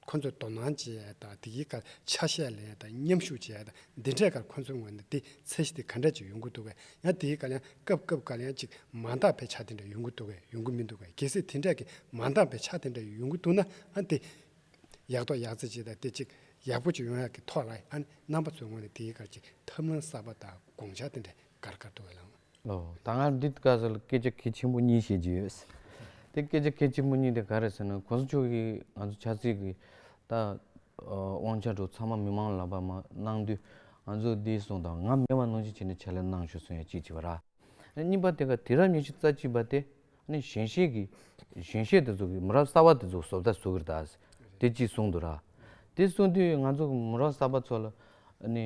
ཁོ་ཚོས་དོ་སྣང་བྱེད་ཡ་དང་དེ་གའི་ཁར་ཆ་ཤས་ལེན་ཡ་དང་མཉམ་ཞུགས་བྱེད་ཡ་དང་འདི་འདྲས་ཁར་ཁོ་ཚོའི་ངོས་ནས་དེ་ཚད་གཞི་དེ་ག་འདྲས་ཅིག་ཡོང་གི་འདུག་གས། ཡང་དེ་གའི་ཁར་ཡང་སྐབས་སྐབས་ཁར་ཡང་ཅིག་མ་འདང་བའི་ཆ་དེ་འདྲ་ཡོང་གི་འདུག་གས། ཡོང་གི་མི་འདུག་གས། གལ་སྲིད་དེ་འདྲས་ཀྱི་མ་འདང་བའི་ཆ་དེ་འདྲ་ཡོང་གི་འདུག་ན་ཨ་དེ་ཡག་ཐོག་ཡག་བརྩེགས་ཅིག་དང་དེ་ཅིག་ཡག་པོ་ཅིག་ཡོང་ཡག་གི་ཐོག་ལ་ཨ་རྣམ་པ་ཚོའི་ངོས་ནས་དེའི་ཁར་ཅིག་ཐབས་ལམ་གསར་པ་དང་དགོངས་འཆར་དེ་འདྲ་ག་རེ་ག་རེ་འདུག་གས་ལགས། ཨོ། ད་ང་འདི་སྐབས་སུ་ལ་སྐད་ཆ་གལ་ཆེན་པོ་གཉིས་བཤད་རྒྱུ་ཡོད། དེ་སྐད་ཆ་གལ་ཆེན་པོ་གཉིས་དེ་ག་རེ་ཟེར་ན་གོང་ས་མཆོག་གིས་ང་ཚོ་ཆབ་སྲིད་ཀྱི་ད་དབང་ཆ་འདྲ་ཚང་མ་མི་མང་ལ་ཕར་མར་གནང་དུས་ང་ཚོ་འདི་གསུངས་དང་ང་མེད་པ་ནང་བཞིན་བྱས་ནས་ཕྱག་ལས་གནང་ཤོག་གསུང་ཡ་གཅིག་བྱས་པ་ར། གཉིས་པ་དེ་ག་དུས་རབས་ཉི་ཤུ་རྩ་གཅིག་པ་དེ་ནི་གཞོན་སྐྱེས་ཀྱི་གཞོན་སྐྱེས་དེ་ཚོ་གི་མི་རབས་གསར་པ་དེ་ཚོ་བཟོ་ལྟ་བཟོ་གི་རེད་ད། དེ་གཅིག་གསུངས་འདུག་ར། དེ་གསུངས་དུས་ང་ཚོ་གི་མི་རབས་གསར་པ་ཚོ་ལ་ནི་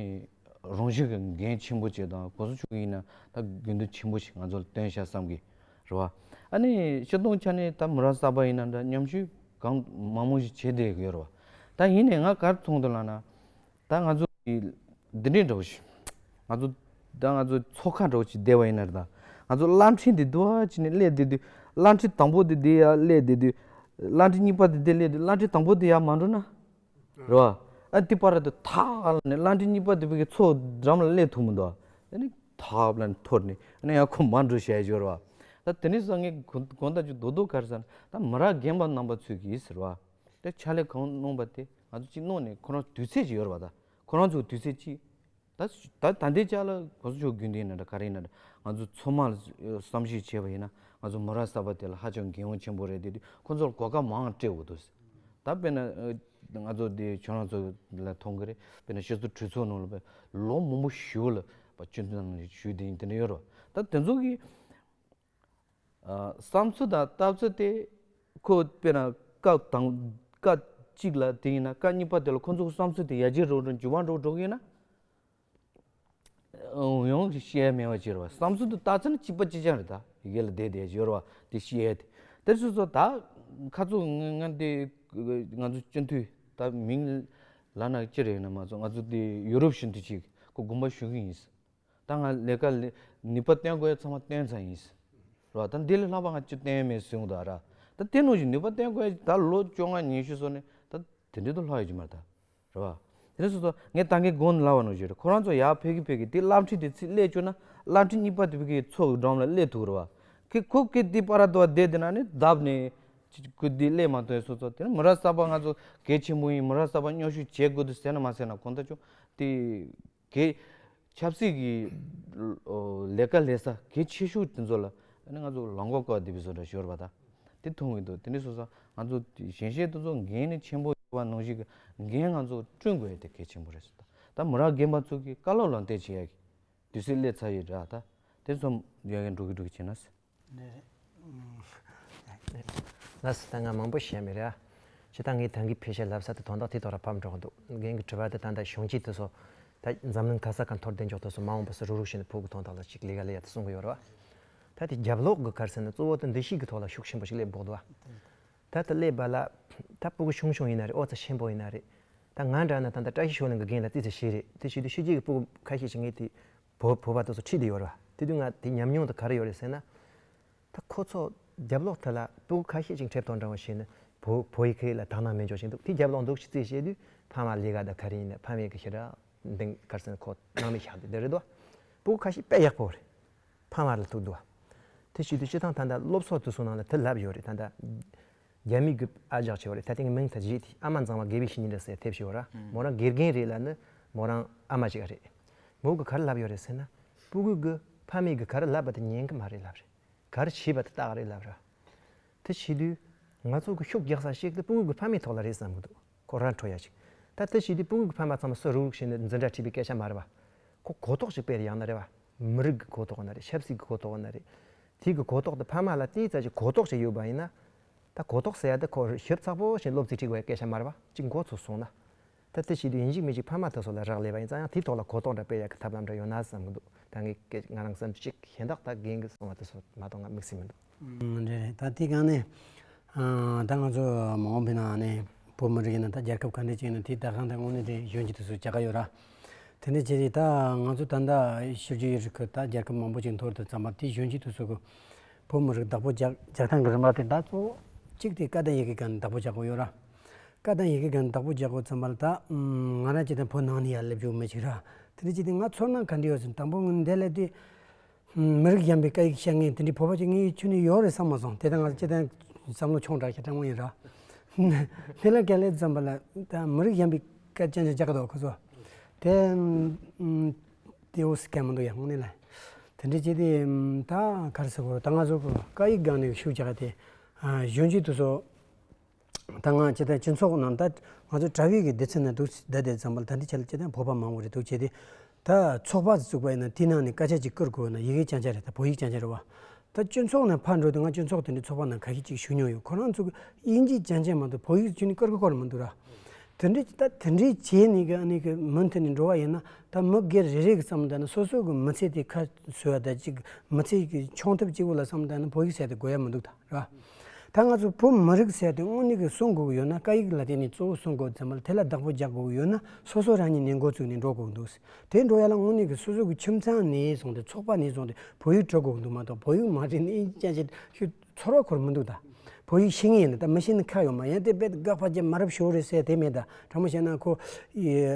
རང་བཞིན་གྱི་འགན་ཆེན་པོ་ཅིག་དང་གོང་ས་མཆོག་ཡིན་ན་ད་དགོས་འདུན་ཆེན་པོ་ཞིག་ང་ཚོ་ལ་བཏོན་ཤག་བསམ་གི་རེད་བ། ཨ་ནི་སྤྱིར་བཏང་ཆ་ནས་ད་མི་རབས་གསར་པ་ཡིན་ན་འདྲ་མཉམ་ཞུགས་གང་མང་མང་ཞིག་བྱེད་བསྡད་ཀྱི་ཡོད་རེད་བ། ད་ཡིན་ནའི་ང་ག་རེ་མཐོང་འདུག་ལབ་ན། ད་ང་ཚོ་གི་འདི་འདྲའི་འདྲ་བོ་ཞིག་ང་ཚོ་ད་ང་ཚོ་ཚོགས་ཁག་འདྲ་བོ་ཞིག་བསྡད་པ་ཡིན་ན་རེད་ད། ང་ཚོ་གླ་ཕྲན་འདི་འདུག་ཨ་ཅི་ནས་སླེབས་བསྡད་དུས་གླ་ཕྲན་དང་པོ་འདི་འདི་ཡར་སླེབས་བསྡད་དུས་གླ་ཕྲན་གཉིས་པ་འདི་འདི་སླེབས་དུས་གླ་ཕྲན་དང་པོ་འདི་ཡར་མ་འགྲོ་ན། རེད་བ། ཨ་འདི་པར་དུ་ཐག་ལ་ནས་གླ་ཕྲན་གཉིས་པ་འདི་བོད་ཀྱི་ཚོགས་འགྲམ་ལ་སླེབས་ཐུབ་མི་འདུག་ཨ་ནི་ཐག་ལ་ནས་འཐོར་ནས་ཨ་ནི་ཡང་ཁོ་མ་འགྲོ་བྱས་ཡོད་རེད་བ། ད་དེ་ནས་བཟུང་ངས་དགོངས་དག་ཅིག་རྡོག་རྡོག་ག་རེ་ཟེར་ན་ད་མི་རབས་རྒན་པ་རྣམ་པ་ཚོས་ཀྱིས་ཟེར་བ། དེ་ཕྱག་ལས་གང་གནང་པ་དེ་ང་ཚོ་གཅིག་གནང་ནས་ཁོ་རང་དུས་ཚོད་ཅིག་ཡོད་རེད་བ། ད་ཁོ་རང་ཚོ་དུས་ཚོད་ཅིག་ད་ད་ད་ལྟའི་ཆ་ལ་གོང་ས་མཆོག་དགོས་འདུན་ཡིན་ན་འདྲ་ག་རེ་ཡིན་ན་འདྲ་ང་ཚོ་ཚང་མ་ལ་བསམ་ཤེས་བྱས་པ་ཡིན་ན་ང་ཚོ་མི་རབས་གསར་པ་དེ་ལ་ཧ་ཅང་འགན་དབང་ཆེན་པོ་རེད་དེ་དུས་ཁོ་ཚོར་གོ་སྐབས་མང་སྤྲད་དགོས་འདུག་ད་དཔེར་ན་ང་ཚོ་དེ་ཁྱོད་རང་ཚོ་ལ་མཐོང་གི་རེད། དཔེར་ན་སྤྱི་ཚོགས་གྲོས་ཚོགས་ནང་ལ་ལོ་མང་པོ་ཞིག་ལ་སྤྱི་འཐུས་ནང་ཞུགས་དེ་ཡིན་དེ་འདྲ་ཡོད་རེད། ད་དེ་ཚོ་གི་བསམ་ཚུལ་དང་ལྟ་ཚུལ་དེ་ཁོ་དཔེར་ན་སྐབས་དང་སྐབས་གཅིག་ལ་དེ་ཡིན་ན་སྐབས་གཉིས་པ་དེ་ལ་ཁོ་ཚོའི་བསམ་ཚུལ་དེ་ཡར་རྒྱས་འགྲོ་འགྲོ་འགྱུར་བ་འགྲོ་འགྲོ་གི་ཡིན་ན་ཡང་བཤད་མེད་པ་ཅིག་རེད་བ། བསམ་ཚུལ་དེ་ལྟ་ཚུལ་ནི་གཅིག་པ་གཅིག་རྐྱང་རེད། ད་ཡི་གེ་ལ་བསྡད་བསྡད་ཡོད་རེད་བ། དེ་བཤད་དེ་དེར་སོ་སོ་ད་ཁ་ཚོ་ང་ང་དེ་ང་ཚོ་སྤྱི་འཐུས་ད་མིང་ལབ་ན་ཅི་རེད་ན་མ་ཚོ་ང་ཚོ་དེ་ཡུ་རོབ་སྤྱི་འཐུས་ཅིག་ཁོ་དགོངས་པ་ཞུ་གི་ཡིན། ད་ང་ལས་ཀ་ལས་ནུས་པ་བཏོན་དགོས་ཡ་ཚང་མ་བཏོན་ཚར་ཡིན། རེད་བ། ད་འདི་ལས་ལྷག་པ་ང་ཅི་བཏོན་མེད་གསུངས་ད་ར། ད་དེ་ནང་བཞིན་ནུས་པ་བཏོན་དགོས་ཡ་ད་ལོ་བཅོ་ལྔ་ཉི་ཤུ་སོང་ནས་ད་དེ་འདྲའི་དུ་ལྷག་ཡོད་ཀྱི་མ་རེད་ད། རེད་བ། དེ་ནས་སོ་སོ་ངས་ད་གིན་གོང་ནས་ལབ་པ་ནང་བཞིན་རེད། ཁོ་རང་ཚོ་ཡར་ཕེབས་ཀྱི་ཕེབས་ཀྱི་དེ་གླ་ཕྲན་དེ་ཚིག་སླེབས་བཅུག་ན་གླ་ཕྲན་གཉིས་པ་དེ་ཕེབས་ཀྱི་ཚོགས་ཀྱི་འགྲམ་ལ་སླེབས་ཐུབ་རེད་བ། ཁོས་ཁོ་ཁོས་དེ་པར་དུ་བ་བསྡད་དེ་ན་ནི་བརྡབས་ནས་ཁོས་དེ་སླེབས་མ་ཐུབ་ཡ་སོ་སོ་དེ་ནི་མི་རབས་གསར་པ་ང་ཚོ་གལ་ཆེན་པོ་ཡིན། མི་རབས་གསར་པ་མཉམ་ཞུགས་བྱེད་དགོས་འདུག་ཟེར་ན་མ་ཟེར་ན་གང་ལྟར་ཀྱང་དེ། གལ། ཆབ་སྲིད་ཀྱི་ལས་ཀ་ལས་ས་གལ་ཆེ་ཤོས་དེ་ཚོ་ལ་ཨ་ནི་ང་ཚོ་ལམ་ཁ་བཀག་བསྡད་པའི་བཟོ་འདྲ་ཞིག་ཡོད་རེད་པ། ད་དེ་མཐོང་གི་འདུག་དེ་འདྲ་སོང་ཙང་ང་ཚོ་གཞོན་སྐྱེས་དེ་ཚོ་འགན་ནི་ཆེན་པོ་ཡོད་པ་ནང་བཞིན་གྱི་འགན་ང་ཚོ་བསྐྲུན་དགོས་ཡ་དེ་གལ་ཆེན་པོ་རེད་ཟེར། ད་མི་རབས་རྒན་པ་ཚོ་གི་བཀའ་སློབ་ལ་བརྟེན་བྱེད་ཡ་གི་དུས་ཚོད་སླེབས་ཚར་ཡོད་རེད། ད་དེ་ཚོ་ཡོད་མཁན་འགྲོ་གི་འགྲོ་གི་བྱས་ན་ཟེར། ལགས་སོ། ད་ང་མང་པོ་བཤད་མི་རེད་ཨ། སྤྱིར་བཏང་ངས་ད་གིན་ཕལ་ཆེར་ལབ་ས་དེ་དོན་དག་དེ་ཐོག་ལ་ཕབ་འགྲོ་གི་འདུག་རྒན་གྱི་དྲི་བ་དེ་ད་ལྟ་གཞོན་སྐྱེས་དེ་ཚོ་ད་འཛམ་གླིང་ག་ས་ག་འཐོར་བསྡད་འཇོག་དེ་ཚོ་མ་འོངས་པ་སུ་རུག་རུག་བྱས་ནས་ཕུགས་ཀྱི་དོན་དག་ལ་ཅིག་ལས་ཀ་ལས་ཡ་དེ་གསུང་གི་ཡོད་རེད་བ། ད་དེ་རྒྱབ་ལོག་གི་ག་རེ་ཟེར་ན་གཙོ་བོ་དེ་འདུ་ཤེས་ཀྱི་ཐོག་ལ་ཤུགས་ཆེན་པོ་ཞིག་སླེབས་འདུག་བ། ད་དེ་སླེབས་པ་ལ་ད་ཕྲུ་གུ་ཆུང་ཆུང་ཡིན་ན་རེད། ཨོ་ཙི་ཆེན་པོ་ཡིན་ན་རེད། ད་ང་འདྲ་ན་ད་ལྟ་བཀྲ་ཤིས་ཆོས་གླིང་གི་རྒན་ལ་ཙི་ཙི་ཤེས་རེད། དེ་བྱེད་དུས་ཕྱི་རྒྱལ་གྱི་ཕྲུ་གུ་ཁ་ཤས་ཤིག་ངས་དེ་བོད་བོད་པ་དེ་ཚོ་ཁྲིད་དེ་ཡོད་རེད་བ། དེ་དུས་ང་དེ་ཉམས་མྱོང་དེ་ག་རེ་ཡོད་རེད་ཟེར་ན། ད་ཁོ་ཚོ་རྒྱབ་ལོགས་དེ་ལ་ཕྲུ་གུ་ཁ་ཤས་ཤིག་འཁྲབ་སྟོན་འདྲ་བོ་བྱས་ནས་བོད་བོད་ཡིག་སྐད་ལ་དག་སྣང་མེད་འཇོག་བཞིན་འདུག་དེ་རྒྱབ་ལོགས་འདུག་ཤི་རྩིས་བྱས་དུས་ཕ་མ་ལས་ཀ་དང་ག་རེ་ཡིན་ན་ཕ་མའི་གི་ཞེ་དྲག་འདི་གར་སོང་ཁོ་སྣང་མེད་བཞག་དེ་འདི་རེད་དོ། ཕྲུ་གུ་ཁ་ཤས་དཔེ་ཡག་པོ་རེད། ཕ་མ་ལ་ཐུག་འདུག་དེ་བྱེད་དུས་སྤྱི་བཏང་ད་ལྟ་སློབ་གསོ་དེ་ཚོ་ནང་ལ་དེ་ལབ་ཡོད་རེད། ད་ལྟ་རྒྱ་མི་གི་ཨ་ཅག་ཅིག་ཡོད་རེད། ད་དེ་གི་མིང་ད་བརྗེད་དེ་ཨ་མ་མཛངས་མ་དགེ་བའི་བཤེས་གཉེན་འདྲ་ཟེར་ཐེབས་ཤིག་ཡོད་ར། མོ་རང་དགེ་རྒན་རེད་ལ་ནི་མོ་རང་ཨ་མ་ཅིག་རེད། མོ་གི་ག་རེ་ལབ་ཡོད་རེད་ཟེར་ན། ཕྲུ་གུ་གི་ཕ་མེས་གི་ག་རེ་ལབ་པ་དེ་ཉན་གི་མ་རེད་ལབ་རེད། ག་རེ་བྱས་པ་དེ་རྟགས་རེད་ལབ་ར། དེ་བྱེད་དུས་ང་ཚོ་གི་ཤུགས་རྒྱག་ས་ཞིག་དེ་ཕྲུ་གུ་གི་ཕ་མའི་ཐོག་ལ་རེད་བསམ་གི་འདུག་ཁོ་ར་འཕྲོ་ཡ་ཞིག་ད་དེ་བྱེད་དུས་ཕྲུ་གུ་གི་ཕ་མ་ཚང་མ་སུ་རུག་རུག་བྱས་ནས་འཛིན་གྲྭ་ཁྲིད་པའི་སྐད་ཆ་མ་རེད་བ། ཁོ་གོ་རྟོགས་ཤིག་སྤེལ་ཡག་ན་རེད་བ། མི་རིགས་ཀྱི་གོ་རྟོགས་ན་རེད། ཆབ་སྲིད་ཀྱི་གོ་རྟོགས་ན་རེད། དེ་གི་གོ་རྟོགས་དེ་ཕ་མ་ལ་ཏོག་ཙམ་ཅིག་གོ་རྟོགས་ཤིག་ཡོད་པ་ཡིན་ན། ད་གོ་རྟོགས་ཟེར་ཡ་དེ་ཁོ་ཞིབ་ཚགས་པོ་ཞིག་སློབ་ཚན་ཁྲིད་དགོས་ཡ་སྐད་ཆ་མ་རེད་བ། ཅིག་མགོ་ཚོས་སོང་ན། ད་དེ་བྱེད་དུས་ཡིན་གཅིག་མིན་གཅིག་ཕ་མ་དེ་ཚོ་ལ་རག་ལས་པ་ཡིན་ཙང་ཡང་དེའི་ཐོག་ལ་གོ་རྟོགས་འདྲ་སྤེལ་ཡག་གི་ཐབས་ལམ་འདྲ་ཡོད་ན་བསམ་གི་འདུག་ད་ངས་སྐད་ང་རང་བསམ་ཚུལ་གཅིག་གཞན་དག་ད་རྒན་གྱིས་གསུངས་པ་དེ་ཚོ་མ་གཏོགས་ང་དམིགས་བསལ་མི་འདུག་ཨང་། རེད་རེད། ད་དེ་གང་ནས་ཨ་ད་ང་ཚོ་མ་འོངས་པའི་ནང་ནས་བོད་མི་རིགས་ཡིན་ན་ད་རྒྱལ་ཁབ་ག་འདྲ་ཅིག་ཡིན་ན་དེའི་ད་གང་ད་དངོས་གནས་དེ་གཞོན་སྐྱེས་དེ་ཚོ་རྒྱག་ག་ཡོད་ར། དེ་འདྲ་བྱས་ཏེ་ད་ང་ཚོ་ད་ལྟ་ཤུལ་རྒྱུ་ཡོད་རིགས་ཀྱི་ད་རྒྱལ་ཁབ་མང་པོ་ཅིག་འཐོར་དུས་ཙམ་པ་དེ་གཞོན་སྐྱེས་དེ་ཚོ་གི་བོད་མི་རིགས་བདག་པོ་རྒྱག་རྒྱག་སྟངས་ཀྱི་རིམ་པ་དེ་ད་གཙོ་བོ་གཅིག་དེ་སྐད་དང་ཡི་གེ་སྒང་ནས་བདག་པོ་རྒྱག་དགོས་ཡོད་ར། སྐད་དང་ཡི་གེ་སྒང་ནས་བདག་པོ་རྒྱག་དགོས་ཙམ་པ་ལ་ད་ང་རང་སྤྱིར་བཏང་བོད་ནང་ནས་ཡར་སླེབས་བཅུག་མི་ཅིག་ར། དེ་འདྲ་བྱས་ཏེ་ང་ཚོར་སྣང་ག་འདྲ་ཡོད་ཟེར་ན་དང་པོ་ངས་འདི་སླེབས་དུས། མི་རིགས་གཞན་པའི་སྐད་ཡིག་བཤད་མཁན་དེ་འདྲའི་བོད་པ་ཅིག་ངའི་ཁྱོན་ནས་ཡོད་རེད་བསམ་མ་སོང་། དེ་ལྟར་ང་ཚོ་སྤྱིར་བཏང་བསམ་བློ་ཆུང་དྲགས་ཤིག་དྲང་མོ་ཡིན་ར། དེ་ལ་སྐད་ལས་ཙམ་པ་ལ་ད་མི་རིགས་གཞན་པའི་སྐད་ཅན་ཅིག་རྒྱག་གི་འདུག་ཁོ་ཚོ། དེ་དེ་འོ་སི་སྐད་མི་འདུག་ཡ་དངོས་གནས་ལ། དེ་འདྲ་བྱས་ཏེ་ད་ག་རེ་ཟེར་དགོས་རེད། ད་ང་ཚོ་སྐད་ཡིག་སྒང་ནས་ཤུགས་རྒྱག་དེ་གཞོན་སྐྱེས་དེ་ཚོ། ད་ང་སྤྱིར་བཏང་སྤྱི་ཚོགས་ནང་ད་ང་ཚོ་དྲ་བའི་གི་སྡེ་ཚན་ནང་འདུག་བསྡད་དེ་ཙམ་པ་ལ་ད་འདི་ཆ་ལ་སྤྱིར་བཏང་བོད་པ་མང་པོ་རེད་འདུག་བྱས་ཏེ། ད་ཚོགས་པ་བཙུགས་པ་ཡིན་ན་དེའི་ནང་ནས་སྐད་ཆ་ཅིག་བསྐུར་དགོས་ན་ཡི་གེ་རྐྱང་རྐྱང་རེད། ད་བོད་ཡིག་རྐྱང་རྐྱང་རེད་བ། ད་སྤྱི་ཚོགས་ནང་ཕར་འགྲོ་དུས་ང་སྤྱི་ཚོགས་དེ་འདྲའི་ཚོགས་པ་ནང་ཁ་ཤས་ཅིག་ཞུགས་མྱོང་ཡོད། ཁོ་རང་ཚོ་གི་དབྱིན་ཇི་རྐྱང་རྐྱང་མ་གཏོགས་བོད་ཡིག་ཁྱོན་ནས་བསྐུར་གི་བསྐུར་མི་འདུག་ར། དེ་འདྲའི་ད་དེ་འདྲའི་བྱས་ནས་གི་ཨ་ནི་གི་མུ་མཐུད་ནས་འགྲོ་བ་ཡིན་ན་ད་མི་སྒེར་རེ་རེ་གི་བསམ་བློ་ལྟར་ན་སོ་སོ་གི་མི་ཚེ་དེ་ཁ་གསོ་བ་དང་གཅིག་མི་ཚེ་གི་མཆོང་ཐབས་གཅིག་པོ་ལ་བསམ་བློ་ལྟར་ན་བོད་ཡིག་ཟེར་དེ་དགོས་ཡ་མི་འདུག་ད་ར། ད་ང་ཚོ་བོད་མི་རིགས་ཟེར་དེ་དངོས་གནས་ཀྱི་སྲུང་དགོས་ཀྱི་ཡོད་ན་སྐད་ཡིག་ལ་བརྟེན་ནས་གཙོ་བོ་སྲུང་དགོས་ཙམ་པ་ལ་དེ་ལ་བདག་པོ་རྒྱག་དགོས་ཀྱི་ཡོད་ན་སོ་སོ་རང་ཉིད་ནས་འགོ་བཙུགས་ནས་འགྲོ་དགོས་ཀྱི་འདུག་དེ་འགྲོ་ཡ་ལ་དངོས་གནས་ཀྱི་སོ་སོ་གི་ཁྱིམ་ཚང་ནས་བཟུང་སྟེ་ཚོགས་པ་ནས་བཟུང་སྟེ་བོད་ཡིག་སྤྲོད་དགོས་ཀྱི་འདུག་མ་གཏོགས་བོད་ཡིག་མ་བྲིས་ནས་ཨིན་ཅང་ཅིག་ཤུ་ཚོར་བ་འཁོར་མི་འདུག་ད་བོད་ཡིག་ཤེས་ངེས་ཡིན་ན་ད་མི་ཤེས་ན་ཁག་ཡོད་མ་ཡིན་ཏེ་དཔེ་དགག་པ་བརྒྱབ་མ་རབས་ཤོར་རེད་ཟེར་དེ་མེད། ད་དྲང་མོ་བཤད་ན་ཁོ་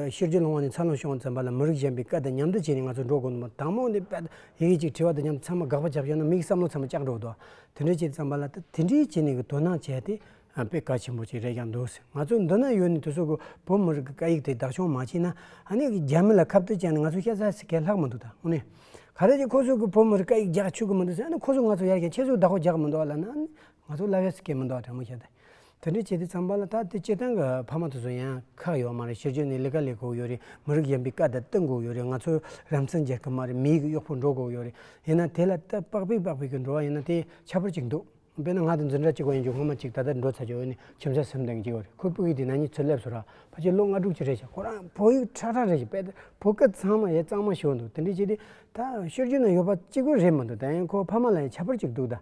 ཤེས་རྒྱུད་ལོང་བ་ནས་འཚར་ལོངས་བྱུང་བ་ཙམ་པ་ལ་མི་རིགས་གཞན་པའི་སྐད་དང་མཉམ་དུ་བྱས་ནས་ང་ཚོ་འགྲོ་དགོས་འདུག་མ་དང་མོ་འདི་དཔེ་ཡི་གེ་གཅིག་བྲིས་པ་དང་མཉམ་དུ་ཚང་མ་དགག་པ་བརྒྱབ་ཡོད་ན་མིག་བསམ་བློ་ཚང་མ་བཅག་འགྲོ་འདུག་དེ་འདྲའི་བྱས་ཙམ་པ་ལ་ད་དེ་འདྲའི་བྱས་ནས་གི་དོ་སྣང་བྱས་ཏེ་དཔེ་གལ་ཆེན་པོ་ཅིག་རེད་ཀྱང་འདུག་ང་ཚོ་འདི་ན་ཡོད་ནི་དེ་ཚོ་གི་བོད་མི་རིགས་ཀྱི་སྐད་ཡིག་དེ་བདག་སྐྱོང་མ་བྱས་ན་ཨ་ནི་གི་རྒྱ་མི་ལ་ཁ་གཏད་བཅག་ནས་ང་ཚོ་ཤ་ཚ་སི་ཁས་ལྷག་མི་འདུག་ད་དངོས་གནས་ག་རེ་ཅིག་ཁོ་ཚོ་གི་བོད་མི་རིགས་སྐད་ཡིག་རྒྱག་ཆོག་གི་མི་འདུག་ཟེར་ཨ་ནི་ཁོ་ཚོ་ང་ཚོ་ཡར་རྒྱས་ཁྱེད་ཚོ་བདག་པོ་རྒྱག་གི་མི་འདུག་ལ་ན་ཨ་ནི། ང་ཚོ་ལབ་ཡ་ཟེར་མཁན་མི་འདུག་དྲང་མོ་བཤད་དེ། དེ་འདྲ་བྱེད་དུས་ཙམ་པ་ལ་ད་དེ་སྤྱིར་བཏང་གི་ཕ་མ་དེ་ཚོ་ཡང་ཁག་ཡོད་མ་རེད། ཕྱི་རྒྱལ་ནས་ལས་ཀ་ལས་དགོས་ཡོད་རེད། མི་རིགས་གཞན་པའི་བཀའ་དང་བསྟུན་དགོས་ཡོད་རེད། ང་ཚོ་རང་བཙན་རྒྱལ་ཁབ་མ་རེད། མིའི་གི་གཡོག་པོ་འགྲོ་དགོས་ཡོད་རེད། ཡིན་ན་དེ་ལ་ད་པགས་པའི་པགས་པའི་གི་འགྲོ་བ་ཡིན་ན་དེ་ཁྱད་པར་ཅིག་འདུག་དཔེར་ན་ང་དང་འཛིན་གྲྭ་གཅིག་པ་ཡིན་རྒྱུ་སྔོན་མ་གཅིག་ད་ལྟ་འགྲོ་ཚར་རྒྱུ་ཡོད་ནི་ཁྱིམ་ཚང་སེམས་ལྡན་གཅིག་པ་རེད། ཁོ་སྤུ་གུ་དེ་ན་ནིང་ཚུར་སླེབས་སོང་ར་ཕལ་ཆེར་ལོ་ལྔ་དྲུག་ཅིག་རེད་ཤག་ཁོ་རང་བོད་ཡིག་ཁྲ་ཁྲ་རེད་ཤག་དཔེ་བོད་སྐད་ཚང་མ་ཡ་གཙང་མ་ཤོར་འདུག་དེ་འདྲ་བྱེད་དུས་ད་ཕྱི་རྒྱལ་ན་ཡོད་པ་གཅིག་པུ་རེད་མི་འདུག་ད་ཡང་ཁོ་ཕ་མ་ལ་ཡང་ཁྱད་པར་ཅིག་འདུག་ད།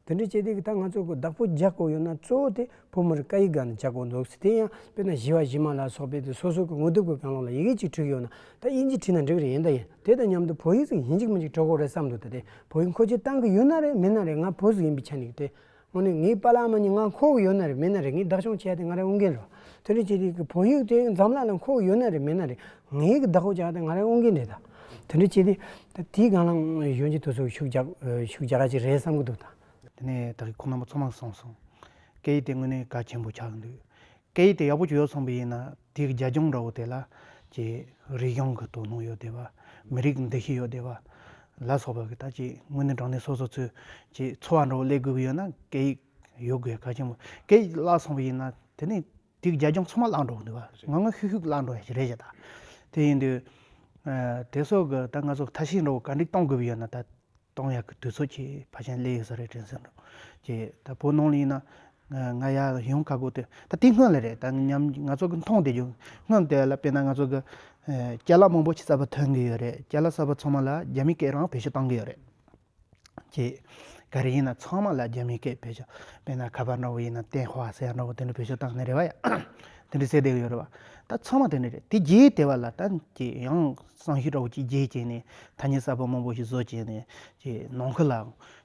དེ་འདྲ་བྱས་དུས་ད་ང་ཚོ་གི་བདག་པོ་རྒྱག་དགོས་ཡོད་ན་གཙོ་བོ་དེ་བོད་མི་རིགས་སྐད་ཡིག་སྒང་ནས་རྒྱག་དགོས་འདུག་དེ་ཡང་དཔེར་ན་གཞས་པ་གཞས་མ་ལ་སོགས་པའི་དེ་སོ་སོ་གི་ངོ་དེབ་ཀྱི་སྒང་ལོགས་ལ་ཡི་གེ་གཅིག་བྲིས་ཡོད་ན་ད་དབྱིན་ཇི་བྲིས་ན་འགྲིག་རེད། ཡིན་ད་ཡིན་དེ་དང་མཉམ་དུ་བོད་ཡིག་ཅིག་ཡིན་གཅིག་མིན་གཅིག་འགྲོ་དགོས་རེད་བསམ་འདུག་ད་དེ་བོད་ཡིག་མཁོ་ཆས་བཏང་གི་ཡོད་ན་རེད་མེད་ན་རེད། ང་བོད་ཟིག་ཡིན་པའི་ཆ་ནས་དེ་དངོས་གནས་ངའི་པཱ་ལགས་མ་ནི་ང་མཁོ་གི་ཡོད་ན་རེད་མེད་ན་རེད། ངས་བདག་སྐྱོང་བྱས་ཏེ་ང་རང་དབང་གིན་རེད། དེ་འདྲ་བྱས་དུས་ཀྱི་བོད་ཡིག་དེ་འཛམ་གླིང་ལ་མཁོ་གི་ཡོད་ན་རེད་མེད་ན་རེད། ངའི་གི་བདག་པོ་རྒྱག་སྟེ་ང་རང་དབང་གིན་རེད་ད། དེ་འདྲ་བྱས་དུས་ད་དེའི་སྒང་ལ་གཞོན་སྐྱེས་དེ་ཚོ་ཤུགས་རྒྱག་ཤུགས་རྒྱག་ག་ཅིག་རེད་བསམ་གི་འདུག་ད། དེ་ནས་ད་གི་ཁོང་རྣམ་པ་ཚང་མ་གསུངས་སོང་། སྐད་ཡིག་དེ་དངོས་གནས་གལ་ཆེན་པོ་ཆགས་འདུག་སྐད་ཡིག་དེ་ཡག་པོ་ཅིག་ཡོད་སོང་པ་ཡིན་ན་དེའི་རྒྱབ་ལྗོངས་འདྲ་བོ་དེ་ལ་ཀྱི་རིག་གཞུང་གི་དོ་སྣང་ཡོད་བསྡད་པ། མི་རིགས་འདུ་ཤེས་ཡོད་བསྡད་པ་ལ་སོགས་པ་གི་ད་ཀྱི་དངོས་གནས་དྲང་གནས་སོ་སོ་ཚོས་ཀྱི་འཚོ་བ་འདྲ་བོ་སླེབས་དགོས་པ་ཡོད་ན་སྐད་ཡིག་ཡོད་དགོས་གལ་ཆེན་པོ། སྐད་ཡིག་བརླག་སོང་པ་ཡིན་ན་དེ་ནས་དེའི་རྒྱབ་ལྗོངས་ཚང་མ་བརླག་འགྲོ་གི་འདུག་བ། ངང་ངམ་ཤུགས་ཤུགས་བརླག་འགྲོ་ཡ་ཞིག་རེད་བྱ་ད། དེ་ཡིན་དུས་དེ་སོགས་གི་ད་ང་ཚོ་ཐབས་ཤེས་འདྲ་བོ་ག་འདྲས་གཏོང་དགོས་པ་ཡོད་ན་ད། གཏོང་ཡག་གི་དུས་ཚོད་ཀྱི་ཕལ་ཆེར་སླེབས་ཡོད་ས་རེད་དྲན་སོང་། ཀྱི་ད་བོད་ནང་ལ་ཡིན་ན་ང་ཡར་ཡོང་ཁ་གོ་དེ་ད་དེ་སྔོན་ལ་རེད། ད་ཉམས་ང་ཚོ་གི་མཐོང་བསྡད་རྒྱུ་སྔོན་དེ་ལ་དཔེར་ན་ང་ཚོ་གི་ཅ་ལག་མང་པོ་ཞིག་གསར་པ་ཐོན་གི་ཡོད་རེད། ཅ་ལག་གསར་པ་ཚང་མ་ལ་རྒྱ་མིའི་སྐད་རང་བེད་སྤྱོད་བཏང་གི་ཡོད་རེད། ཀྱི་ག་རེ་ཡིན་ན་ཚང་མ་ལ་རྒྱ་མིའི་སྐད་བེད་སྤྱོད། དཔེར་ན་ཁ་པར་འདྲ་བོ་ཡིན་ན་ཏན་ཧྭ་ཟེར་ཡ་འདྲ་བོ་དེ་འདྲ་བེད་སྤྱོད་བཏང་ནི་རེད་བ་ཡ། དེ་འདྲ་ཟེར་བསྡད་གི་ཡོད་རེད་བ། ད་ཚང་མ་དེ་འདྲ་རེད། དེ་རྗེས་དེ་བ་ལ་ད་ཀྱི་ཡང་བསམ་ཤེས་འདྲ་བོ་ཅིག་རྗེས་བྱས་ནས་ཐ་སྙད་གསར་པ་མང་པོ་ཞིག་བཟོ་བྱས་ནས་ཀྱི་ནང་ཁུལ་ལ་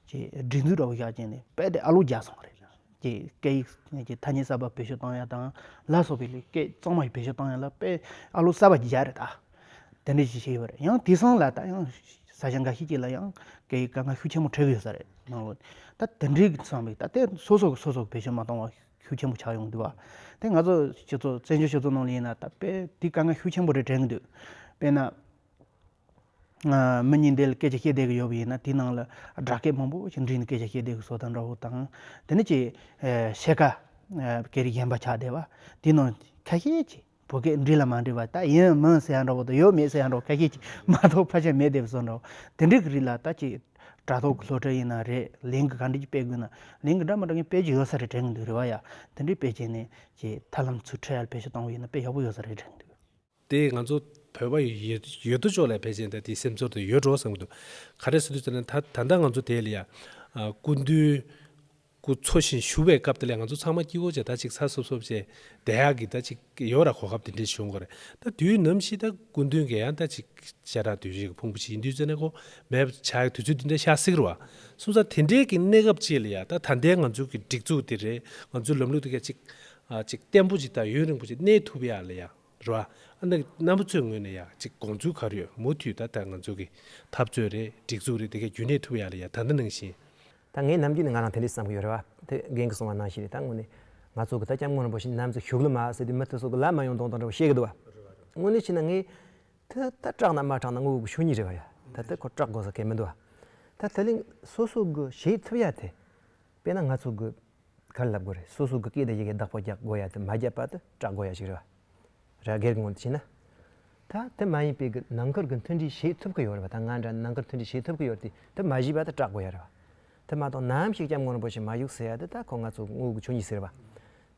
ཀྱི་སྒྲིག་འཛུགས་འདྲ་བོ་བཞག་བྱས་ནས་དཔེ་དེ་ཨ་ལོ་རྒྱག་སོང་བ་རེད། ཀྱི་སྐད་ཡིག་ཀྱི་ཐ་སྙད་གསར་པ་བེད་སྤྱོད་བཏང་ཡ་དང་ལ་སོགས་པའི་སྐད་གཙང་མ་ཞིག་བེད་སྤྱོད་བཏང་ཡ་ལ་དཔེ་ཨ་ལོ་གསར་པ་ཅིག་རྒྱག་རེད་ད། དེ་འདྲ་ཞིག་བྱས་ཡོད་རེད། ཡང་དེང་སང་ལ་ད་ཡང་ས་ཆ་འགའ་ཤས་ཅིག་ལ་ཡང་སྐད་ཡིག་དཀའ་ངལ་ཤུགས་ཆེན་པོ་འཕྲད་ཀྱི་ཡོད་ས་རེད། ནང་ལོགས་ད་དེ་འདྲའི་བསམ་པའི་ད་ལྟའི་སོ་སོ་གི་སོ་སོ་གི་བེད་སྤྱོད་མ་གཏོང་བ་ཤུགས་ཆེན་པོ་ཆགས་ཡོང་འདུག་བ། དེ་ང་ཚོ་སྤྱི་ཚོགས་བཙན་བྱོལ་སྤྱི་ཚོགས་ནང་ལ་ཡིན་ན་ད་དཔེ་དེ་དཀའ་ངལ་ཤུགས་ཆེན་པོ་རེད་དྲན་གྱི་འདུག་དཔེར་ན། ཨ་མི་གཉིས་འདི་ལ་སྐད་ཆ་བཤད་བསྡད་ཀྱི་ཡོད་པ་ཡིན་ན་དེའི་ནང་ལ་སྒྲ་སྐད་མང་པོ་ཞིག་འདྲེས་ནས་སྐད་ཆ་བཤད་བསྡད་ཀྱི་བཟོ་ལྟ་འདྲ་བོ་དང་། དེ་ནས་ཀྱི་ཨ་ཕྱེད་ཀ་ཨ་སྐད་རིགས་གཞན་པ་ཆགས་བསྡད་པ། དེའི་ནང་ཁ་ཤས་ཀྱིས་བོད་སྐད་འདྲེས་ལ་མ་འདྲེས་པ་ད་ཡིན་མིན་ཟེར་ཡ་འདྲ་བོ་དང་ཡོད་མེད་ཟེར་ཡ་འདྲ་བོ་ཁ་ཤས་ཀྱིས་མ་གཏོགས་ཕལ་ཆེར་མེད་བསྡད་པ་བཟོ་འདྲ་བོ། དེ་འདྲའི་གི་རིགས་ལ་ད་ཀྱི་དྲ་ཐོག་གི་སློབ་ཁྲིད་ཡིན་ན་རེད། ལན་གི་ག་འདྲ་ཅིག་སྤེལ་དགོས་ན་ལན་གི་འདྲ་མི་འདྲ་ངས་སྤེལ་གྱི་ཡོད་ས་རེད་དྲན་གྱི་འདུག་རེད་བ་ཡ། དེ་འདྲའི་སྤེལ་བྱས་ནས་ཀྱི་ཐབས་ལམ་ཚུར་ཁྲིད་ཡར་བེད་སྤྱོད་བཏང་བ་ཡིན་ན་དཔེ་ཡག་པོ་ཡོད་ས་རེད་དྲན་གྱི་འདུག་དེ་ང་ཚོ་བོད་པ་ཡོད་ཡོད་དོ་ཅོག་ལ་ཕལ་ཆེར་ད་དེ་སེམས་ཚོར་དེ་ཡོད་འགྲོ་བསམ་གྱི་འདུག་ག་རེ་ཟེར་དུས་ཙམ་ན་ད་ད་ལྟ་ང་ཚོ་དེ་ལ་ཡ་ཨ་སྐུ་མདུན་སྐུ་འཚོ་ཞིང་བཞུགས་པའི་སྐབས་དེ་ལ་ང་ཚོ་ཚང་མ་སྐྱིད་པོ་བྱས་ད་ཅིག་ཚ་སོབ་སོབ་བྱས་བསྡད་ཡག་གི་ད་ཅིག་ཡོད་ར་གོ་སྐབས་དེ་འདྲ་བྱུང་གི་རེད། ད་དུས་ནམ་ཞིག་ད་སྐུ་མདུན་གྱི་ཡང་ད་ཅིག་ཤ་ཁྲག་དུས་ཆེན་གྱི་ཕུང་པོ་ཞིག་ཡིན་དུས་ཙམ་ན་ཁོ་མེད་པ་ཆགས་ཡག་དུས་ཚོད་དེ་འདྲ་ཤར་སྲིད་རེད་བ། སོང་ཙང་དེ་འདྲའི་གི་གནས་སྐབས་ཅིག་ལ་ཡ་ད་ད་ལྟའི་ང་ཚོ་གི་སྒྲིག་འཛུགས་དེ་རེད། ང་ཚོའི་ལམ་ལུགས་དེ་ག་ཅིག་ཨ་ཅིག་བརྟན་པོ་ཅིག་དང་ཡུན་རིང་པོ་ཅིག་གནས་ཐུབ་ཡག་ལ་ཡ། རེད་བ། ཨ་ནི་རྣམ་པ་ཚོའི་ངོས་ནས་ཡ་ཅིག་དགོངས་ཚུལ་ག་རེ་ཡོད། མུ་མཐུད་ད་ལྟ་ང་ཚོ་གི་འཐབ་རྩོད་རེད། སྒྲིག་འཛུགས་རེད། དེ་གའི་རྒྱུན་གནས་ཐུབ་ཡག་ལ་ཡ་ད་ལྟ་ནང་བཞིན། ད་ངས་ནམ་རྒྱུན་ནས་ང་རང་དེ་འདྲས་བསམ་གྱི་ཡོད་རེད་བ། དེ་རྒན་གྱིས་གསུངས་པ་ནང་བཞིན་རེད། ད་དངོས་གནས་ང་ཚོ་གི་ད་སྐྱབས་མགོན་རིན་པོ་ཆེ་ནམ་ཞིག་བཞུགས་ལ་མ་ཟེར་དུས་མི་དེ་ཚོ་གི་ལབ་མ་ཡོང་མདོག་མདོག་འདྲ་བོ་བཤད་གི་འདུག་བ། དངོས་གནས་བྱས་ན་ངས་དེ་ད་སྐྲག་ན་མ་སྐྲག་ན་དངོས་པོ་གི་ཆོས་ཉིད་རེད་བ་ཡ། ད་དེ་ཁོ་སྐྲག་དགོས་ས་གལ་མི་འདུག་བ། ད་དེ་ལས་སོ་སོ་གི་བྱེད་ཐུབ་ཡག་དེ་དཔེར་ན་ང་ཚོ་གི་ག་རེ་ལབ་དགོས་རེད། སོ་སོ་གི་སྐད་དང་ཡི་གེ་བདག་པོ་རྒྱག་དགོས་ཡ་དེ་མ་བརྒྱབ་པ་དེ་སྐྲག་དགོས་ཡ་ཞིག་རེད་བ། ར་སྒེར་གྱི་ངོས་ནས་བྱས་ན། ད་དེ་མ་ཡིན་པའི་གི་ནང་ཁུལ་གྱི་མཐུན་སྒྲིལ་བྱེད་ཐུབ་ཀྱི་ཡོད་རེད་བ། ད་ང་འདྲ་ནང་ཁུལ་མཐུན་སྒྲིལ་བྱེད་ཐུབ་ཀྱི་ཡོད་དེ་དེ་མ་བྱས་པ་དེ་སྐྲག་དགོས་ཡ་རེད་བ། དེ་མ་གཏོགས་ནམ་ཞིག་སྐྱབས་མགོན་རིན་པོ་ཆེ་མ་བཞུགས་ཟེར་ཡ་དེ་ད་ཁོ་ང་ཚོ་དངོས་ཀྱི་ཆོས་ཉིད་ཟེར་བ།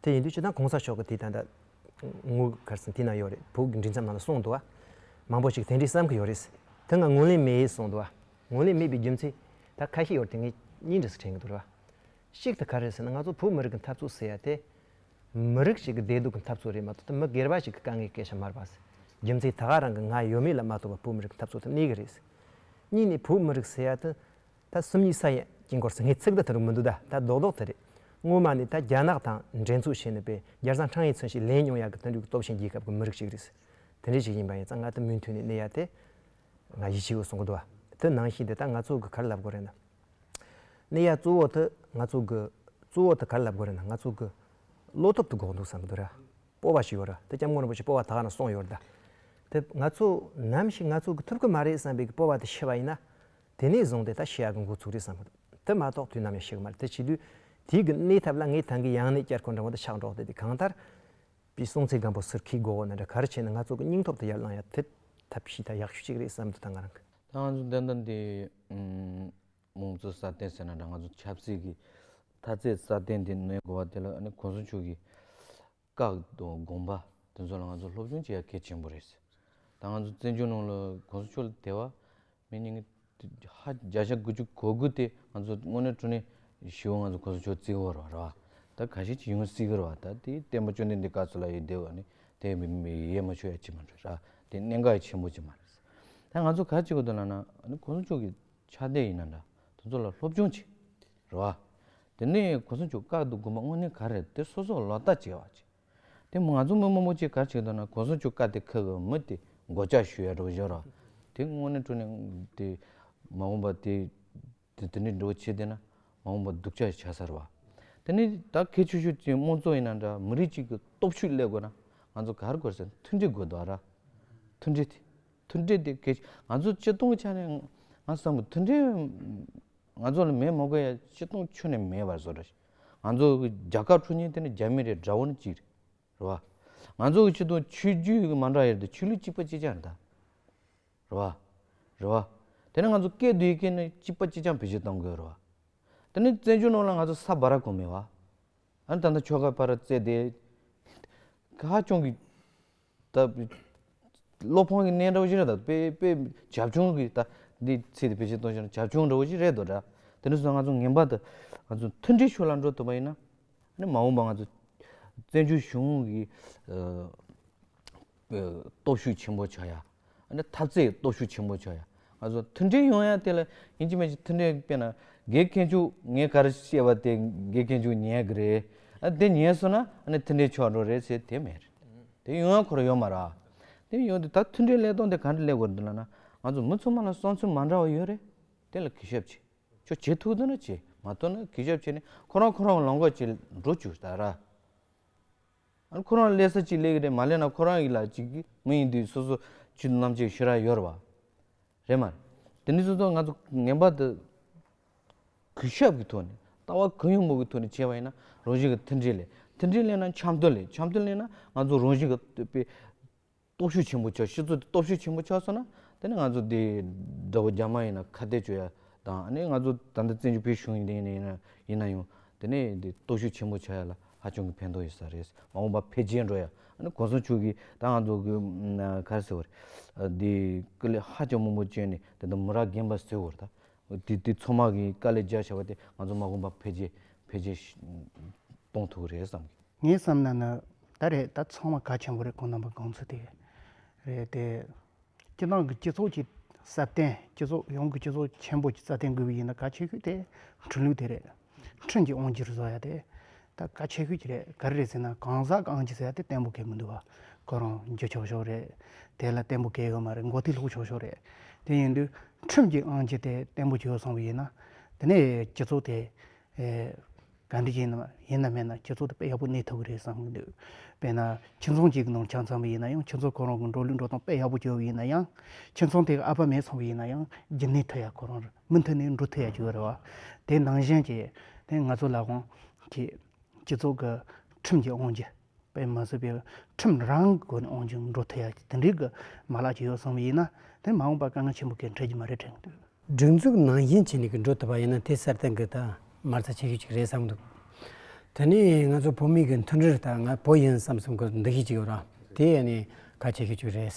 དེ་ཡིན་དུས་སྤྱིར་བཏང་གོང་ས་མཆོག་གི་དེ་ད་ལྟ་དངོས་ག་རེ་ཟེར་དེ་ན་ཡོད་རེད། བོད་ཀྱི་མགྲིན་ཚབ་ནང་ལ་གསུངས་འདུག་བ། མང་པོ་ཞིག་དེ་འདྲའི་བསམ་གྱི་ཡོད་རེད། དེ་ང་ངོས་ལེན་མེད་གསུངས་འདུག་བ། ངོས་ལེན་མེད་པའི་རྒྱུ་མཚན་ད་ཁ་ཤས་ཡོད་རེད། དེ་ངས་གཉིས་འདྲ་ཞིག་དྲན་གྱི་འདུག་རེད་བ། གཅིག་དེ་ག་རེ་ཟེར་ན་ང་ཚོ་བོད་མི་རིགས་ཀྱི་འཐབ་རྩོད་ཟེར་ཡ་དེ། མི་རིགས་ཤིག་གི་བདེ་སྡུག་གི་འཐབ་རྩོད་རེད་མ་གཏོགས་དེ་མི་སྒེར་པ་ཞིག་གི་དཀའ་ངལ་སྐད་ཆ་མ་རེད་པ། རྒྱུ་མཚན་ད་ག་རང་གི་ང་ཡོད་མེད་ལ་མ་ལྟོས་པར་བོད་མི་རིགས་ཀྱི་འཐབ་རྩོད་དེ་གནས་གི་རེད། གཉིས་ནས་བོད་མི་རིགས་ཟེར་ཡ་དེ། ད་སུམ་གཉིས་ས་ཡ་དཀྱིལ་འཁོར་ཟེར། ངས་ཚིག་དེ་དེ་རུ་མི་འདུག་ད་ད་རྡོག་རྡོག་དེ་རེད། སྔོན་མ་ནས་ད་རྒྱ་ནག་དང་འགྲན་རྩོད་བྱས་ནས་པའི་རྒྱལ་ས་ཁྲང་ཨན་ཚུན་ཞིག་ལེན་མྱོང་ཡ་གི་དེ་འདྲའི་སྟོབས་ཆེན་རྒྱལ་ཁབ་ཀྱི་མི་རིགས་ཤིག་རེད། དེ་འདྲ་ཞིག་ཡིན་པ་ཡིན་ཙང་ང་དེ་མུ་མཐུད་ནས་གནས་ཡ་དེ་ང་ཡིད་ཆེས་ཡོད་གསུང་གི་འདུག་བ། དེ་ནང་བཞིན་དེ་ད་ང་ཚོ་གི་ག་རེ་ལབ་དགོས་རེད་ན། གནས་ཡ་གཙོ་བོ་དེ་ང་ཚོ་གི་གཙོ་བོ་དེ་ག་རེ་ལབ་དགོས་རེད་ན། ང་ཚོ་གི་བློ་སྟོབས་དེ་དགོས་འདུག་བསམ་གི་འདུག་ར། སྤོབས་པ་ཞིག་ཡོད་ར། དེ་སྐྱབས་མགོན་རིན་པོ་ཆེ་སྤོབས་པ་ད་ག་ན་གསུངས་ཡོད་ར། ད་དེ་ང་ཚོ་ནམ་ཞིག་ང་ཚོ་གི་ཐུབ་གི་མ་རེད་བསམ་པའི་གི་སྤོབས་པ་དེ་ཤི་བ་ཡིན་ན། དེ་ནས་བཟུང་སྟེ་ད་ཤི་ཡ་གི་འགོ་ཚུགས་རེད་བསམ་གི་འདུག་དེ་མ་གཏོགས་དུས་ནམ་ཡང་ཤི་གི་མ་རེད། དེ་བྱེད་དུས་དེའི་གི་གནས་ཐབས་ལ་ངས་ད་གིན་ཡང་ནས་བསྐྱར་ཁོ་འདྲ་བོ་དེ་ཆགས་འགྲོ་སྟེ། དེ་གང་ལྟར་པའི་སྲོང་བཙན་སྒམ་པོ་ཟུར་འཁྱེར་དགོས་འོ་ན་འདྲ་ག་རེ་བྱས་ན་ང་ཚོ་གི་སྙིང་སྟོབས་དེ་ཡར་བསླང་ཡ་དེ་ཐབས་ཤེས་ད་ཡག་ཤོས་གཅིག་རེད་བསམ་འདུག་ད་ང་རང་གི། ད་ང་ཚོ་ཏན་ཏན་དེ་ཨུམ་དམངས་གཙོ་སྲ་བརྟན་ཟེར་ན་འདྲ། ང་ཚོ་ཆབ་སྲིད་ཀྱི་མཐའ་ཚད་སྲ་བརྟན་དེ་གནས་དགོས་པ་དེ་ལ་ཨ་ནི་གོང་ས་མཆོག་གི་བཀའ་དང་དགོངས་པ་དེ་ཚོ་ལ་ང་ཚོ་སློབ་སྦྱོང་བྱེད་ཡ་གལ་ཆེན་པོ་རེད། ད་ང་ཚོ་བཙན་བྱོལ་ནང་ལ་གོང་ས་མཆོག་ལ་དད་པ་མི་ཉིད་ཧ་བརྒྱ་ཆ་དགུ་བཅུ་གོ་དགུ་དེ་ང་ཚོ་དངོས་གནས་དྲང་གནས་ཞི་བ་ང་ཚོ་གོང་ས་མཆོག་བརྩི་གི་ཡོད་རེད་བ། ད་ཁ་ཤས་ཅིག་ཡོང་སྲིད་གི་རེད་བ། ད་དེ་བསྟན་པ་བཅོམ་ལྡན་འདས་བཀའ་སྩལ་ལ་ཡི་དེ་བ་ནི་དེ་མི་མི་ཡེ་མ་ཆོག་ཡ་ཅིག་མ་རེད་ར། དེ་གནད་འགག་ཡ་ཆེན་པོ་ཅིག་མ་རེད། ད་ང་ཚོ་ག་ཅིག་གོ་དོན་ལ་ན་ཨ་ནི་གོང་ས་མཆོག་གི་ཕྱག་དེབ་ཡིན་ན་འདྲ་དེ་ཚོ་ལ་སློབ་སྦྱོང་བྱེད་རེད་བ། དེ་ནས་གོང་ས་མཆོག་བཀའ་དང་དགོངས་པ་དངོས་གནས་ག་རེ་རེད་དེ་སོ་སོ་ལ་ལྟ་བྱེད་བ་ཅིག་དེ་ང་ཚོ་མི་མང་པོ་ཅིག་ག་རེ་བྱེད་འདུག་ན་གོང་ས་མཆོག་བཀའ་དེ་ཁ་གི་མི་དེ་མགོ་ལྕག་གཞུ་ཡ་འགྲོ་བཞག་ར། དེ་དངོས་གནས་དྲང་གནས་དེ་མ་འོངས་པ་དེ་དེ་དེ་འདྲའི་འགྲོ་བྱེད་དེ་ན་མ་འོངས་པ་སྡུག་ཅག་ཆགས་ས་རེད་བ། དེ་ནས་ད་གལ་ཆེ་ཤོས་ཀྱི་དམངས་གཙོ་ཡིན་ན་འདྲ་མི་རིགས་གཅིག་གི་སྟོབས་ཤུགས་སླེབས་དགོས་ན་ང་ཚོ་ག་རེ་དགོས་ཟེར་ན་མཐུན་སྒྲིལ་དགོས་འདུག་ར། མཐུན་སྒྲིལ་དེ་མཐུན་སྒྲིལ་དེ་གལ་ཆེ། ང་ཚོ་སྤྱི་སྟོང་གི་ཆ་ནས་ང་བསམ་པ་མཐུན་སྒྲིལ་ང་ཚོ་ལ་མེད་མ་དགོས་ཡ་སྤྱི་སྟོང་ཁྱོན་ནས་མེད་པར་བཟོ་འདྲ་ཞིག་ང་ཚོ་གི་རྒྱལ་ཁབ་འཕྲོག་མཁན་དེ་ནི་རྒྱ་མི་རེད། དགྲ་བོ་ནི་གཅིག་རེད། རེད་བ། ང་ཚོ་གི་ཆེད་དུ་ཆོས་བརྒྱུད་ཀྱི་མ་འདྲ་ཡོད་དེ་ཆོས་ལུགས་གཅིག་པ་གཅིག་རྐྱང་རེད་ད། རེད་བ། རེད་བ། དེ་ནི་ང་ཚོ་སྐད་དུ་ཡི་གེ་ནི་གཅིག་པ་གཅིག་རྐྱང་བེད་སྤྱོད་གཏོང་དགོས་རེད་བ། དེ་ནི་བཙན་བྱོལ་ནང་ལ་ང་ཚོ་ས་བར་གོ་མེད་བ། ཨ་ནི་ད་ལྟ་ཆོལ་ཁ་བར་རྩེད་དེ། ཧ་ཅང་གི་ད་བློ་ཕམ་གྱི་གནས་འདྲ་བོ་ཞིག་རེད། ད་དཔེ་དཔེ་བྱབ་ཆུང་གི་ད་འདི་ཚིག་དེ་བེད་སྤྱོད་གཏོང་བཞག་ན་བྱབ་ཆུང་འདྲ་བོ་ཞིག་རེད་འདུག་ད། དེ་ནི་སོང་ང་ཚོ་ངན་པ་ད་ང་ཚོ་མཐུན་སྒྲིལ་ཕྱོགས་ལ་འགྲོ་ཐུབ་པ་ཡིན་ན། ཨ་ནི་མ་འོངས་པ་ང་ཚོ་བཙན་བྱོལ་གཞུང་གི་སྟོབས་ཤུགས་ཆེན་པོ་ཆགས་ཡ། ཨ་ནི་འཐབ་རྩོད་སྟོབས་ཤུགས་ཆེན་པོ་ཆགས་ཡ། ང་ཚོ་མཐུན་སྒྲིལ་ཡོང་ཡ་དེ་ལ་ཡིན་གཅིག་མིན་གཅིག་མཐུན་སྒྲིལ་དཔེར་ན་དགེ་རྒན་མཆོག་ངས་ག་རེ་བཤད་པ་དེ་དགེ་རྒན་མཆོག་ཉན་གི་རེད། ཨ་དེ་ཉན་སོང་ན་ཨ་ནི་མཐུན་སྒྲིལ་ཆགས་འགྲོ་རེད་ཟེར་དེ་མེད་རེད། དེ་ཡོང་ཡ་ཁོ་རང་ཡོད་མ་རེད། དེ་ཡོང་དུས་ད་མཐུན་སྒྲིལ་ལས་དོན་དེ་ག་འདྲ་ལས་དགོས་འདུག་ལབ་ན་ང་ཚོ་མི་ཚང་མ་ལ་བསམ་ཚུལ་མ་འདྲ་བ་ཡོད་རེད། དེ་ལ་གུས་ཞབས་བྱེད། ཁྱོད་བྱེད་ཐུབ་འདུག་ན་བྱེད། མ་ཐུབ་ན་གུས་ཞབས་བྱས་ནས་ཁོ་རང་ཁོ་རང་ལམ་ཁ་ཅིག་འགྲོ་བཅུག་ད་ར། ཨ་ཁོ་རང་ལས་ས་ཅིག་ལས་ཀྱི་རེད། མ་ལས་ན་ཁོ་རང་གི་ལ་ཅིག་མི་ཡིན་དུས་སོ་སོ་ཆུ་ནམ་ཅིག་ཤི་ར་ཡོད་རེད་བ། རེད་མ་རེད། དེ་འདྲ་སོ་སོ་ང་ཚོ་ངན་པ་དེ་གུས་ཞབས་ཀྱི་ཐོག་ནས་ལྟ་བ་གུ་ཡངས་པོ་གི་ཐོག་ནས་བྱས་པ་ཡིན་ན་རང་བཞིན་གྱི་མཐུན་སྒྲིལ་ལས། མཐུན་སྒྲིལ་ལས་ན་འཆམ་མཐུན་ལས། འཆམ་མཐུན་ལས་ན་ང་ཚོ་རང་བཞིན་གྱི་དཔེ་སྟོབས་ཤུགས་ཆེན་པོ་ཆགས། སྤྱི་ཚོགས་དེ་སྟོབས་ཤུགས་ཆེན་པོ་ཆགས་སོང་ན་དེ་ནི་ང་ཚོ་དེ་དགྲ་བོ་རྒྱ་དམར་ཡིན་ན་ཁ་གཏད་གཅོག་ཡ་དང་། ཨ་ནི་ང་ཚོ་ད་ལྟ་བཙན་བྱོལ་བོད་གཞུང་ཡིན་ཡིན་ན་ཡིན་ན་ཡང་དེ་ནི་དེ་སྟོབས་ཤུགས་ཆེན་པོ་ཆགས་ཡ་ལ་ཧ་ཅང་གི་ཕན་ཐོགས་ཡོད་ས་རེད། མ་འོངས་པ་འཕེལ་རྒྱས་འགྲོ་ཡ་ ཨ་ནི་གོང་ས་མཆོག་གིས་ད་ང་ཚོ་གི་ཨ་ག་རེ་ཟེར་བ་རེད། ཨ་འདི་དཀའ་ལས་ཧ་ཅང་མང་པོ་བསྐྱོན་ནས་དེ་འདྲ་མི་རབས་རྒན་པ་བཟོས་བ་རེད་ད། དེ་དེ་ཚང་མ་གིས་དཀའ་ལས་རྒྱག་བྱ་བ་དེ་ང་ཚོ་མ་འོངས་པ་འཕེལ་རྒྱས་འཕེལ་རྒྱས་གཏོང་ཐུབ་ཀྱི་རེད་བསམ་གི། ངས་བསམ་ན་ནི་ད་རེད། ད་ཚང་མ་གལ་ཆེན་པོ་རེད། ཁོང་རྣམ་པ་དགོངས་ཚུལ་དེ་རེད་དེ། སྤྱི་བཏང་གི་སྤྱི་ཚོགས་ཀྱི་སྲ་བརྟན། སྤྱི་ཚོགས་ཡོངས་ཀྱི་སྤྱི་ཚོགས་ཆེན་པོ་ཀྱི་སྲ་བརྟན་དགོས་པ་ཡིན་ན་གལ་ཆེ་ཤོས་དེ་ཁྲིམས་ལུགས་དེ་རེད། ཁྲིམས་ཀྱི་དབང་སྒྱུར་བཟོ་ཡ་དེ་ད་གལ་ཆེ་ཤོས་ཀྱི་རེད། ག་རེ་རེད་ཟེར་ན། གང་ཟག་གི་དབང་སྒྱུར་ཟེར་ཡ་དེ་བརྟན་པོ་གས་མི་འདུག་བ། ཁོ་རང་འཇུ་ཆོག་ཆོག་རེད། དེ་ལ་བརྟན་པོ་གས་ཡོད་མ་རེད། མགོ་ཐིག་ལྷུག་ཆོག་ཆོག་རེད། དེ་ཡིན་དུས་ཁྲིམས་ཀྱི་དབང་སྒྱུར་དེ་བརྟན་པོ་བྱས་ཡོད་སོང་བ་ཡིན་ན། དེ་ནས་སྤྱི་ཚོགས་དེ་ཨེ་ག་འདྲ་ཡིན་ན་ཡིན་ན་མེད་ན་སྤྱི་ཚོགས་དེ་དཔེ་ཡག་པོ་གནས་ཐུབ་ཀྱི་རེད་བསམ་གྱི་འདུག་དཔེར་ན་ཁྱིམ་ཚང་གཅིག་གི་ནང་ཆ་མཚོན་པ་ཡིན་ན་ཡང་། ཁྱིམ་ཚང་ཁོ་རང་གི་འགྲོ་ལུགས་འགྲོ་སྟངས་དཔེ་ཡག་པོ་བྱས་པ་ཡིན་ན་ཡང་། ཁྱིམ་ཚང་དེ་གི་ཨ་ཕ་མེད་སོང་བ་ཡིན་ན་ཡང་རྒྱུན་གནས་ཐུབ་ཡ། ཁོ་རང་མུ་མཐུད་ནས་འགྲོ་ཐུབ་ཡ་ཅིག་ཡོད་རེད་བ། དེ་ནང་བཞིན་གྱི་དེ་ང་ཚོ་ལ་དབང་གི་སྤྱི་ཚོགས་ཀྱི་ཁྲིམས་ཀྱི་དབང་སྒྱུར། དཔེ་མ་སྲིད་པའི་ཁྲིམས་རང་གི་སྒོ་ནས་དབང་སྒྱུར་འགྲོ་ཐུབ་ཡ་དེ་འདྲའི་གི་མ་ལག་ཅིག་ཡོད་སོང་བ་ཡིན་ན། དེ་མ་འོངས་པ་དཀའ་ངལ་ཆེན་པོ་གི་འཕྲད་རྒྱུ་མ་རེད་དྲན་གི་འདུག་སྒྲིག་འཛུགས་ནང་བཞིན་བྱས་ནས་གི་འགྲོ་ཐུབ་པ་ཡིན་ན་དེ་སྲ་བརྟན་གི་ད་མ་རྩ་ཆེ་ཤོས་ཅིག་རེད་བསམ་འདུག་དེ་ནས་ང་ཚོ་བོད་མི་གི་མཐུན་སྒྲིལ། ད་ང་བོད་ཡིན་བསམ་བསམ་གི་འདུ་ཤེས་ཅིག་ཡོད་ར། དེ་ཡང་ནི་གལ་ཆེ་ཤོས་ཅིག་རེད།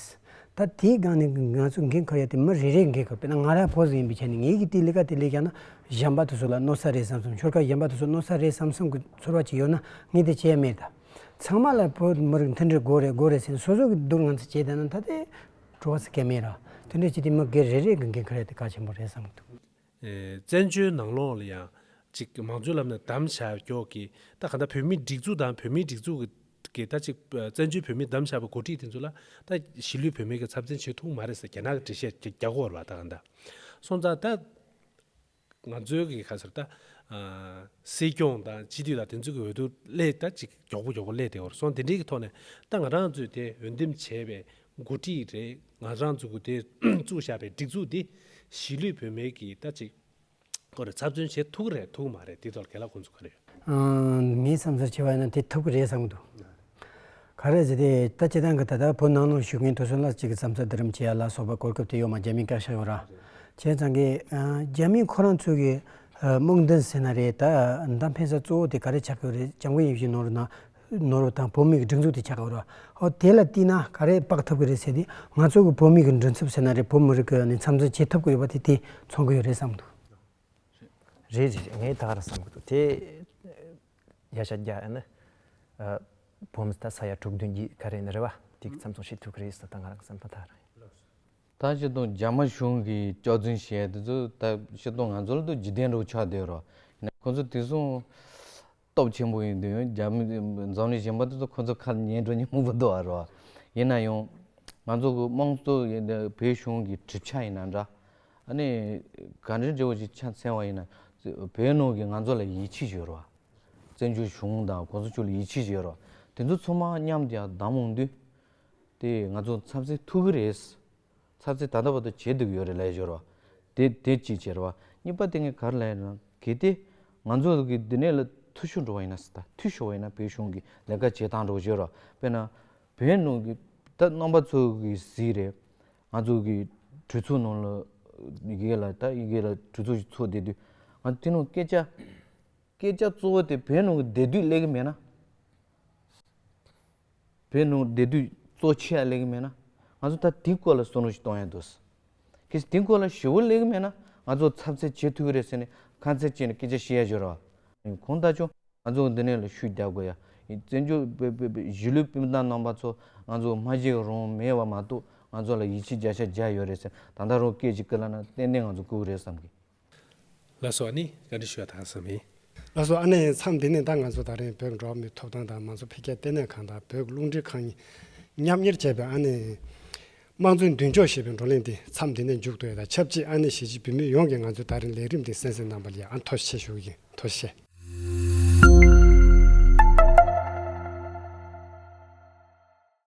ད་དེའི་སྒང་ནས་ང་ཚོ་འགན་འཁུར་ཡ་དེ་མི་རེ་རེ་འགན་འཁུར། དཔེར་ན་ང་རང་བོད་ཟིག་ཡིན་པའི་ཆ་ནས་ངེད་ཀྱིས་དེ་ལས་ཀ་དེ་ལས་བཞག་ན་གཞན་པ་དེ་ཚོ་ལ་གནོད་ས་རེད་བསམ་བསམ། ཆོལ་ཁ་གཞན་པ་དེ་ཚོ་གནོད་ས་རེད་བསམ་བསམ་གི་ཚོར་བ་ཅིག་ཡོད་ན་ངས་དེ་བྱས་མེད་ད། ཚང་མ་ལ་བོད་མི་རིགས་མཐུན་སྒྲིལ་དགོས་རེད་དགོས་རེད་ཟེར་ནས་སོ་སོ་གི་སྡུག་ང་ཚོ་བྱས་བསྡད་ན་ད་དེ་བྲོ་བ་ཟེར་གི་མེད་ར། དེ་འདྲ་བྱས་དེ་མི་སྒེར་རེ་རེ་གི་འགན་འཁུར་ཡ་དེ་གལ་ཆེན་པོ་རེད་བསམ་གི་འདུག་ཨེ། བཙན་བྱོལ་ནང་ལོགས་ལ་ཡང་ཅིག་མང་གཙོའི་ལམ་ནས་བདམས་བཞག་ཀྱོག་གི་ད་ག་ད་བོད་མིའི་སྒྲིག་འཛུགས་དང་བོད་མིའི་སྒྲིག་འཛུགས་ཀྱི་ཀྱི་ད་ཅིག་བཙན་བྱོལ་བོད་མིའི་བདམས་བཞག་པའི་འགོ་ཁྲིད་དེ་ཚོ་ལ་ད་གཞིས་ལུས་བོད་མི་གི་ཚབ་མཚོན་བྱེད་ཐུབ་མ་རེད་ཟེར་རྒྱ་ནག་གི་འགྲེལ་བཤད་ཀྱི་རྒྱག་གོ་བ་ད་ག་ད། སོང་ཙང་ད། ང་ཚོའི་གི་ཁ་ཟེར་ད། ཨ། སྲིད་སྐྱོང་དང་སྤྱི་འཐུས་དང་དེ་ཚོ་གི་འོས་བསྡུ་སླེབས་ད་ཅིག་མགྱོགས་པོ་མགྱོགས་པོ་སླེབས་བསྡད་ཡོད་རེད། སོང་དེ་འདྲའི་གི་ཐོག་ནས་ད་ང་རང་ཚོས་དེ་འོས་འདེམས་བྱས་པའི་འགོ་ཁྲིད་རེད། ང་རང་ཚོ་གི་དེ་བཙུགས་བཞག་པའི་སྒྲིག་འཛུགས་འདི་གཞིས་ལུས་བོད་མིའི་གི་ད་ཅིག་ཁོ་རེ་ཚབ་མཚོན་བྱེད་ཐུབ་ཀྱི་རེད་ཐུབ་ཀྱི་མ་རེད། དེ་ཐོག་ལ་རྒན་ལགས་ཁོང་ཚོ་ག་རེ་ཡོད། ཨང་། ངའི་བསམ་ཚུལ་བྱས་པ་ཡིན་ན་དེ་ཐུབ་ཀྱི་རེད་བསམ་གྱི་འདུག་ག་རེ་ཟེར་ཏེ་ད་སྤྱིར་བཏང་གི་ད་ལྟ་བོད་ནང་ལ་བཞུགས་མཁན་དེ་ཚོ་ལ་གཅིག་གི་བསམ་ཚུལ་བསྡུ་རུབ་བྱེད་ཡ་ལ་སོགས་པ་གོ་སྐབས་དེ་ཡོད་མ་རྒྱ་མི་བཀའ་ཤག་ཡོད་ར། བྱས་ཙང་གི་ཨ་རྒྱ་མི་ཁོ་རང་ཚོ་གི་ཨ་རྨོངས་དད་ཟེར་ན་རེད། ད་ད་ཕན་ས་གཙོ་བོ་དེ་ག་རེ་ཆགས་ཀྱི་ཡོད་རེད། ལྕམ་སྐུ་ཡིད་བཞིན་ནོར་བུ་ན་ནོར་བུ་དང་བོད་མི་གི་སྒྲིག་འཛུགས་དེ་ཆགས་ཀྱི་ཡོད་ར། ཨོ་དེ་ལ་བལྟས་ན་ག་རེ་དཔག་ཐུབ་ཀྱི་རེད་ཟེར་ཏེ་ང་ཚོ་གི་བོད་མི་གི་མགྲིན་ཚབ་ཟེར་ན་རེད། བོད་མི་རིགས་གི་ནི་འཚམས་འདྲི་བྱེད་ཐུབ་ཀྱི་ཡོད་པ་དེ་དེ་མཚོན་གྱི་ཡོད་རེད་བསམ་འདུག་རེད་རེད་རེད། ངས་ད་ག་རང་བསམ་གྱི་འདུག་དེ་ཡ་ཤ་རྒྱ་ཨ་ནི་ཨ་བོམ་ད་ས་ཡ་དྲུག་བདུན་གྱི་ག་རེ་ནི་རེད་བ། དེ་གི་མཚམས་སོང་ཤེས་ཐུབ་ཀྱི་རེད་ཟེར་ད་ང་རང་བསམ་པ་ད་རང་ཡིན། ད་སྤྱིར་བཏང་རྒྱ་དམར་གཞུང་གི་སྐྱག་རྫུན་བཤད་དེ་ཚོ་ད་སྤྱིར་བཏང་ང་ཚོ་ལ་ད་འཇིག་རྟེན་འདྲ་བོ་ཆགས་བསྡད་རོགས། ཡིན་ན་ཁོ་ཚོ་དེང་སང་སྟོབས་ཆེན་པོ་ཡིན་དུས་ཡང་རྒྱ་མི་འཛམ་གླིང་གཞན་པ་དེ་ཚོ་ཁོ་ཚོ་ཁ་ལ་ཉན་འགྲོ་མཁན་མང་པོ་འདུག་ཨ་རོ། ཡིན་ན་ཡང་ང་ཚོ་གི་དམངས་གཙོ་ཡིན་དུས་བོད་གཞུང་གི་གྲུབ་ཆ་ཡིན་ན་འདྲ། ཨ་ནི་ག་འདྲའི་འབྲས་བུ་ཞིག་ཆ་མཚོན་པ་ཡིན་ན། བོད་ནང་གི་ང་ཚོ་ལ་ཡིད་ཆེས་ཡོད་རེད་བ། བཙན་བྱོལ་གཞུང་དང་གོང་ས་མཆོག་ལ་ཡིད་ཆེས་ཡོད་རེད་བ། དེ་ཚོ་ཚང་མ་མཉམ་དུ་ཡར་བདམས་འོང་དུས། དེ་ང་ཚོ་ཚབ་མཚོན་ཐུབ་ཀྱི་རེད། ཚབ་མཚོན་ད་ལྟ་བར་དུ་བྱེད་བསྡད་ཀྱི་ཡོད་རེད་ལབ་ཡོད་རེད་བ། དེ་དེ་གཅིག་བྱས་རེད་བ། གཉིས་པ་དེ་ངས་ག་རེ་ལབ་ཡོད་ན། གལ་ཏེ་ང་ཚོ་གི་འདི་ནས་ལ་འཐུས་ཤོར་འགྲོ་བ་ཡིན་ན་ཟེར། ད་འཐུས་ཤོར་བ་ཡིན་ན་བོད་གཞུང་གི་ལས་ཀ་བྱེད་སྟངས་འདྲ་བོ་ཡོད་རེད་བ། དཔེར་ན། བོད་ནང་གི་ད་རྣམ་པ་ཚོ་གི་གཟིགས་རེད། ང་ཚོ་གི་གྲོས་ཚོགས་ནང་ལ་ཡི་གེ་ལ་ད་ཡི་གེ་ལ་གྲོས་ཚོགས་ཤིག་ཚོགས་བསྡད་དུས། ང་ཚོ་དེ་ནང་སྐད་ཆ། སྐད་ཆ་གཙོ་བོ་དེ་བོད་ནང་གི་བདེ་སྡུག་སླེབས་ཀྱི་མེད་ན། བོད་ནང་བདེ་སྡུག་གཙོ་ཆེ་བ་སླེབས་ཀྱི་མེད་ན། ང་ཚོ་ད་དེའི་སྐོར་ལ་བསམ་བློ་ཞིག་གཏོང་ཡ་འདུག་གལ་སྲིད་དེའི་སྐོར་ལ་ཞེ་པོ་སླེབས་ཀྱི་མེད་ན། ང་ཚོ་ཚབ་མཚོན་བྱེད་ཐུབ་ཀྱི་རེད་ཟེར་ནས་ཁ་ཚིག་བྱས་ནས་སྐད་ཆ་བཤད་ཡ་ཡོད་རེད་བ། གང་ལྟར་ཀྱང་ང་ཚོ་འདི་ནས་ལ་ཤུགས་རྒྱག་དགོས་ཡ། བཙན་བྱོལ་བོད་བོད་བོད་གཞིས་ལུས་སྤུན་ཟླ་རྣམ་པ་ཚོ་ང་ཚོ་སྨྲ་ཤེས་རང་མེད་པ་མ་གཏོགས་ང་ཚོ་ལ་ཡིད་ཆེས་བརྒྱ་ཆ་བརྒྱ་ཡོད་རེད་ཟེར། ད་ལྟ་རང་སྐད་ཅིག་བསྐུར་ལབ་ན་ཏན་ཏན་ང་ཚོ་བསྐུར་གི་རེད་བསམ་གི། ལགས་སོ། ཨ་ནི་བཀའ་འདྲི་ཞུ་བ་དང་བསམ་ཡིན། ལགས་སོ། ཨ་ནི་མཚམས་འདི་ནས་ད་ང་ཚོ་ད་རིང་བོད་ཀྱི་འགྲོ་བ་མིའི་ཐོབ་ཐང་དང་མང་གཙོ་འཕེལ་རྒྱས་ལྟེ་གནས་ཁང་དང་བོད་ཀྱི་རླུང་འཕྲིན་ཁང་གཉིས་མཉམ་གཉེར་བྱས་པའི་ཨ་ནི་དམངས་གཙོའི་མདུན་ལྕོག་ཞེས་པའི་བགྲོ་གླེང་འདི་མཚམས་འདི་ནས་མཇུག་བསྡུ་ཡ་དང་ཆབས་ཅིག་ཨ་ནི་གཞིས་བྱེས་བོད་མི་ཡོངས་ཀྱིས་ང་ཚོའི་ད་རིང་ལས་རིམ་འདི་གསན་གཟིགས་གནང་བ་ལ་ཡང་ཨ་ཐུགས་རྗེ་ཆེ་ཞུ་གི་ཡིན། ཐུགས་རྗེ་ཆེ།